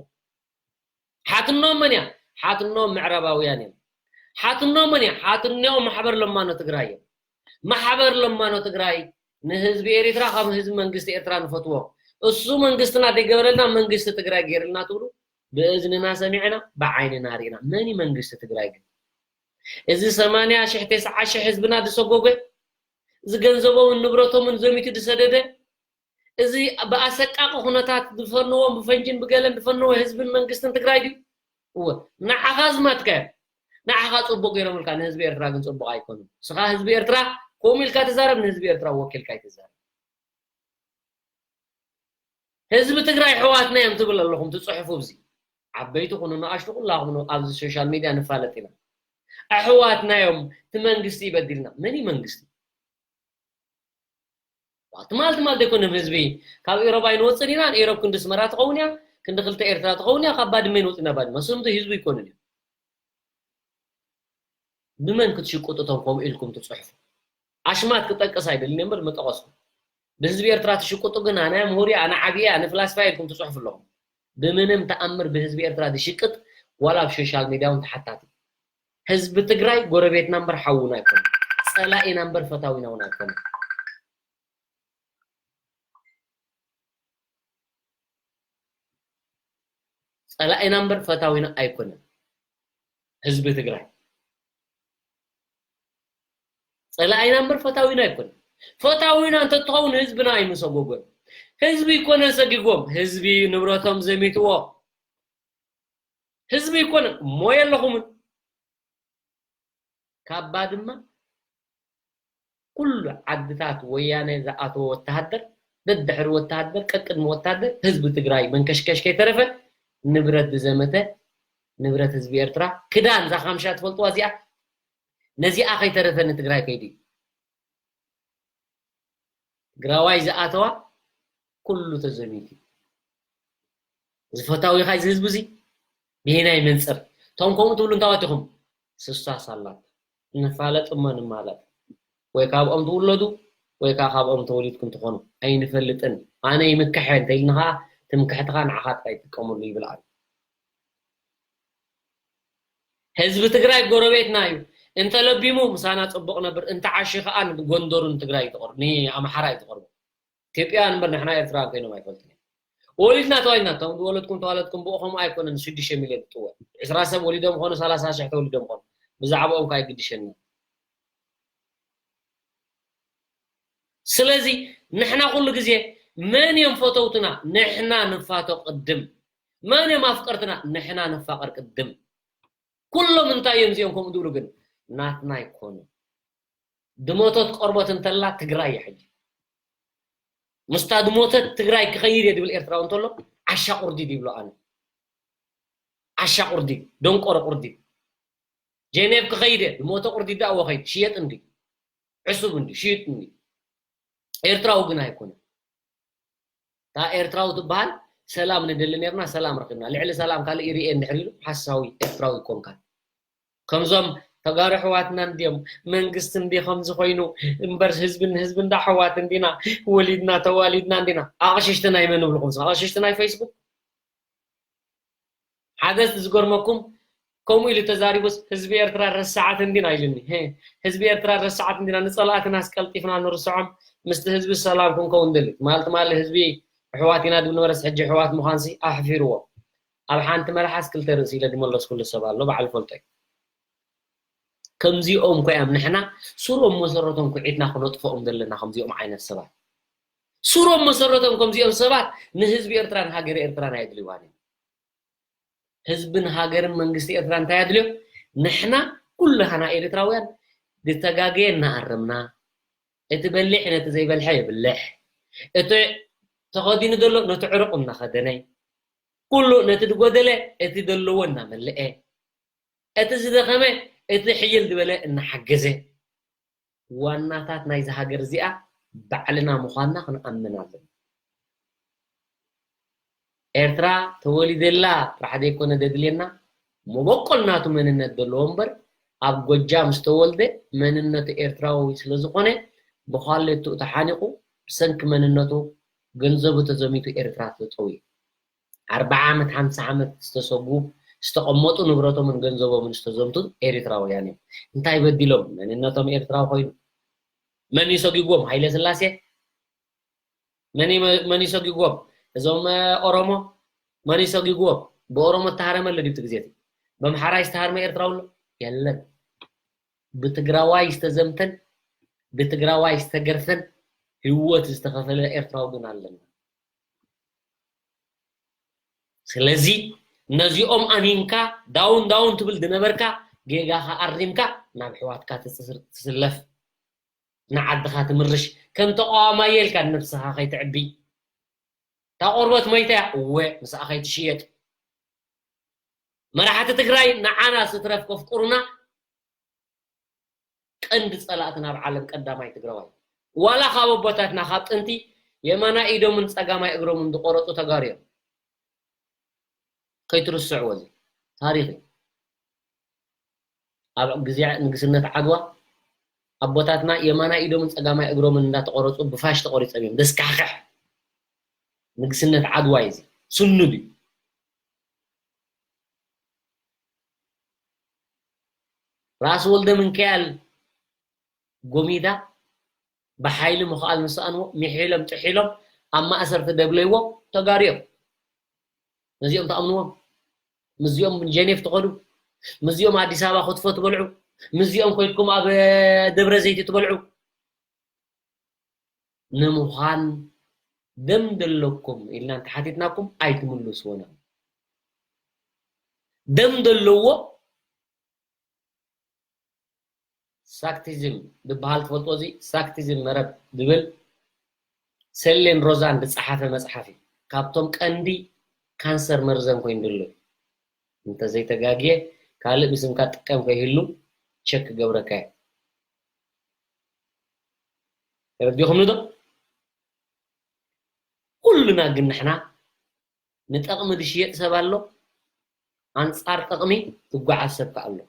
ሓትኖም መን እያ? ሓትኖም ምዕራባውያን እዮም። ሓትኖም መን እያ? ሓትኖም ማሕበር ለማኖ ትግራይ እዮም። ማሕበር ለማኖ ትግራይ ንህዝቢ ኤርትራ ከም ህዝቢ መንግስቲ ኤርትራ ንፈትዎ። እሱ መንግስትና ዘይገበረልና መንግስቲ ትግራይ ገይርልና ትብሉ። ብእዝንና ሰሚዕና፣ ብዓይንና ርኢና። መን እዩ መንግስቲ ትግራይ ግን? እዚ ሰማንያ ሽሕ፣ ተስዓ ሽሕ ህዝብና ዝሰጎገ፣ እዚ ገንዘቦምን ንብረቶምን ዘሚቱ ዝሰደደ፣ እዚ ብኣሰቃቂ ኩነታት ዝፈነዎም፣ ብፈንጂን ብገለን ዝፈነዎ ህዝብን መንግስትን ትግራይ ድዩ? እወ፣ ንዓኻ ኣዝማድካ እዮም። ንዓኻ ጽቡቕ ገይሮምልካ፣ ንህዝቢ ኤርትራ ግን ጽቡቕ ኣይኮኑን። ንስኻ ህዝቢ ኤርትራ ከምኡ ኢልካ ትዛረብ፣ ንህዝቢ ኤርትራ ወኪልካ ኣይትዛረብ። ህዝቢ ትግራይ ኣሕዋትና እዮም ትብል ኣለኹም፣ ትጽሕፉ። ኣብዚ ዓበይቲ ኩኑ ንኣሽቱ ኩላኹም ኣብዚ ሶሻል ሚድያ ንፋለጥ ኢና። ኣሕዋትና እዮም፣ እቲ መንግስቲ ይበድልና። መን እዩ መንግስቲ? ትማል ትማል ዘይኮነ ህዝቢ ካብ ኢሮብ ኣይንወፅን ኢና። ኢሮብ ክንዲ ስመራ ትኸውን እያ፣ ክንዲ ክልተ ኤርትራ ትኸውን እያ። ካብ ባድመ ይንወፅ ኢና። ባድመ ስምቲ ህዝቢ ይኮንን እዩ። ብመን ክትሽቁጡ እቶም ከምኡ ኢልኩም ትፅሕፉ? ኣሽማት ክጠቅስ ኣይደልን እምበር ምጠቐስኩ። ብህዝቢ ኤርትራ ትሽቁጡ ግን ኣነ ምሁር እየ፣ ኣነ ዓብየ፣ ኣነ ፍላስፋ ኢልኩም ትፅሕፉ ኣለኹም። ብምንም ተኣምር ብህዝቢ ኤርትራ ዝሽቅጥ ዋላ ኣብ ሶሻል ሚድያ እውን ተሓታቲ። ህዝቢ ትግራይ ጎረቤትና እምበር ሓውና ኣይኮነ፣ ፀላኢና እምበር ፈታዊና እውን ኣይኮነ። ፀላኢና እምበር ፈታዊና ኣይኮነን። ህዝቢ ትግራይ ፀላኢና እምበር ፈታዊና ኣይኮነን። ፈታዊና እንተትኸውን ህዝብና ኣይምሰጎጎን። ህዝቢ ኣይኮነን ሰጊጎም፣ ህዝቢ ንብረቶም ዘሚትዎ። ህዝቢ ኣይኮነን እሞ የለኹምን። ካብ ባድመ ኩሉ ዓድታት ወያነ ዝኣተወ ወተሃደር፣ ደድሕሪ ወተሃደር፣ ቀቅድሚ ወተሃደር፣ ህዝቢ ትግራይ መንከሽከሽ ከይተረፈ ንብረት ዝዘመተ፣ ንብረት ህዝቢ ኤርትራ፣ ክዳን፣ እዛ ካምሻ ትፈልጥዋ እዚኣ፣ ነዚኣ ከይተረፈ ንትግራይ ከይዱ እዩ። ትግራዋይ ዝኣተዋ ኩሉ ተዘሚቱ። እዚ ፈታዊኻ እዚ ህዝቢ እዚ ብሄናይ መንፅር። እቶም ከምኡ ትብሉ እንታወት ኢኹም? ስሳ ሳላት። ንፋለጥ እሞ ንማለጥ። ወይ ካብኦም ትውለዱ፣ ወይ ከዓ ካብኦም ተወሊድኩም ትኾኑ። ኣይንፈልጥን። ኣነ ይምክሐ እንተኢልና ኸዓ፣ ትምክሕትኻ ንዓኻ ጥራይ ይጥቀመሉ ይብል ኣሎ። ህዝቢ ትግራይ ጎረቤትና እዩ። እንተለቢሙ ምሳና ጽቡቕ ነብር፣ እንተዓሺ ኸኣ ንጎንደሩ ንትግራይ እዩ ዝቐርብ፣ ንኣምሓራ እዩ ዝቐርቦ። ኢትዮጵያውያን እምበር ንሕና ኤርትራውያን ኮይኖም ኣይፈልጡን እዮም። ወሊድና ተዋሊድና፣ እቶም ዝወለድኩም ተዋለድኩም ብኡ ከምኡ ኣይኮነን ሽዱሽተ ሚልዮን ዝጥወ። ዕስራ ሰብ ወሊዶም ኾኑ፣ ሰላሳ ሽሕ ተወሊዶም ኾኑ፣ ብዛዕባኦም ከኣ ኣይግድሸኒ። ስለዚ ንሕና ኩሉ ግዜ መን እዮም ፈተውትና? ንሕና ንፋቶ ቅድም። መን እዮም ኣፍቀርትና? ንሕና ንፋቀር ቅድም። ኩሎም እንታይ እዮም እዚኦም ከምኡ ዝብሉ ግን? ናትና ኣይኮኑን። ድሞተት ቆርበት እንተላ ትግራይ እያ ሕጂ። ምስታ ድሞተት ትግራይ ክኸይድ እየ ዝብል ኤርትራዊ እንተሎ ዓሻ ቁርዲድ ይብሎ ኣነ። ዓሻ ቁርዲድ፣ ደንቆሮ ቁርዲድ። ጄኔቭ ክኸይድ እየ፣ ድሞተ ቁርዲድ ደኣ ወኸይድ፣ ሽየጥ እንዲ፣ ዕሱብ እንዲ፣ ሽይጥ እንዲ። ኤርትራዊ ግን ኣይኮነን። እታ ኤርትራዊ ትበሃል ሰላም ንደሊ ነርና፣ ሰላም ረኺብና። ልዕሊ ሰላም ካልእ ይርኤ እንድሕር ኢሉ ሓሳዊ ኤርትራዊ ይኮንካን። ከምዞም ተጋሩ ኣሕዋትና እንድዮም፣ መንግስቲ እንዲ ከምዚ ኮይኑ፣ እምበር ህዝቢ ንህዝቢ እንዳ ኣሕዋት እንዲና፣ ወሊድና ተዋሊድና እንዲና። ኣቕሽሽቲ ናይ መን እብልኹም? ኣቕሽሽቲ ናይ ፌስቡክ? ሓደ ዝገርመኩም፣ ከምኡ ኢሉ ተዛሪቡስ፣ ህዝቢ ኤርትራ ረሳዓት እንዲና ኢሉኒ። ሄ፣ ህዝቢ ኤርትራ ረሳዓት እንዲና፣ ንጸላእትናስ ቀልጢፍና ንርስዖም፣ ምስቲ ህዝቢ ሰላም ክንከውን ንደሊ። ትማል ትማሊ ህዝቢ ኣሕዋት ኢና ድብል ነበረስ፣ ሕጂ ኣሕዋት ምዃንሲ ኣሕፊርዎ። ኣብ ሓንቲ መልሓስ ክልተ ርእሲ ኢለ ዝመለስኩሉ ሰብ ኣሎ፣ ባዕሉ ፈልጦ እዩ። ከምዚኦም ኮ እዮም ንሕና ስሮም መሰረቶም ኩዒትና ክነጥፍኦም ዘለና፣ ከምዚኦም ዓይነት ሰባት። ስሮም መሰረቶም ከምዚኦም ሰባት ንህዝቢ ኤርትራን ሃገረ ኤርትራን ኣየድልይዋን እዮም። ህዝብን ሃገርን መንግስቲ ኤርትራ እንታይ ኣድልዮ? ንሕና ኩላህና ኤርትራውያን ዝተጋገየ እናኣረምና፣ እቲ በሊሕ ነቲ ዘይበልሐ የብልሕ፣ እቲ ተኸዲኑ ዘሎ ነቲ ዕሩቕ እናኸደነ፣ ኩሉ ነቲ ዝጎደለ እቲ ዘለዎ እናመልአ፣ እቲ ዝደኸመ እቲ ሕይል ዝበለ እናሓገዘ፣ ዋናታት ናይዚ ሃገር እዚኣ ባዕልና ምዃንና ክንኣምን ኣለና። ኤርትራ ተወሊደላ ጥራሕ ዘይኮነ ዘድልየና፣ መበቆል ናቱ መንነት ዘለዎ እምበር፣ ኣብ ጎጃም ዝተወልደ መንነቱ ኤርትራዊ ስለ ዝኾነ፣ ብዃሌትኡ ተሓኒቑ፣ ብሰንኪ መንነቱ ገንዘቡ ተዘሚቱ ኤርትራ ተጠውዩ። ኣርብዓ ዓመት፣ ሓምሳ ዓመት ዝተሰጉ፣ ዝተቐመጡ ንብረቶምን ገንዘቦምን ዝተዘምቱ ኤርትራውያን እዮም። እንታይ በዲሎም? መንነቶም ኤርትራዊ ኮይኑ። መን እዩ ሰጊግዎም? ሃይለ ስላሴ። መን እዩ፣ መን እዩ ሰጊግዎም? እዞም፣ እ፣ ኦሮሞ። መን እዩ ሰጊግዎም? ብኦሮሞ እተሃረመ ኣሎ ድዩ እቲ ግዜ እቲ? በምሓራይ ዝተሃርመ ኤርትራዊ ኣሎ? የለን። ብትግራዋይ ዝተዘምተን ብትግራዋይ ዝተገርፈን ህይወት ዝተኸፈለ ኤርትራዊ ግን ኣለና። ስለዚ ነዚኦም ኣሚንካ ዳውን ዳውን ትብል ዝነበርካ፣ ጌጋኻ ኣሪምካ ናብ ኣሕዋትካ ትጽር-፣ ትስለፍ፣ ንዓድኻ ትምርሽ። ከም ተቃዋማይ ኢልካ ንነብስኻ ከይትዕቢ። እታ ቆርበት መይታ እያ፣ እወ፣ ምስኣ ከይትሽየጥ። መራሕቲ ትግራይ ንዓና ስትረፍ ከፍቅሩና፣ ቀንዲ ጸላእትና ኣብ ዓለም ቀዳማይ ትግራዋይ። ዋላ ካብ ኣቦታትና ካብ ጥንቲ የማናይ ኢዶምን ጸጋማይ እግሮምን ዝቆረጹ ተጋሩ እዮም። ከይትርስዕዎ፣ እዚ ታሪኽ እዩ። ኣብ ግዜ ንግስነት ዓድዋ ኣቦታትና የማናይ ኢዶምን ጸጋማይ እግሮምን እንዳተቆረጹ ብፋሽ ተቆሪጾም እዮም። ዘስካሕክሕ ንግስነት ዓድዋ እዩ። እዚ ስኑድ እዩ። ራስ ወልደ ምንካኤል ጎሚዳ ብሓይሊ ምኽኣል ምስ ሰኣንዎ፣ ሚሒሎም ጥሒሎም ኣብ ማእሰርቲ ደብለይዎ ተጋሩ እዮም። ነዚኦም ትኣምንዎም? ምስዚኦም ጀኔቭ ትኸዱ? ምስዚኦም ኣዲስ ኣበባ ክትፎ ትበልዑ? ምስዚኦም ኮይድኩም ኣብ ደብረ ዘይት ትበልዑ? ንምዃን ደም ደለኩም ኢልና እንተሓቲትናኩም ኣይትምልስዎን። ደም ደለዎ ሳክቲዝም ዝበሃል ትፈልጦ? እዚ ሳክቲዝም መረብ ዝብል ሰሌን ሮዛን ዝጸሓፈ መጽሓፍ እዩ። ካብቶም ቀንዲ ካንሰር መርዘን ኮይኑ ዘሎ እዩ። እንተዘይተጋግየ፣ ካልእ ብስምካ ጥቀም ከይህሉ ቸክ ክገብረካ እየ። ተረዲኹምኒ ዶ? ኩልና ግን ንሕና ንጠቕሚ ዝሽየጥ ሰብ ኣሎ፣ ኣንጻር ጠቕሚ ዝጓዓዝ ሰብ ከኣ ኣሎ።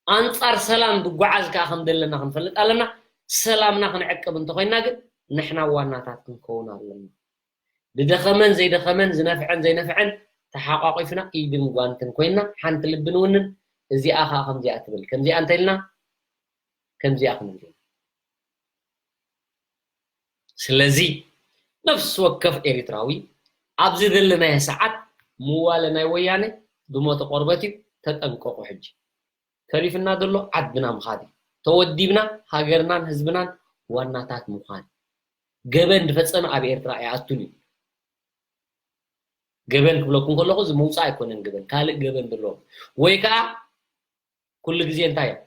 ኣንጻር ሰላም ዝጓዓዝ ከኣ ከም ዘለና ክንፈልጥ ኣለና። ሰላምና ክንዕቅብ እንተኾይንና ግን ንሕና ዋናታት ክንከውን ኣለና። ዝደኸመን ዘይደኸመን፣ ዝነፍዐን ዘይነፍዐን ተሓቋቒፍና ኢድን ጓንትን ኮይንና ሓንቲ ልቢ ንውንን። እዚኣ ከኣ ከምዚኣ ትብል፣ ከምዚኣ እንተኢልና ከምዚኣ ክንብል ኢና። ስለዚ ነፍሲ ወከፍ ኤሪትራዊ ኣብዚ ዘለናዮ ሰዓት ምዋለ ናይ ወያነ ዝሞተ ቆርበት እዩ። ተጠንቀቑ ሕጂ። ተሪፍና ዘሎ ዓድና ምኻድ እዩ። ተወዲብና ሃገርናን ህዝብናን ዋናታት ምዃን። ገበን ዝፈጸመ ኣብ ኤርትራ ኣይኣቱን እዩ። ገበን ክብለኩም ከለኹ እዚ ምውጻእ ኣይኮነን ገበን፣ ካልእ ገበን ዘለዎም። ወይ ከኣ ኩሉ ግዜ እንታይ እዮም?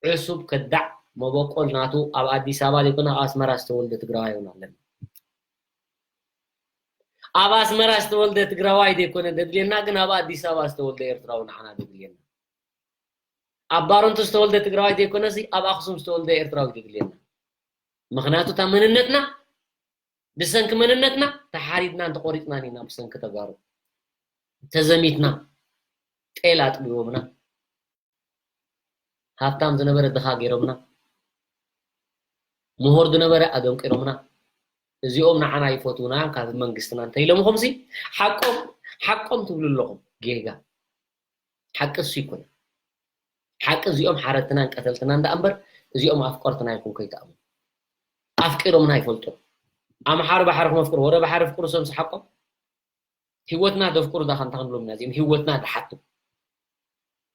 ዕሱብ ከዳዕ መበቆል ናቱ ኣብ ኣዲስ ኣበባ ዘይኮነ ኣብ ኣስመራ ዝተወልደ ትግራዋይ እውን ኣለና። ኣብ ኣስመራ ዝተወልደ ትግራዋይ ዘይኮነ ዘድልየና፣ ግን ኣብ ኣዲስ ኣበባ ዝተወልደ ኤርትራዊ ንዓና ዘድልየና። ኣብ ባረንቱ ዝተወልደ ትግራዋይ ዘይኮነሲ ኣብ ኣኽሱም ዝተወልደ ኤርትራዊ ዘድልየና። ምኽንያቱ እታ መንነትና ብሰንኪ መንነትና ተሓሪድናን ተቖሪጽናን ኢና። ብሰንኪ ተጋሩ ተዘሚትና፣ ጤል ኣጥቢቦምና፣ ሃብታም ዝነበረ ድኻ ገይሮምና፣ ምሁር ዝነበረ ኣደንቂሮምና። እዚኦም ንዓና ይፈትዉና ካብ መንግስትና እንተኢሎምኹምሲ ሓቆም፣ ሓቆም ትብሉ ኣለኹም። ጌጋ። ሓቂ እሱ ይኮነ። ሓቂ እዚኦም ሓረትናን ቀተልትናን ደኣ እምበር እዚኦም ኣፍቀርትና ኢልኩም ከይትኣምኑ። ኣፍቂሮምና ይፈልጡ። ኣምሓሩ ባሕርኹም ኣፍቅሩ፣ ወረ ባሕሪ ኣፍቅሩ፣ ሰምሲ ሓቆም። ህይወትና ደፍቅሩ ዳኻ እንታይ ክንብሎም ኢና እዚኦም ህይወትና ድሓቱ?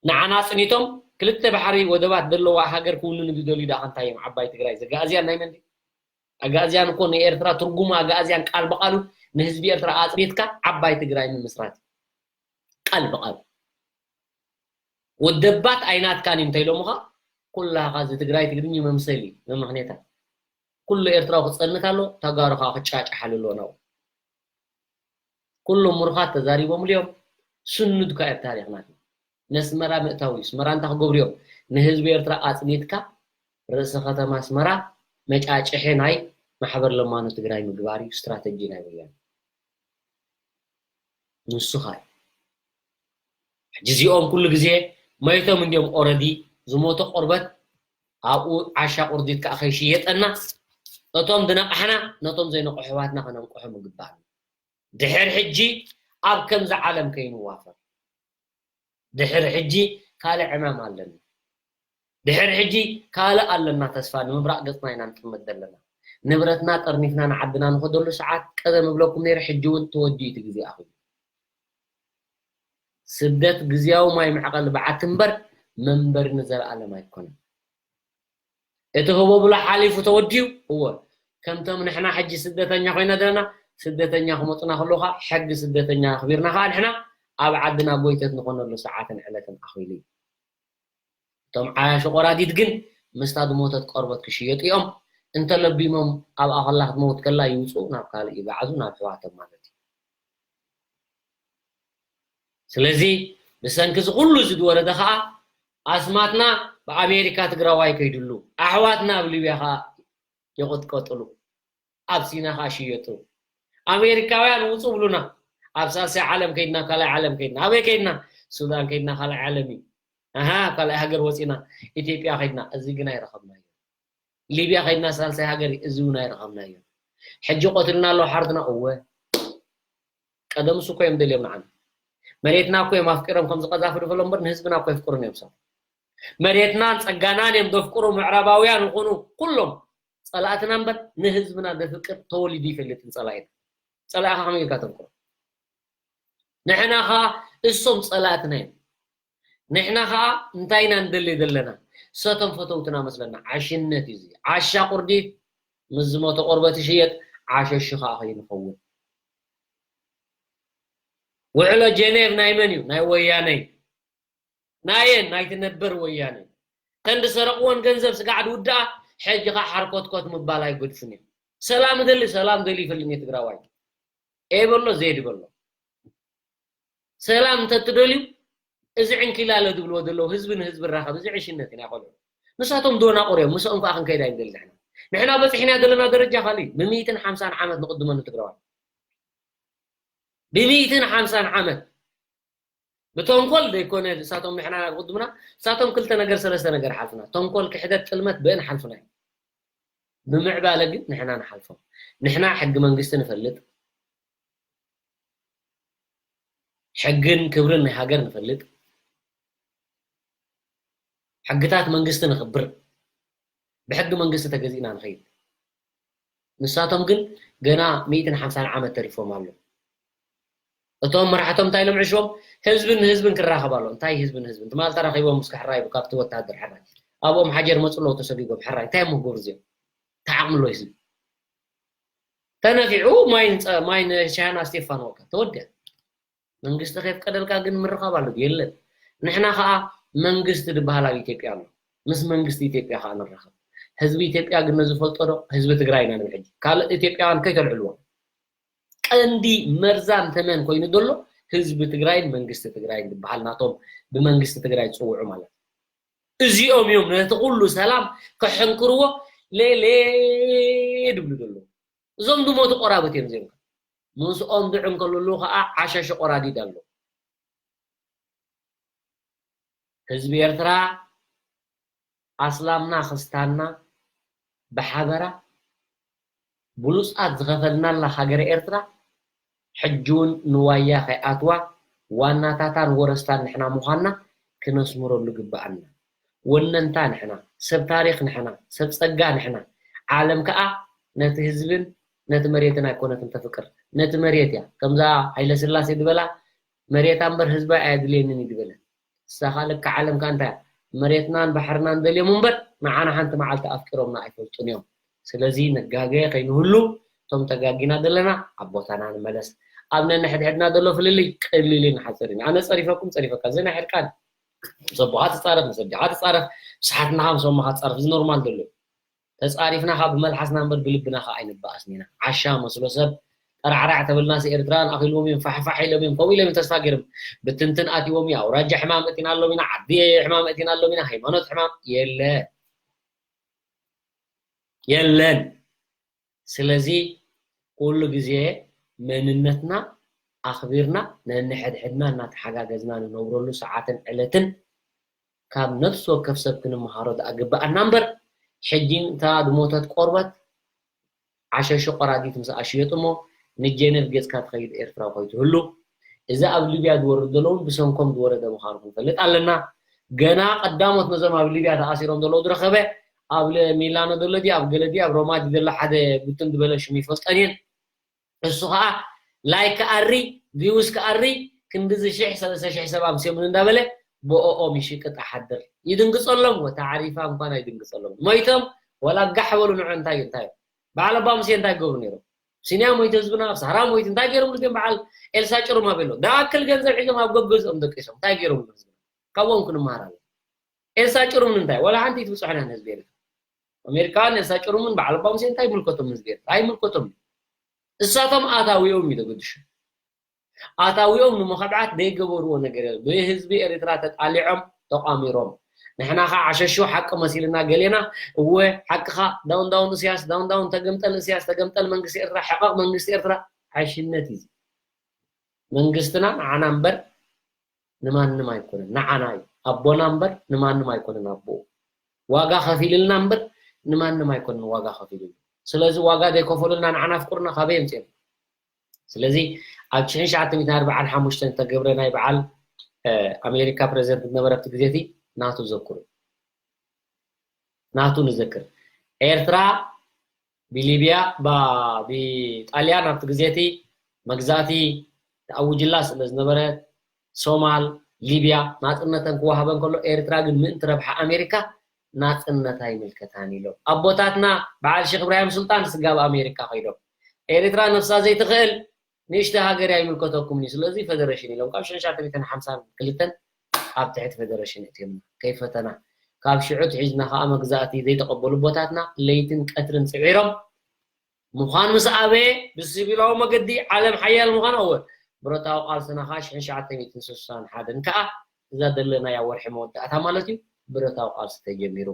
ንዓና ኣጽኒቶም ክልተ ባሕሪ ወደባት ዘለዋ ሃገር ክውንኑ ዝደልዩ ዳኻ እንታይ እዮም? ዓባይ ትግራይ ዘጋእዝያን ናይ መን ድዩ? ኣጋእዝያን እኮ ንኤርትራ ትርጉሙ ኣጋእዝያን ቃል ብቃሉ ንህዝቢ ኤርትራ ኣጽኒትካ ዓባይ ትግራይ ምምስራት እዩ። ቃል ብቃሉ ወደባት ኣይናትካን እዩ እንተኢሎምኻ ኩላኻ እዚ ትግራይ ትግርኝ መምሰሊ መመኽኔታ ኩሉ ኤርትራዊ ክጸንት ኣሎ። ተጋሩ ከዓ ክጫጫሓሉ ኣለዎ ናብኡ። ኩሎም ምሩኻት ተዛሪቦምሉ እዮም። ስኑድ ከዓ እዩ ታሪኽና። ነስመራ ምእታው እዩ። ስመራ እንታይ ክገብሩ እዮም? ንህዝቢ ኤርትራ ኣጽኒትካ ርእሰ ከተማ ኣስመራ መጫጭሒ ናይ ማሕበር ለማኖ ትግራይ ምግባር እዩ ስትራተጂ ናይ ወያነ። ንሱ ከዓ እዩ። ሕጂ እዚኦም ኩሉ ግዜ መይቶም እንዲዮም ኦረዲ ዝሞተ ቆርበት ኣብኡ ዓሻ ቁርዲት ከዓ ከይሽየጠና እቶም ዝነቃሕና ነቶም ዘይነቅሑ ኣሕዋትና ከነንቅሖም ይግባእ። ድሕር ሕጂ ኣብ ከምዚ ዓለም ከይንዋፈር ድሕር ሕጂ ካልእ ዕማም ኣለና። ድሕር ሕጂ ካልእ ኣለና ተስፋ ንምብራቕ ገጽና ኢና ንጥመት ዘለና። ንብረትና ጠርኒፍና ንዓድና ንኸደሉ ሰዓት ቀደም እብለኩም ነይረ፣ ሕጂ እውን ተወዲኡ እቲ ግዜ ኣኺሉ። ስደት ግዝያዊ ማይ መዕቐሊ በዓቲ እምበር መንበሪ ንዘለኣለም ኣይኮነን። እቲ ህቦብላ ሓሊፉ ተወዲኡ እወ ከምቶም ንሕና ሕጂ ስደተኛ ኮይና ዘለና ስደተኛ ክመፁና ከለካ ሕጊ ስደተኛ ኣኽቢርና ከዓ ንሕና ኣብ ዓድና ጎይተት ንኾነሉ ሰዓትን ዕለትን ኣኺሉ እዩ። እቶም ዓያሹ ቆራዲት ግን ምስታ ዝሞተት ቆርበት ክሽየጡ እዮም። እንተለቢሞም ኣብ ኣኸላ ክትመውት ከላ ይውፅኡ ናብ ካልእ ይገዓዙ ናብ ኣሕዋቶም ማለት እዩ። ስለዚ ብሰንኪ እዚ ኩሉ እዚ ዝወረደ ከዓ ኣስማትና ብኣሜሪካ ትግራዋይ ከይድሉ ኣሕዋትና ኣብ ሊብያ ከዓ ይቕጥቀጥሉ ኣብ ሲና ከዓ ሽየጡ። ኣሜሪካውያን ውፁ ብሉና። ኣብ ሳልሳይ ዓለም ከይድና ካልኣይ ዓለም ከይድና ኣበይ ከይድና? ሱዳን ከይድና ካልኣይ ዓለም እዩ። ኣሃ ካልኣይ ሃገር ወፂና ኢትዮጵያ ከይድና እዚ ግን ኣይረኸብናዮ። ሊብያ ከይድና ሳልሳይ ሃገር እዩ እዚ እውን ኣይረኸብናዮ። ሕጂ ቆትልና ኣለዉ ሓርድና እወ ቀደምስ እኮ እዮም ደልዮም ንዓና። መሬትና እኮ እዮም ኣፍቂሮም ከም ዝቀዛፍሩ ፈሎ እምበር ንህዝብና እኮ የፍቅሩን እዮም ሰብ። መሬትናን ጸጋናን እዮም ዘፍቅሩ ምዕራባውያን ይኹኑ ኩሎም ጸላእትና እምበር ንህዝብና ዘፍቅር ተወሊዱ ይፈልጥን ጸላኢና። ጸላኢኻ ከመይ ኢልካ ተፍቅሮ? ንሕና ኸዓ እሶም ጸላእትና እዮም። ንሕና ኸዓ እንታይ ኢና ንደሊ ዘለና? ሰቶም ፈተውትና መስለና። ዓሽነት እዩ እዚ። ዓሻ ቁርዲት ምስ ዝሞተ ቆርበት ይሽየጥ፣ ዓሸሹ ኸዓ ከይንኸውን። ውዕሎ ጀኔቭ ናይ መን እዩ? ናይ ወያነ እዩ። ናየን ናይቲ ነበር ወያነ እዩ። ተን ዝሰረቕዎን ገንዘብ ስጋዕ ዝውድኣ ሕጂ ኸዓ ሓርኮትኮት ምባል ኣይገድፉን እዮም። ሰላም እደሊ ሰላም ደሊ ይፈልጥ እየ ትግራዋይ። ኤ በሎ ዜድ በሎ። ሰላም እንተትደልዩ እዚ ዕንኪላለ ዝብልዎ ዘለዉ ህዝቢ ንህዝቢ ራኸብ እዚ ዕሽነት ኢና ቆልዑ። ንሳቶም ደናቁር እዮም። ምስኦም ከዓ ክንከይድ ኣይንደሊ ንሕና። ንሕና በፂሕና ዘለና ደረጃ ካልእ እዩ። ብሚእትን ሓምሳን ዓመት ንቕድመሉ ትግራዋይ። ብሚእትን ሓምሳን ዓመት ብተንኮል ዘይኮነ ንሳቶም ንሕና ዝቕድሙና ንሳቶም ክልተ ነገር ሰለስተ ነገር ሓልፍና ተንኮል ክሕደት ጥልመት ብእን ሓልፍና እዩ። ብምዕባለ ግን ንሕና ንሓልፎም። ንሕና ሕጊ መንግስቲ ንፈልጥ፣ ሕግን ክብርን ናይ ሃገር ንፈልጥ፣ ሕግታት መንግስቲ ንኽብር፣ ብሕጊ መንግስቲ ተገዚእና ንኸይድ። ንሳቶም ግን ገና ሚእትን ሓምሳን ዓመት ተሪፎም ኣሎ። እቶም መራሕቶም እንታይ ኢሎም ዕሽቦም ህዝብን ንህዝብን ክራኸብ ኣሎ። እንታይ ህዝብን ህዝብን ትማል ተራኺቦም ምስ ክሕራይ ካብቲ ወታደር ሕራይ ኣብኦም ሓጀር መፁ ኣለዉ ተሰጊጎም ሕራይ እንታይ እሞ ክገብሩ እዚኦም ተዓቕምሎ ህዝቢ ተነፊዑ ማይ ንፀ- ማይ ንሻና ስቴፋን ወቀ ተወዲያ። መንግስቲ ከየፍቀደልካ ግን ምርኻብ ኣሎ ድዩ? የለን። ንሕና ከዓ መንግስቲ ዝበሃል ኣብ ኢትዮጵያ ኣሎ። ምስ መንግስቲ ኢትዮጵያ ከዓ ንራኸብ። ህዝቢ ኢትዮጵያ ግን ነዚ ፈልጦ ዶ? ህዝቢ ትግራይ ኢና ንብል ሕጂ። ካልእ ኢትዮጵያውያን ከይተልዕልዎ። ቀንዲ መርዛም ተመን ኮይኑ ዘሎ ህዝቢ ትግራይን መንግስቲ ትግራይን ዝበሃል ናቶም ብመንግስቲ ትግራይ ዝፅውዑ ማለት እዩ። እዚኦም እዮም ነቲ ኩሉ ሰላም ከሕንክርዎ ሌሌ ድብሉ ዘለዉ። እዞም ዝሞቱ ቆራብት እዮም እዚኦም። ምስኦም ዝዕንከልሉ ከዓ ዓሻሺ ቆራዲድ ኣሎ። ህዝቢ ኤርትራ ኣስላምና ክስታንና ብሓበራ ብሉጻት ዝኸፈልናላ ሃገረ ኤርትራ ሕጂ እውን ንዋያ ከይኣትዋ ዋናታታን ወረስታን ንሕና ምዃንና ክነስምረሉ ግብኣና። ወነንታ ንሕና፣ ሰብ ታሪኽ ንሕና፣ ሰብ ጸጋ ንሕና፣ ዓለም ከኣ ነቲ ህዝብን ነቲ መሬትን ኣይኮነትን ተፍቅር፣ ነቲ መሬት እያ። ከምዛ ሃይለ ስላሴ ዝበላ መሬታ እምበር ህዝባ ኣየድልየንን እዩ ዝበለ። ንሳ ከዓ ልክዕ ዓለም ከዓ እንታይ እያ? መሬትናን ባሕርናን ደልዮም እምበር ንዓና ሓንቲ መዓልቲ ኣፍቂሮምና ኣይፈልጡን እዮም። ስለዚ ነጋገ ከይንህሉ እቶም ተጋጊና ዘለና ኣብ ቦታና ንመለስ። ኣብ ነንሕድሕድና ዘሎ ፍልልይ ቀሊልን ሓፂርን እዩ። ኣነ ፀሪፈኩም ፀሪፈካ፣ እዚ ናይ ሕርቃን ምስ ኣቦኻ ትፃረፍ፣ ምስ ኣዴኻ ትፃረፍ፣ ምስ ሓትናኻ ምስ ኣሞኻ ትፃረፍ፣ እዚ ኖርማል ዘሎ እዩ። ተፃሪፍና ከዓ ብመልሓስና እምበር ብልብና ከዓ ኣይንበኣስን ኢና። ዓሻ መስሎ ሰብ ጠራዕራዕ ተብልናስ ኤርትራን ኣኺልዎም እዮም፣ ፋሕፋሕ ኢሎም እዮም፣ ከምኡ ኢሎም እዮም ተስፋ ገይሮም። ብትንትን ኣትዎም እዩ፣ ኣውራጃ ሕማም እቲና ኣሎም ኢና፣ ዓዲ ሕማም እቲና ኣሎም ኢና፣ ሃይማኖት ሕማም የለ የለን። ስለዚ ኩሉ ግዜ መንነትና ኣኽቢርና ነንሕድሕድና እናተሓጋገዝና ንነብረሉ ሰዓትን ዕለትን ካብ ነፍሲ ወከፍ ሰብ ክንመሃሮ ዝኣግብኣና እምበር፣ ሕጂ እታ ዝሞተት ቆርበት ዓሸሹ ቆራዲት ምስ ኣሽየጡ እሞ ንጀነቭ ገጽካ ትኸይድ ኤርትራዊ ከይትህሉ። እዚ ኣብ ሊብያ ዝወርድ ዘሎ እውን ብሰንኮም ዝወረደ ምዃኑ ክንፈልጥ ኣለና። ገና ቀዳሞት ነዞም ኣብ ሊብያ ተኣሲሮም ዘለዉ ዝረኸበ ኣብ ለ- ሚላኖ ዘሎ ድዩ ኣብ ገለ ድዩ ኣብ ሮማ ድዩ ዘሎ ሓደ ብትን ዝበለ ሽሙ ይፈልጠን እየን። እሱ ከዓ ላይክ ክኣሪ ቪውስ ክኣሪ ክንድዚ ሽሕ ሰለስተ ሽሕ ሰብ ኣምስዮምን እንዳበለ ብኦኦም ይሽቅጥ ኣሓድር ይድንግፀሎም። ወታ ዓሪፋ እንኳን ኣይድንግፀሎም ሞይቶም ወላ ጋሕ በሉ ንዑ እንታይ እንታይ በዓል ኣባ ሙሴ እንታይ ገብሩ ነይሮም? ሲንያ ሞይቱ ህዝብና ኣብ ሳራ ሞይቱ እንታይ ገይሮም ግን በዓል ኤልሳ ጭሩም ኣበሎ ዳኣክል ገንዘብ ሒዞም ኣብ ገገዝኦም ደቂሶም እንታይ ገይሮም ህዝብና? ካብኦም ክንመሃር ኣለ። ኤልሳ ጭሩም ንምንታይ ወላ ሓንቲ ትብፅሖ ናይ ህዝቢ ኤርትራ ኣሜሪካን ኤልሳ ጭሩምን በዓል ኣባ ሙሴ እንታይ ይምልከቶም ህዝቢ ኤርትራ? ኣይምልከቶም። እሳቶም ኣታዊኦም እዩ ተገድሹ። ኣታዊኦም ንምኸብዓት ዘይገበርዎ ነገር የለ። ብህዝቢ ኤርትራ ተጣሊዖም ተቋሚሮም ንሕና ኸዓ ዓሸሹ ሓቂ መሲልና ገሌና እወ ሓቅኻ ዳውን ዳውን እስያስ ዳውን ዳውን ተገምጠል እስያስ ተገምጠል መንግስቲ ኤርትራ ሕቐቕ መንግስቲ ኤርትራ። ዓሽነት እዩ። መንግስትና ንዓና እምበር ንማንም ኣይኮነን። ንዓና እዩ ኣቦና እምበር ንማንም ኣይኮነን ኣቦኡ። ዋጋ ከፊልልና እምበር ንማንም ኣይኮነን ዋጋ ከፊልሉ። ስለዚ ዋጋ ዘይከፈሉልና ንዓና ኣፍቅሩና ካበይ የምፅኦም? ስለዚ ኣብ ሽሕን ሸዓተ ሚእትን ኣርባዓን ሓሙሽተን ዝተገብረ ናይ በዓል ኣሜሪካ ፕሬዚደንት ዝነበረ ኣብቲ ግዜ እቲ ናቱ ዘክሩ ናቱ ንዘክር ኤርትራ ብሊብያ ብጣልያን ኣብቲ ግዜ እቲ መግዛእቲ ተኣውጅላ ስለ ዝነበረ ሶማል ሊብያ ናፅነተን ክወሃበን ከሎ ኤርትራ ግን ምእንቲ ረብሓ ኣሜሪካ ናፅነት ኣይምልከታን ኢሎም ኣቦታትና በዓል ሼክ እብራሂም ሱልጣን ስጋብ ኣሜሪካ ከይዶም ኤርትራ ነፍሳ ዘይትኽእል ንእሽተ ሃገር ኣይምልከተኩም እዩ ስለዚ ፈደረሽን ኢሎም ካብ ሽሕን ሸዓተ ሚእትን ሓምሳን ክልተን ኣብ ትሕቲ ፈደረሽን እትዮምና ከይፈተና ካብ ሽዑ ትሒዝና ከዓ መግዛእቲ ዘይተቐበሉ ኣቦታትና ለይትን ቀትርን ፅዒሮም ምዃን ምስ ኣበየ ብሲቪላዊ መገዲ ዓለም ሓያል ምዃን ኣወ ብረታዊ ቃልስና ከዓ ሽሕን ሸዓተ ሚእትን ስሳን ሓደን ከዓ እዛ ዘለናያ ወርሒ መወዳእታ ማለት እዩ ብረታዊ ቃልሲ ተጀሚሩ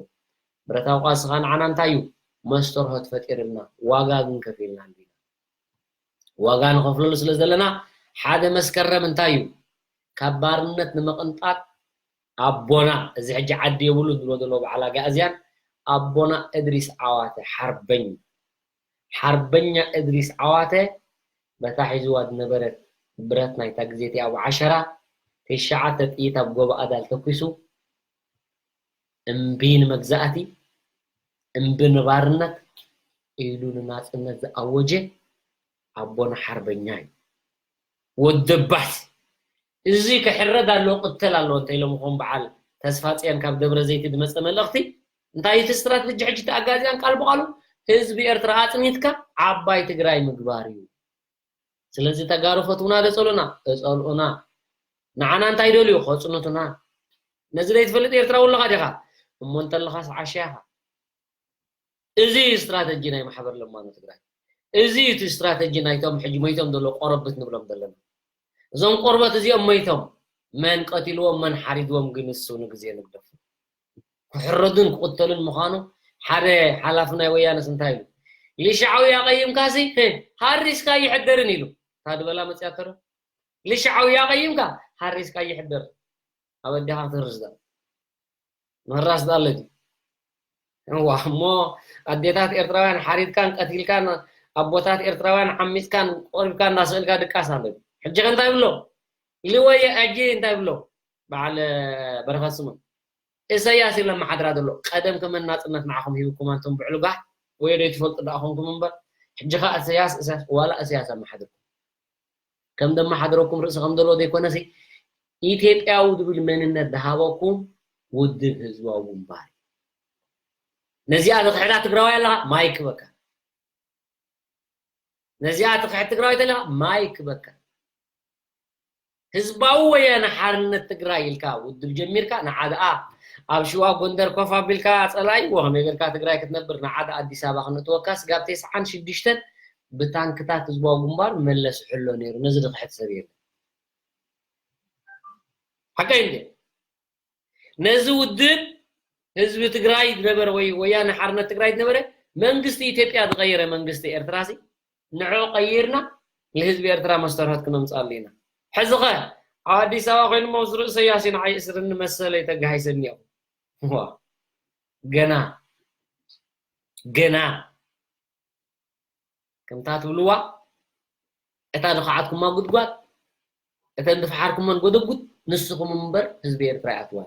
ብረታዊ ቃልሲ ከዓ ንዓና እንታይ እዩ መስተርሆት ፈጢርልና ዋጋ ግን ከፊልና እንዲና ዋጋ ንኸፍለሉ ስለ ዘለና ሓደ መስከረም እንታይ እዩ ካብ ባርነት ንምቕንጣጥ ኣቦና እዚ ሕጂ ዓዲ የብሉ ዝብሎ ዘለዎ በዓል ኣጋእዝያን ኣቦና እድሪስ ዓዋተ ሓርበኛ ሓርበኛ እድሪስ ዓዋተ በታ ሒዝዋ ዝነበረት ብረት ናይታ ግዜ እቲ ኣብ ዓሸራ ትሽዓተ ጥይት ኣብ ጎቦ ኣዳል ተኩሱ እምቢ ንመግዛእቲ እምቢ ንባርነት ኢሉ ንናፅነት ዝኣወጀ ኣቦና ሓርበኛ እዩ። ወደባት እዚ ክሕረድ ኣለዎ ቅተል ኣለዎ እንተ ኢሎም ኾን በዓል ተስፋፅዮን ካብ ደብረ ዘይቲ ዝመፀ መልእኽቲ እንታይ እቲ ስትራተጂ ሕጂ ተኣጋዚያን ቃል ብቃሉ ህዝቢ ኤርትራ ኣፅኒትካ ዓባይ ትግራይ ምግባር እዩ። ስለዚ ተጋሩ ፈትውና ዶ ጸልኡና? እጸልኡና። ንዓና እንታይ ደልዩ? ከጽንቱና። ነዚ ዘይትፈልጥ ኤርትራዊ ኣለኻ ዲኻ? እሞ እንተለኻስ ዓሻ ኢኻ። እዚ እዩ ስትራተጂ ናይ ማሕበር ለማኖ ትግራይ። እዚ እዩ እቲ ስትራተጂ ናይቶም ሕጂ መይቶም ዘለዉ ቆረብት ንብሎም ዘለና። እዞም ቆርበት እዚኦም መይቶም መን ቀቲልዎም መን ሓሪድዎም ግን እሱ ንግዜ ንግደፎ። ክሕረዱን ክቕተሉን ምዃኑ ሓደ ሓላፊ ናይ ወያነስ እንታይ ኢሉ? ልሻዓውያ ቀይምካሲ ሃሪስካ ይሕደርን ኢሉ። እታ ድበላ መፅያቶ ዶ? ልሻዓውያ ቀይምካ ሃሪስካ ይሕደር። ኣብ ኣዴኻ ክትህርስ ዳ? ምህራስ ዳ ኣለቲ? እዋ እሞ ኣዴታት ኤርትራውያን ሓሪድካን ቀቲልካን ኣቦታት ኤርትራውያን ዓሚፅካን ቆሪብካ እንዳስእልካ ድቃስ ኣለቲ። ሕጂ ከ እንታይ ይብሎ? ልወየ ሕጂ እንታይ ይብሎ? በዓል በረኸት ስምኦን። እሰያስ እዩ ለመሓድራ ዘሎ ቀደም ከመን ናፅነት ንዓኹም ሂብኩም ኣንቶም ብዕሉጋት ወዮ ዶ ይትፈልጡ ዶ ኣኹምኩም እምበር ሕጂ ኸዓ እሰያስ እሰያስ ዋላ እሰያስ ኣመሓድርኩም ከም ደመሓድረኩም ርእሲ ከም ዘለዎ ዘይኮነሲ ኢትዮጵያዊ ዝብል መንነት ዝሃበኩም ውድብ ህዝባዊ ግንባር እዩ። ነዚኣ ዝኽሕዳ ትግራዋይ ኣለኻ ማይክ በካ። ነዚኣ ትኽሕድ ትግራዋይ ተለኻ ማይክ በካ። ህዝባዊ ወያነ ሓርነት ትግራይ ኢልካ ውድብ ጀሚርካ ንዓ ደኣ ኣብ ሽዋ ጎንደር ኮፍ ኣቢልካ ጸላኢዎ ከመይ ጌርካ ትግራይ ክትነብር ንዓ ደኣ ኣዲስ ኣበባ ክነእትወካ ስጋብ ተስዓን ሽዱሽተን ብታንክታት ህዝባዊ ግንባር መለስ ሕሎ ነይሩ። ነዚ ዝኽሕድ ሰብ የለን። ሓቀይ እንዴ? ነዚ ውድብ ህዝቢ ትግራይ ዝነበረ ወይ ወያነ ሓርነት ትግራይ ዝነበረ መንግስቲ ኢትዮጵያ ዝቐየረ መንግስቲ ኤርትራ ሲ ንዕኡ ቀይርና ንህዝቢ ኤርትራ መስተርሆት ክነምፅኣሉ ኢና። ሕዚ ኸ ኣብ ኣዲስ ኣበባ ኮይኑ መውስ ርእሰ ያሲን ዓይእስርኒ መሰለይ ተጋሂሰኒ እኒኦ። ዋ፣ ገና ገና ከምታ ትብልዋ እታ ዝኸዓትኩማ ጉድጓድ እተን ዝፈሓርኩመን ጎደጉድ ንስኹም እምበር ህዝቢ ኤርትራ ይኣትዋ።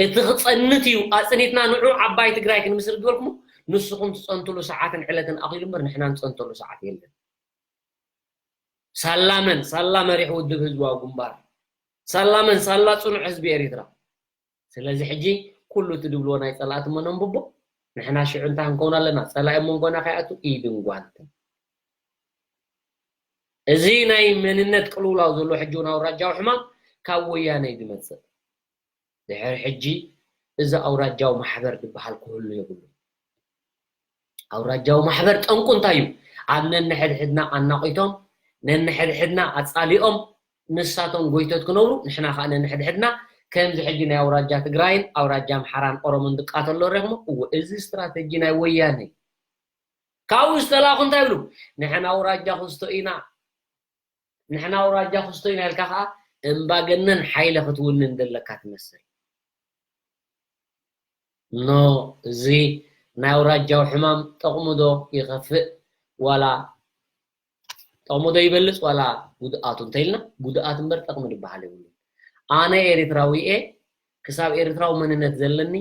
እቲ ክጸንት እዩ ኣጽኒትና ንዑ ዓባይ ትግራይ ክንምስርት ዝበልኩሞ ንስኹም ትጸንትሉ ሰዓትን ዕለትን ኣኺሉ እምበር ንሕና ንጸንተሉ ሰዓት የለን። ሳላ መን ሳላ መሪሕ ውድብ ህዝባዊ ግንባር ሳላ መን ሳላ ጽኑዕ ህዝቢ ኤሪትራ። ስለዚ ሕጂ ኩሉ እቲ ድብልዎ ናይ ጸላእቲ እሞ ነንብቦ። ንሕና ሽዑ እንታይ ክንከውን ኣለና? ጸላኢ ኣብ መንጎና ከይኣቱ ኢድን ጓንትን። እዚ ናይ መንነት ቅልውላው ዘሎ ሕጂ እውን ኣውራጃዊ ሕማም ካብ ወያነ እዩ ዝመጽእ። ድሕሪ ሕጂ እዚ ኣውራጃዊ ማሕበር ዝበሃል ክህሉ የብሉ። ኣውራጃዊ ማሕበር ጠንቁ እንታይ እዩ? ኣብ ነንሕድሕድና ኣናቒቶም ነንሕድሕድና ኣጻሊኦም ንሳቶም ጎይቶት ክነብሩ ንሕና ከዓ ነንሕድሕድና ከምዚ ሕጂ ናይ ኣውራጃ ትግራይን ኣውራጃ ኣምሓራን ኦሮሞን ዝቃተሎ ረኽሞ እዎ እዚ ስትራተጂ ናይ ወያነ እዩ። ካብኡ ዝተላኹ እንታይ ይብሉ? ንሕና ኣውራጃ ክስቶ ኢና ንሕና ኣውራጃ ክስቶ ኢና ኢልካ ከዓ እምባገነን ሓይለ ክትውንን ዘለካ ትመስል። ኖ እዚ ናይ ኣውራጃዊ ሕማም ጠቕሙ ዶ ይኸፍእ ዋላ ጠቕሙ ዶ ይበልፅ ዋላ ጉድኣቱ እንተኢልና ጉድኣት እምበር ጠቕሚ ዝበሃል የብሉን። ኣነ ኤሪትራዊ እየ ክሳብ ኤሪትራዊ መንነት ዘለኒ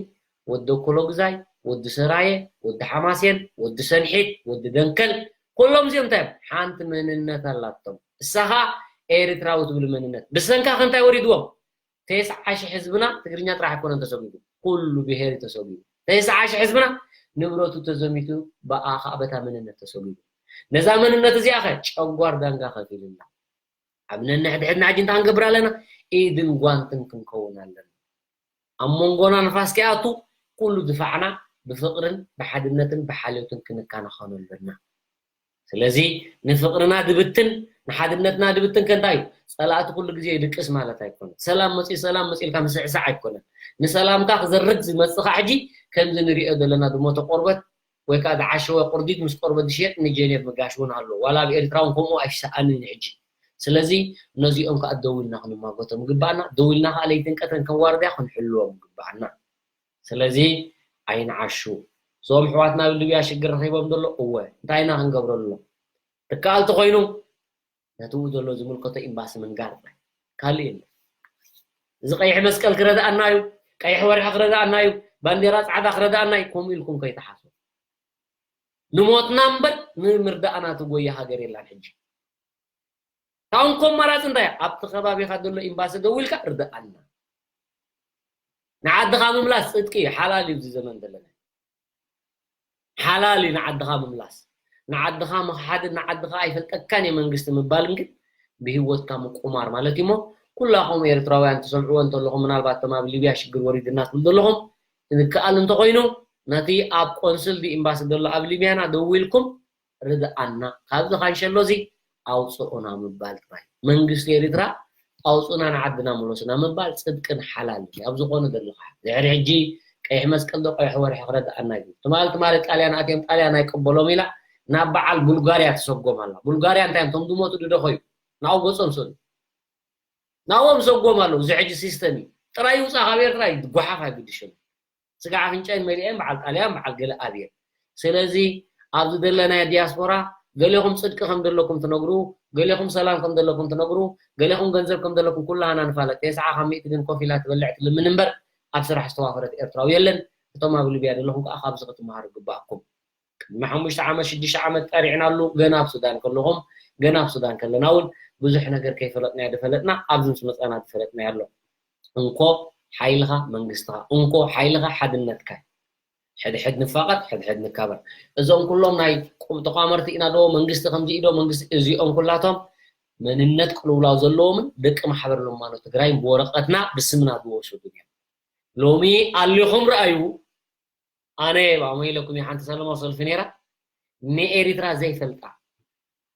ወዲ ኮሎግዛይ ወዲ ሰራየ ወዲ ሓማሴን ወዲ ሰንሒት ወዲ ደንከል ኩሎም እዚኦም እንታይ እዮም ሓንቲ መንነት ኣላቶም እሳ ከዓ ኤሪትራዊ ትብል መንነት ብሰንካ ከ እንታይ ወሪድዎም ተስዓ ሽሕ ህዝብና ትግርኛ ጥራሕ ኣይኮነን ተሰጒጉ ኩሉ ብሄር እዩ ተሰጒጉ ተስዓ ሽሕ ህዝብና ንብረቱ ተዘሚቱ ብኣ ከዓ በታ መንነት ተሰጒጉ ነዛ መንነት እዚኣ ከ ጨጓር ዳንጋ ከፊልላ ኣብ ነንሕድሕድና ሕጂ እንታይ ክንገብር ኣለና ኢድን ጓንትን ክንከውን ኣለና ኣብ መንጎና ንፋስ ከይኣቱ ኩሉ ድፋዕና ብፍቅርን ብሓድነትን ብሓልዮትን ክንከናኸኖ ኣለና ስለዚ ንፍቅርና ድብትን ንሓድነትና ድብትን ከ እንታይ እዩ ፀላእቲ ኩሉ ግዜ ይድቅስ ማለት ኣይኮነን ሰላም መፅኡ ሰላም መፅኡ ኢልካ ምስዕሳዕ ኣይኮነን ንሰላምካ ክዘርግ ዝመፅእ ከዓ ሕጂ ከምዚ ንሪኦ ዘለና ዝሞተ ቆርበት ወይ ከዓ ዝዓሸወ ቁርዲድ ምስ ቆርበት ዝሽየጥ ንጀኔቭ ምጋሽ እውን ኣሎ ዋላ ኣብ ኤርትራ እውን ከምኡ ኣይሰኣንን ሕጂ ስለዚ ነዚኦም ከዓ ደው ኢልና ክንማጎቶም ይግባኣና ደው ኢልና ከዓ ለይትን ቀትርን ከም ዋርድያ ክንሕልዎም ይግባኣና ስለዚ ኣይንዓሹ እዞም ኣሕዋትና ኣብ ሊብያ ሽግር ረኺቦም ዘሎ እወ እንታይ ኢና ክንገብረሎም ትከኣል ተኾይኑ ነቲ ኡ ዘሎ ዝምልከቶ ኤምባሲ ምንጋር ጥራይ ካልእ የለን እዚ ቀይሕ መስቀል ክረድኣና እዩ ቀይሕ ወርሒ ክረድኣና እዩ ባንዴራ ፃዕዳ ክረድኣና እዩ ከምኡ ኢልኩም ከይትሓስቡ ንሞትና እምበር ንምርዳእና ትጎየ ሃገር የላን ሕጂ ካብ እንኮ ኣማራፂ እንታይ ኣብቲ ከባቢካ ዘሎ ኤምባሲ ደዊልካ ርድኣና ንዓድኻ ምምላስ ፅድቂ እዩ ሓላል እዩ እዚ ዘመን ዘለና ሓላል እዩ ንዓድኻ ምምላስ ንዓድኻ ምኽሓድን ንዓድኻ ኣይፈልጠካን እየ መንግስቲ ምባልን ግን ብሂወትካ ምቁማር ማለት እዩ እሞ ኩላኹም ኤርትራውያን ትሰምዕዎ እንተለኹም ምናልባት እቶም ኣብ ሊብያ ሽግር ወሪድና ትብሉ ዘለኹም ዝከኣል እንተኾይኑ ነቲ ኣብ ቆንስል ዲ ኤምባሲ ዘሎ ኣብ ሊብያና ደዊልኩም ርድኣና ካብዚ ካንሸሎ እዚ ኣውፅኡና ምባል ጥራይ መንግስቲ ኤሪትራ ኣውፅኡና ንዓድና ምለሱና ምባል ፅድቅን ሓላል እዩ ኣብ ዝኾነ ዘለካ ድሕሪ ሕጂ ቀይሕ መስቀል ዶ ቀይሕ ወርሒ ክረድኣና እዩ ትማል ትማል ጣልያን ኣትዮም ጣልያን ኣይቀበሎም ኢላ ናብ በዓል ቡልጋርያ ትሰጎም ኣላ ቡልጋርያ እንታይ እዮም ቶም ዝሞቱ ድደኸዩ ናብኡ ገፆም ሰዱ ናብኦም ሰጎም ኣለዉ እዚ ሕጂ ሲስተም እዩ ጥራይ ይውፃ ካብ ኤርትራ ጓሓፍ ኣይግድሸሉ ስጋዕ ኣፍንጫይን መሊአን በዓል ጣልያን በዓል ገለ ኣብየን ስለዚ ኣብዚ ዘለናዮ ዲያስፖራ ገሌኹም ፅድቂ ከም ዘለኩም ትነግሩ ገሌኹም ሰላም ከም ዘለኩም ትነግሩ ገሌኹም ገንዘብ ከም ዘለኩም ኩላህና ንፋለጥ ተስዓ ካብ ሚእቲ ግን ኮፍ ኢላ ትበልዕ ትልምን እምበር ኣብ ስራሕ ዝተዋፈረት ኤርትራዊ የለን እቶም ኣብ ሊብያ ዘለኹም ከዓ ካብዚ ክትመሃሩ ይግባኣኩም ቅድሚ ሓሙሽተ ዓመት ሽዱሽተ ዓመት ጠሪዕናሉ። ገና ኣብ ሱዳን ከለኹም፣ ገና ኣብ ሱዳን ከለና እውን ብዙሕ ነገር ከይፈለጥናዮ ዝፈለጥና፣ ኣብዚ ምስ መፃና ዝፈለጥናዮ ኣሎ። እንኮ ሓይልኻ መንግስትኻ፣ እንኮ ሓይልኻ ሓድነትካ። ሕድሕድ ንፋቐር፣ ሕድሕድ ንካበር። እዞም ኩሎም ናይ ቁም ተቋመርቲ ኢና ዶ መንግስቲ ከምዚ ኢዶ መንግስቲ፣ እዚኦም ኩላቶም መንነት ቅልውላው ዘለዎምን ደቂ ማሕበር ለማኖ ትግራይን ብወረቐትና ብስምና ዝወሰዱ እዮም። ሎሚ ኣሊኹም ረኣዩ። ኣነ ባሞ ኢለኩም እየ፣ ሓንቲ ሰላማዊ ሰልፊ ነይራ፣ ንኤሪትራ ዘይፈልጣ፣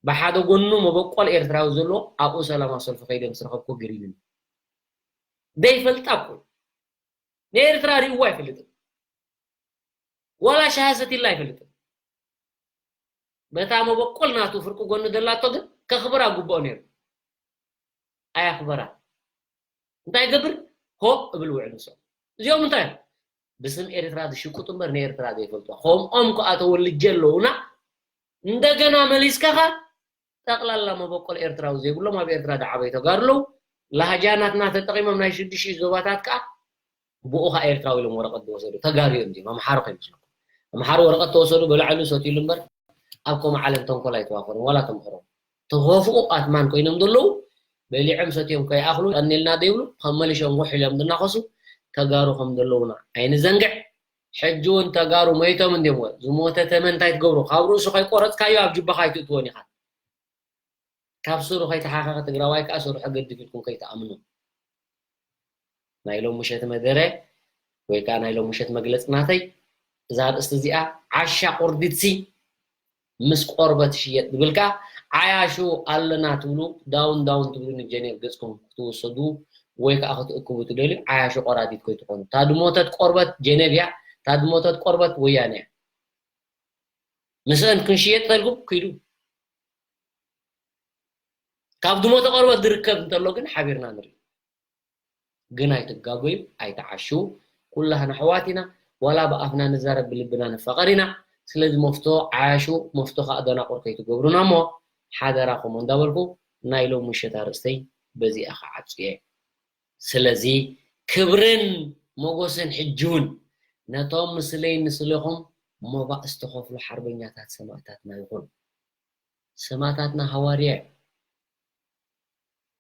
ብሓደ ጎኑ መበቆል ኤርትራዊ ዘሎ ኣብኡ ሰላማዊ ሰልፊ ከይደ ምስ ረኸብኩ ግሪምን ዘይፈልጣ እኮ ንኤርትራ ሪእዋ ኣይፈልጥን፣ ዋላ ሻሂ ሰቲላ ኣይፈልጥን። በታ መበቆል ናቱ ፍርቂ ጎኒ ዘላቶ ግን ከኽብራ ግብኦ ነይሩ። ኣየኽበራ። እንታይ ገብር? ሆ እብል ውዕል ንሶም። እዚኦም እንታይ እዮም? ብስም ኤርትራ ዝሽቁጡ እምበር ንኤርትራ ዘይፈልጡ። ከምኦም ከኣ ተወልጀ ኣለውና። እንደገና መሊስካኻ ጠቕላላ መበቆል ኤርትራዊ ዘይብሎም ኣብ ኤርትራ ዝዓበዩ ተጋሩ ኣለዉ። ላህጃ ናትና ተጠቒሞም ናይ ሽዱሽተ ዞባታት ከኣ ብኡ ኸኣ ኤርትራዊ ኢሎም ወረቐት ዝወሰዱ ተጋሩ እዮም። እዚኦም ኣምሓሩ ከይመስለኩም። ኣምሓሩ ወረቐት ተወሰዱ፣ በልዐሉ፣ ሰትዩሉ እምበር ኣብ ከምኡ ዓለም ተንኮል ኣይተዋፈሩን፣ ዋላ ተምሃሮ። ተኸፍኡ ኣትማን ኮይኖም ዘለዉ፣ በሊዖም ሰትዮም ከይኣኽሉ ቀኒልና ዘይብሉ፣ ከም መሊሾም ጉሕ ኢሎም ዝናኸሱ ተጋሩ ከም ዘለዉና ኣይንዘንግዕ። ሕጂ እውን ተጋሩ መይቶም እንድዮም። ዝሞተ ተመን እንታይ ትገብሮ? ካብ ርእሱ ከይቆረጽካዮ ኣብ ጅባኻ ኣይትእትዎን ኢኻ። ካብ ስሩ ከይተሓኸኸ ትግራዋይ ከኣ ስርሑ ገድፍ ኢልኩም ከይትኣምኑ። ናይ ሎም ምሸት መደረ ወይ ከኣ ናይ ሎም ምሸት መግለጺ ናተይ እዛ ኣርእስቲ እዚኣ፣ ዓሻ ቁርዲትሲ ምስ ቆርበት ሽየጥ ዝብል ከኣ፣ ዓያሹ ኣለና ትብሉ፣ ዳውን ዳውን ትብሉ፣ ንጀኔቭ ገጽኩም ክትውሰዱ ወይ ከኣ ክትእክቡ ትደልዩ፣ ዓያሹ ቆራዲት ከይትኾኑ። እታ ዝሞተት ቆርበት ጀኔቭ እያ፣ እታ ዝሞተት ቆርበት ወያነ እያ። ምስአን ክንሽየጥ ተልኩም ኪዱ። ካብ ዝሞተ ቆርበት ዝርከብ እንተሎ ግን ሓቢርና ንርኢ። ግን ኣይትጋጎዩ፣ ኣይትዓሽዉ። ኩላህና ኣሕዋት ኢና። ዋላ ብኣፍና ንዛረብ ብልብና ንፋቐር ኢና። ስለዚ መፍቶ ዓያሹ፣ መፍቶ ከኣ ደናቑር ከይትገብሩና እሞ ሓደራኹም እንዳበልኩ ናይ ሎም ምሸት ኣርእስተይ በዚኣ ክዓጹ እየ። ስለዚ ክብርን ሞጎስን ሕጂ እውን ነቶም ምስለይ ምስለኹም ሞባእ ዝተኸፍሉ ሓርበኛታት ሰማእታትና ይኹን። ሰማእታትና ሃዋርያ እዮም።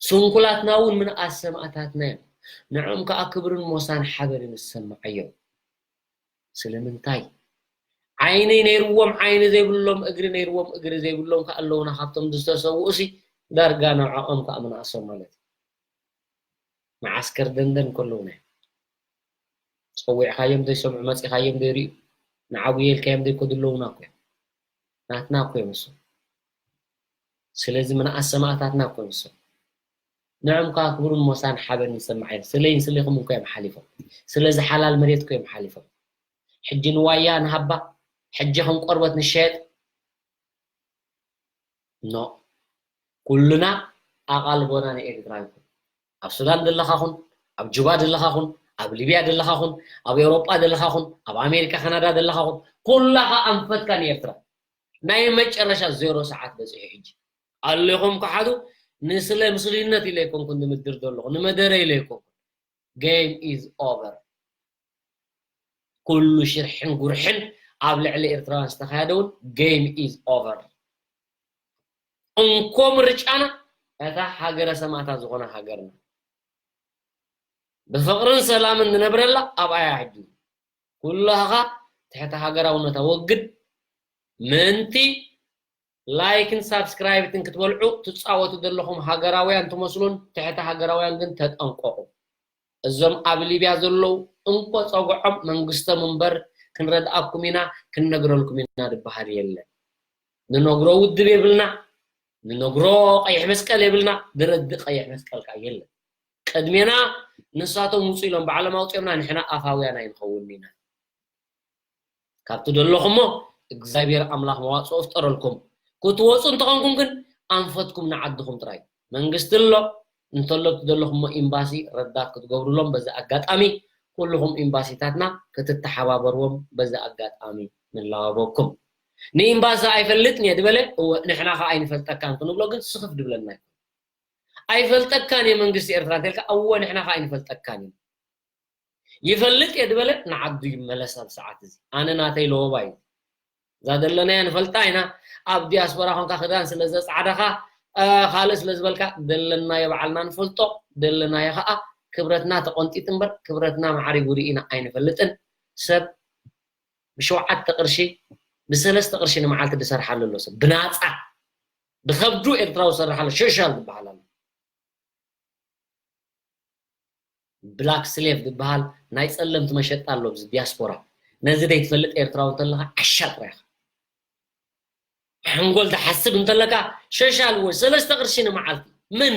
ስንኩላትና እውን ምንኣስ ሰማእታትና እዮም። ንዕኦም ከኣ ክብርን ሞሳን ሓበንን ዝሰምዓዮም። ስለምንታይ? ዓይኒ ነይርዎም ዓይኒ ዘይብሎም፣ እግሪ ነይርዎም እግሪ ዘይብሎም ከኣ ኣለዉና። ካብቶም ዝተሰውኡ ሲ ዳርጋ ንዕኦም ከኣ ምንኣሶም ማለት እዩ። መዓስከር ደንደን ከለዉና እዮም። ጸዊዕካዮም ዘይሰምዑ፣ መጺኻዮም ዘይርእዩ፣ ንዓጉየ ኢልካዮም ዘይከዱ ኣለዉና እኮ እዮም። ናትና እኮ እዮም እሶም። ስለዚ ምንኣስ ሰማእታትና እኮ እዮም እሶም። ንዕም ከኣ ክብርን ሞሳን ሓበን ይሰምዓዮም። ስለይን ስለይኹም እኮ እዮም ሓሊፎም። ስለዚ ሓላል መሬት እኮ እዮም ሓሊፎም። ሕጂ ንዋያ ንሃባ፣ ሕጂ ከም ቆርበት ንሸየጥ። ኖ። ኩልና ኣቓልቦና ንኤርትራ ይኹን። ኣብ ሱዳን ዘለኻ ኹን፣ ኣብ ጁባ ዘለኻ ኹን፣ ኣብ ሊብያ ዘለኻ ኹን፣ ኣብ ኤውሮጳ ዘለኻ ኹን፣ ኣብ ኣሜሪካ ካናዳ ዘለኻ ኹን፣ ኩላኻ ኣንፈትካ ንኤርትራ። ናይ መጨረሻ ዜሮ ሰዓት በጺሑ ሕጂ። ኣሌኹም ከሓዱ፣ ንስለ ምስልነት ኢለ ኣይኮንኩን ንምድር ዘለኹ፣ ንመደረ ኢለ ኣይኮንኩን። Game is over። ኩሉ ሽርሕን ጉርሕን ኣብ ልዕሊ ኤርትራውያን ዝተኻየደ እውን game is over። እንኮ ምርጫና እታ ሃገረ ሰማእታት ዝኾነ ሃገርና ብፍቕርን ሰላምን ንነብረላ ኣብኣያ ሕጂ። ኩላኻ ትሕቲ ሃገራውነት ኣወግድ። ምእንቲ ላይክን ሳብስክራይብትን ክትበልዑ ትጻወቱ ዘለኹም ሃገራውያን ትመስሉን ትሕቲ ሃገራውያን ግን ተጠንቀቑ። እዞም ኣብ ሊብያ ዘለዉ እንኮ ጸግዖም መንግስቶም እምበር ክንረድኣኩም ኢና ክንነግረልኩም ኢና ዝበሃል የለን። ንነግሮ ውድብ የብልና፣ ንነግሮ ቀይሕ መስቀል የብልና፣ ዝረድእ ቀይሕ መስቀል ከኣ የለን። ቅድሜና ንሳቶም ውጹ ኢሎም ባዕሎም ኣውጺኦምና፣ ንሕና ኣፋውያን ኣይንኸውን ኢና። ካብቲ ዘለኹሞ እግዚኣብሔር ኣምላኽ መዋጽኦ ፍጠረልኩም። ክትወጹ እንተኾንኩም ግን ኣንፈትኩም ንዓድኹም ጥራይ። መንግስቲ ኣሎ፣ እንተሎ እቲ ዘለኹሞ ኤምባሲ ረዳት ክትገብሩሎም በዚ ኣጋጣሚ ኩልኹም ኤምባሲታትና ክትተሓባበርዎም በዚ ኣጋጣሚ ንላበወኩም። ንኤምባሲ ኣይፈልጥን እየ ዝበለ፣ እወ ንሕና ኸኣ ኣይንፈልጠካን ክንብሎ ግን ስኽፍ ድብለና እዩ። ኣይፈልጠካን እየ መንግስቲ ኤርትራ እንተልካ፣ እወ ንሕና ኸኣ ኣይንፈልጠካን እዩ። ይፈልጥ እየ ዝበለ ንዓዱ ይመለስ። ኣብ ሰዓት እዚ ኣነ ናተይ ለወባ እዩ። እዛ ዘለናያ ንፈልጣ ኢና። ኣብ ዲያስፖራ ኮንካ ክዳን ስለ ዘጻዕዳኻ፣ እ፣ ካልእ ስለ ዝበልካ፣ ዘለናዮ ባዕልና ንፈልጦ፣ ዘለናዮ ኸኣ ክብረትና ተቖንጢጥ እምበር፣ ክብረትና ማዕሪጉ ርኢና ኣይንፈልጥን። ሰብ ብሸውዓተ ቅርሺ፣ ብሰለስተ ቅርሺ ንመዓልቲ ዝሰርሓሉ ኣሎ ሰብ። ብናጻ፣ ብኸብዱ ኤርትራዊ ዝሰርሓሉ ሸሻል ዝበሃል ኣሎ። ብላክ ስሌቭ ዝበሃል ናይ ጸለምቲ መሸጣ ኣሎ ኣብዚ ዲያስፖራ። ነዚ ዘይትፈልጥ ኤርትራዊ እንተለኻ ዓሻ ጥራይ ኢኻ። ሓንጎል ትሓስብ እንተለካ ሸሻል ወይ ሰለስተ ቅርሺ ንመዓልቲ። ምን?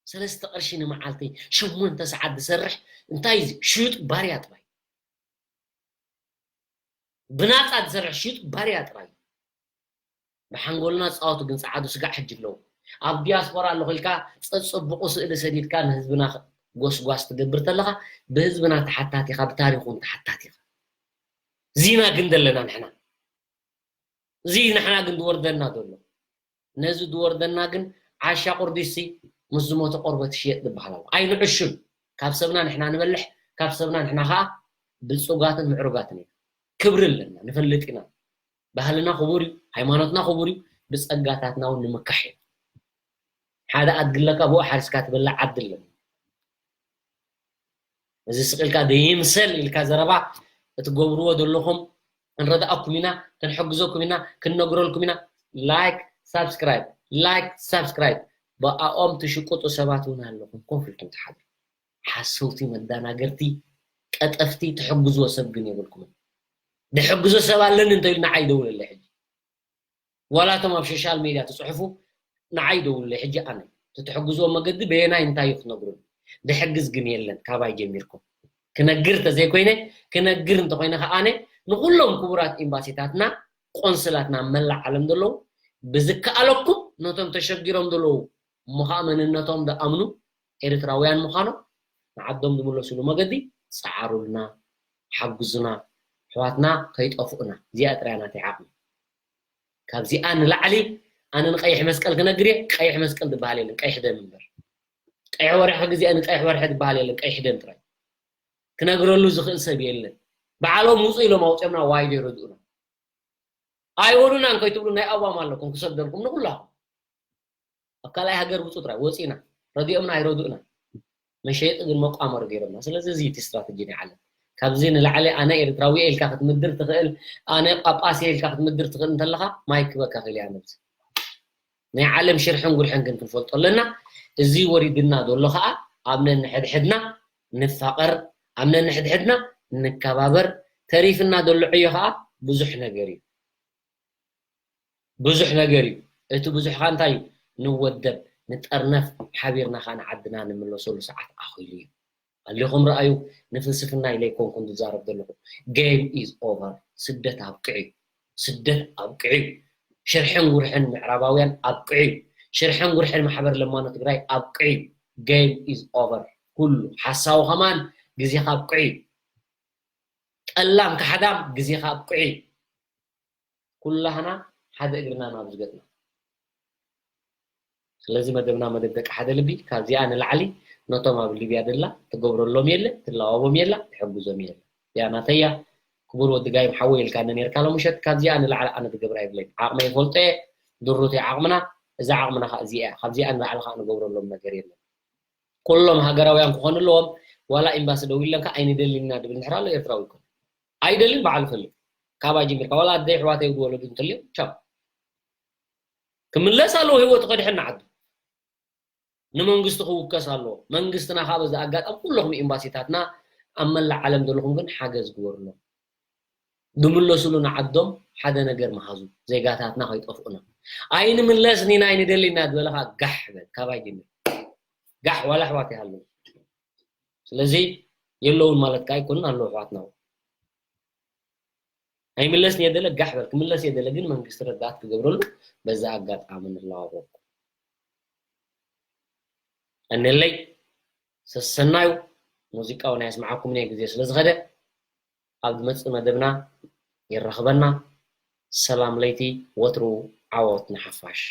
ሰለስተ ቅርሺ ንመዓልቲ ሸሞንተ ሰዓት ዝሰርሕ እንታይ እዩ? ሽዩጥ ባርያ ጥራይ። ብናጻ ዝሰርሕ ሽዩጥ ባርያ ጥራይ። ብሓንጎልና ዝጻወቱ ግን ጸዓዱ ስጋዕ ሕጂ ኣለዉ። ኣብ ዲያስፖራ ኣለኹ ኢልካ ጸጽቡቑ ስእሊ ሰዲድካ ንህዝብና ጎስጓስ ትገብር ተለኻ፣ ብህዝብና ተሓታቲኻ፣ ብታሪኹን ተሓታቲኻ። ዚና ግን ዘለና ንሕና። እዚ ንሕና ግን ዝወርደና ዘሎ። ነዚ ዝወርደና ግን ዓሻ ቁርዲሲ ምስ ዝሞተ ቆርበት ይሽየጥ ዝበሃል ኣሎ። ኣይንዕሹን። ካብ ሰብና ንሕና ንበልሕ፣ ካብ ሰብና ንሕና ኸኣ ብልጹጋትን ምዕሩጋትን ኢና። ክብሪ ኣለና፣ ንፈልጥ ኢና። ባህልና ክቡር እዩ፣ ሃይማኖትና ክቡር እዩ፣ ብጸጋታትና እውን ንምካሕ እዩ። ሓደ ኣድጊ ኣለካ፣ ብኡ ሓሪስካ ትበልዕ ዓዲ ኣለና። እዚ ስቕ ኢልካ ደይምሰል ኢልካ ዘረባ እትገብርዎ ዘለኹም ክንረድኣኩም ኢና፣ ክንሕግዘኩም ኢና፣ ክንነግረልኩም ኢና። ላይክ፣ ሳብስክራይብ፣ ላይክ፣ ሳብስክራይብ። ብኣኦም ትሽቅጡ ሰባት እውን ኣለኹም፣ ኮፍ ኢልኩም ትሓድሩ። ሓሰውቲ፣ መዳናገርቲ፣ ቀጠፍቲ፣ ትሕግዝዎ ሰብ ግን የብልኩምን። ድሕግዞ ሰብ ኣለኒ እንተኢሉ ንዓይ ደውለለይ ሕጂ። ዋላ እቶም ኣብ ሶሻል ሜድያ ትጽሕፉ ንዓይ ደውለለይ ሕጂ። ኣነ ትትሕግዝዎ መገዲ በየናይ እንታይ እዩ ክትነግሩኒ? ድሕግዝ ግን የለን ካባይ ጀሚርኩም። ክነግር እንተዘይኮይነ፣ ክነግር እንተኾይነ ከኣ ኣነ ንኹሎም ክቡራት ኤምባሲታትና፣ ቆንስላትና ኣብ መላእ ዓለም ዘለዉ ብዝከኣለኩም ነቶም ተሸጊሮም ዘለዉ እሞ ኸኣ መንነቶም ዝኣምኑ ኤርትራውያን ምዃኖም ንዓዶም ዝምለስሉ መገዲ ጸዓሩልና፣ ሓግዙና፣ ኣሕዋትና ከይጠፍኡና። እዚኣ ጥራይ ናተይ ዓቕሚ። ካብዚኣ ንላዕሊ ኣነ ንቀይሕ መስቀል ክነግር እየ። ቀይሕ መስቀል ዝበሃል የለን፣ ቀይሕ ደም እምበር። ቀይሕ ወርሒ ክግዜ ንቀይሕ ወርሒ ዝበሃል የለን፣ ቀይሕ ደም ጥራይ። ክነግረሉ ዝኽእል ሰብ የለን። ባዕሎም ውጹ ኢሎም ኣውጺኦምና ዋይዶ ይረድኡና። ኣይወሉናን ከይትብሉ ናይ ኣባም ኣለኩም ክሰደልኩም ንኩላኹም። ኣብ ካልኣይ ሃገር ውጹ ጥራይ ወጺና ረዲኦምና ኣይረድኡና። መሸየጢ ግን መቋመሪ ገይሮምና። ስለዚ እዚ እቲ ስትራተጂ ናይ ዓለም። ካብዚ ንላዕሊ ኣነ ኤርትራዊ እየ ኢልካ ክትምድር ትኽእል፣ ኣነ ጳጳስ እየ ኢልካ ክትምድር ትኽእል እንተለኻ ማይ ክበካ ክእል እያ ነብዚ። ናይ ዓለም ሽርሕን ጉርሕን ግን ክንፈልጦ ኣለና። እዚ ወሪድና ዘሎ ኸኣ ኣብ ነንሕድሕድና ንፋቐር፣ ኣብ ነንሕድሕድና ንከባበር። ተሪፍና ዘሎ ዕዮ ኸኣ ብዙሕ ነገር እዩ። ብዙሕ ነገር እዩ። እቲ ብዙሕ ኸኣ እንታይ እዩ? ንወደብ፣ ንጠርነፍ፣ ሓቢርና ኸኣ ንዓድና ንምለሰሉ ሰዓት ኣኺሉ እዩ። ኣሊኹም ረኣዩ፣ ንፍልስፍና ኢለ ኣይኮንኩን ዝዛረብ ዘለኹ። Game is over። ስደት ኣብቂዑ እዩ። ስደት ኣብቂዑ እዩ። ሽርሕን ጉርሕን ምዕራባውያን ኣብቂዑ እዩ። ሽርሕን ጉርሕን ማሕበር ለማኖ ትግራይ ኣብቂዑ እዩ። Game is over። ኩሉ ሓሳዊ ከማን ግዜኻ ኣብቂዑ እዩ። ጠላም ካሕዳም ግዜኻ ኣብቂዑ እዩ። ኩላህና ሓደ እግርና ናብ ዝገጥና። ስለዚ መደብና መደብ ደቂ ሓደ ልቢ፣ ካብዚኣ ንላዕሊ ነቶም ኣብ ሊብያ ደላ ትገብረሎም የለ፣ ትላዋቦም የላ፣ ትሕግዞም የለ። እዚኣ ናተያ፣ ክቡር ወዲ ጋይም ሓወይ ኢልካኒ ነርካ ሎም ምሸት፣ ካብዚኣ ንላዕሊ ኣነ ትገብራ የብለይን። ዓቕመይ ይፈልጦ እየ፣ ድሩት እየ ዓቕምና፣ እዛ ዓቕምና ኸኣ እዚኣ እያ፣ ካብዚኣ ንላዕሊ ኸኣ ንገብረሎም ነገር የለን። ኩሎም ሃገራውያን ክኾኑ ኣለዎም። ዋላ ኤምባሲ ደዊለካ ኣይንደልን ኢና ድብል እንድሕር ኣሎ ኤርትራዊ ይኮን። ኣይደልን በዓሉ ፈልጥ። ካባይ ጀሚርካ ዋላ ኣደይ ኣሕዋተይ ዝወለዱ እንተልዮም ቻው። ክምለስ ኣለዎ ህይወቱ ከድሕን ንዓዱ። ንመንግስቲ ክውከስ ኣለዎ። መንግስትና ከዓ በዚ ኣጋጣሚ ኩለኹም ኤምባሲታትና ኣብ መላእ ዓለም ዘለኹም ግን ሓገዝ ግበሩሎም። ዝምለስሉ ንዓዶም ሓደ ነገር መሃዙ፣ ዜጋታትና ከይጠፍኡና። ኣይንምለስን ኢና ኣይንደልን ኢና ዝበለ ከዓ ጋሕ በል፣ ካባይ ጀምር። ጋሕ ዋላ ኣሕዋት ይሃሉ። ስለዚ የለውን ማለት ከዓ ኣይኮኑን፣ ኣለዉ ኣሕዋትና እውን። ኣይምለስን እየ ደለ ጋሕ በል፣ ክምለስ እየ ደለ ግን መንግስቲ ረዳት ክገብረሉ በዚ ኣጋጣሚ ንለዋወጥኩም። እነለይ ሰሰናዩ ሙዚቃ እውን ኣየስምዓኩምን እየ ግዜ ስለ ዝኸደ። ኣብ ዝመጽእ መደብና የራኽበና። ሰላም ለይቲ፣ ወትሩ ዓወት ንሓፋሽ።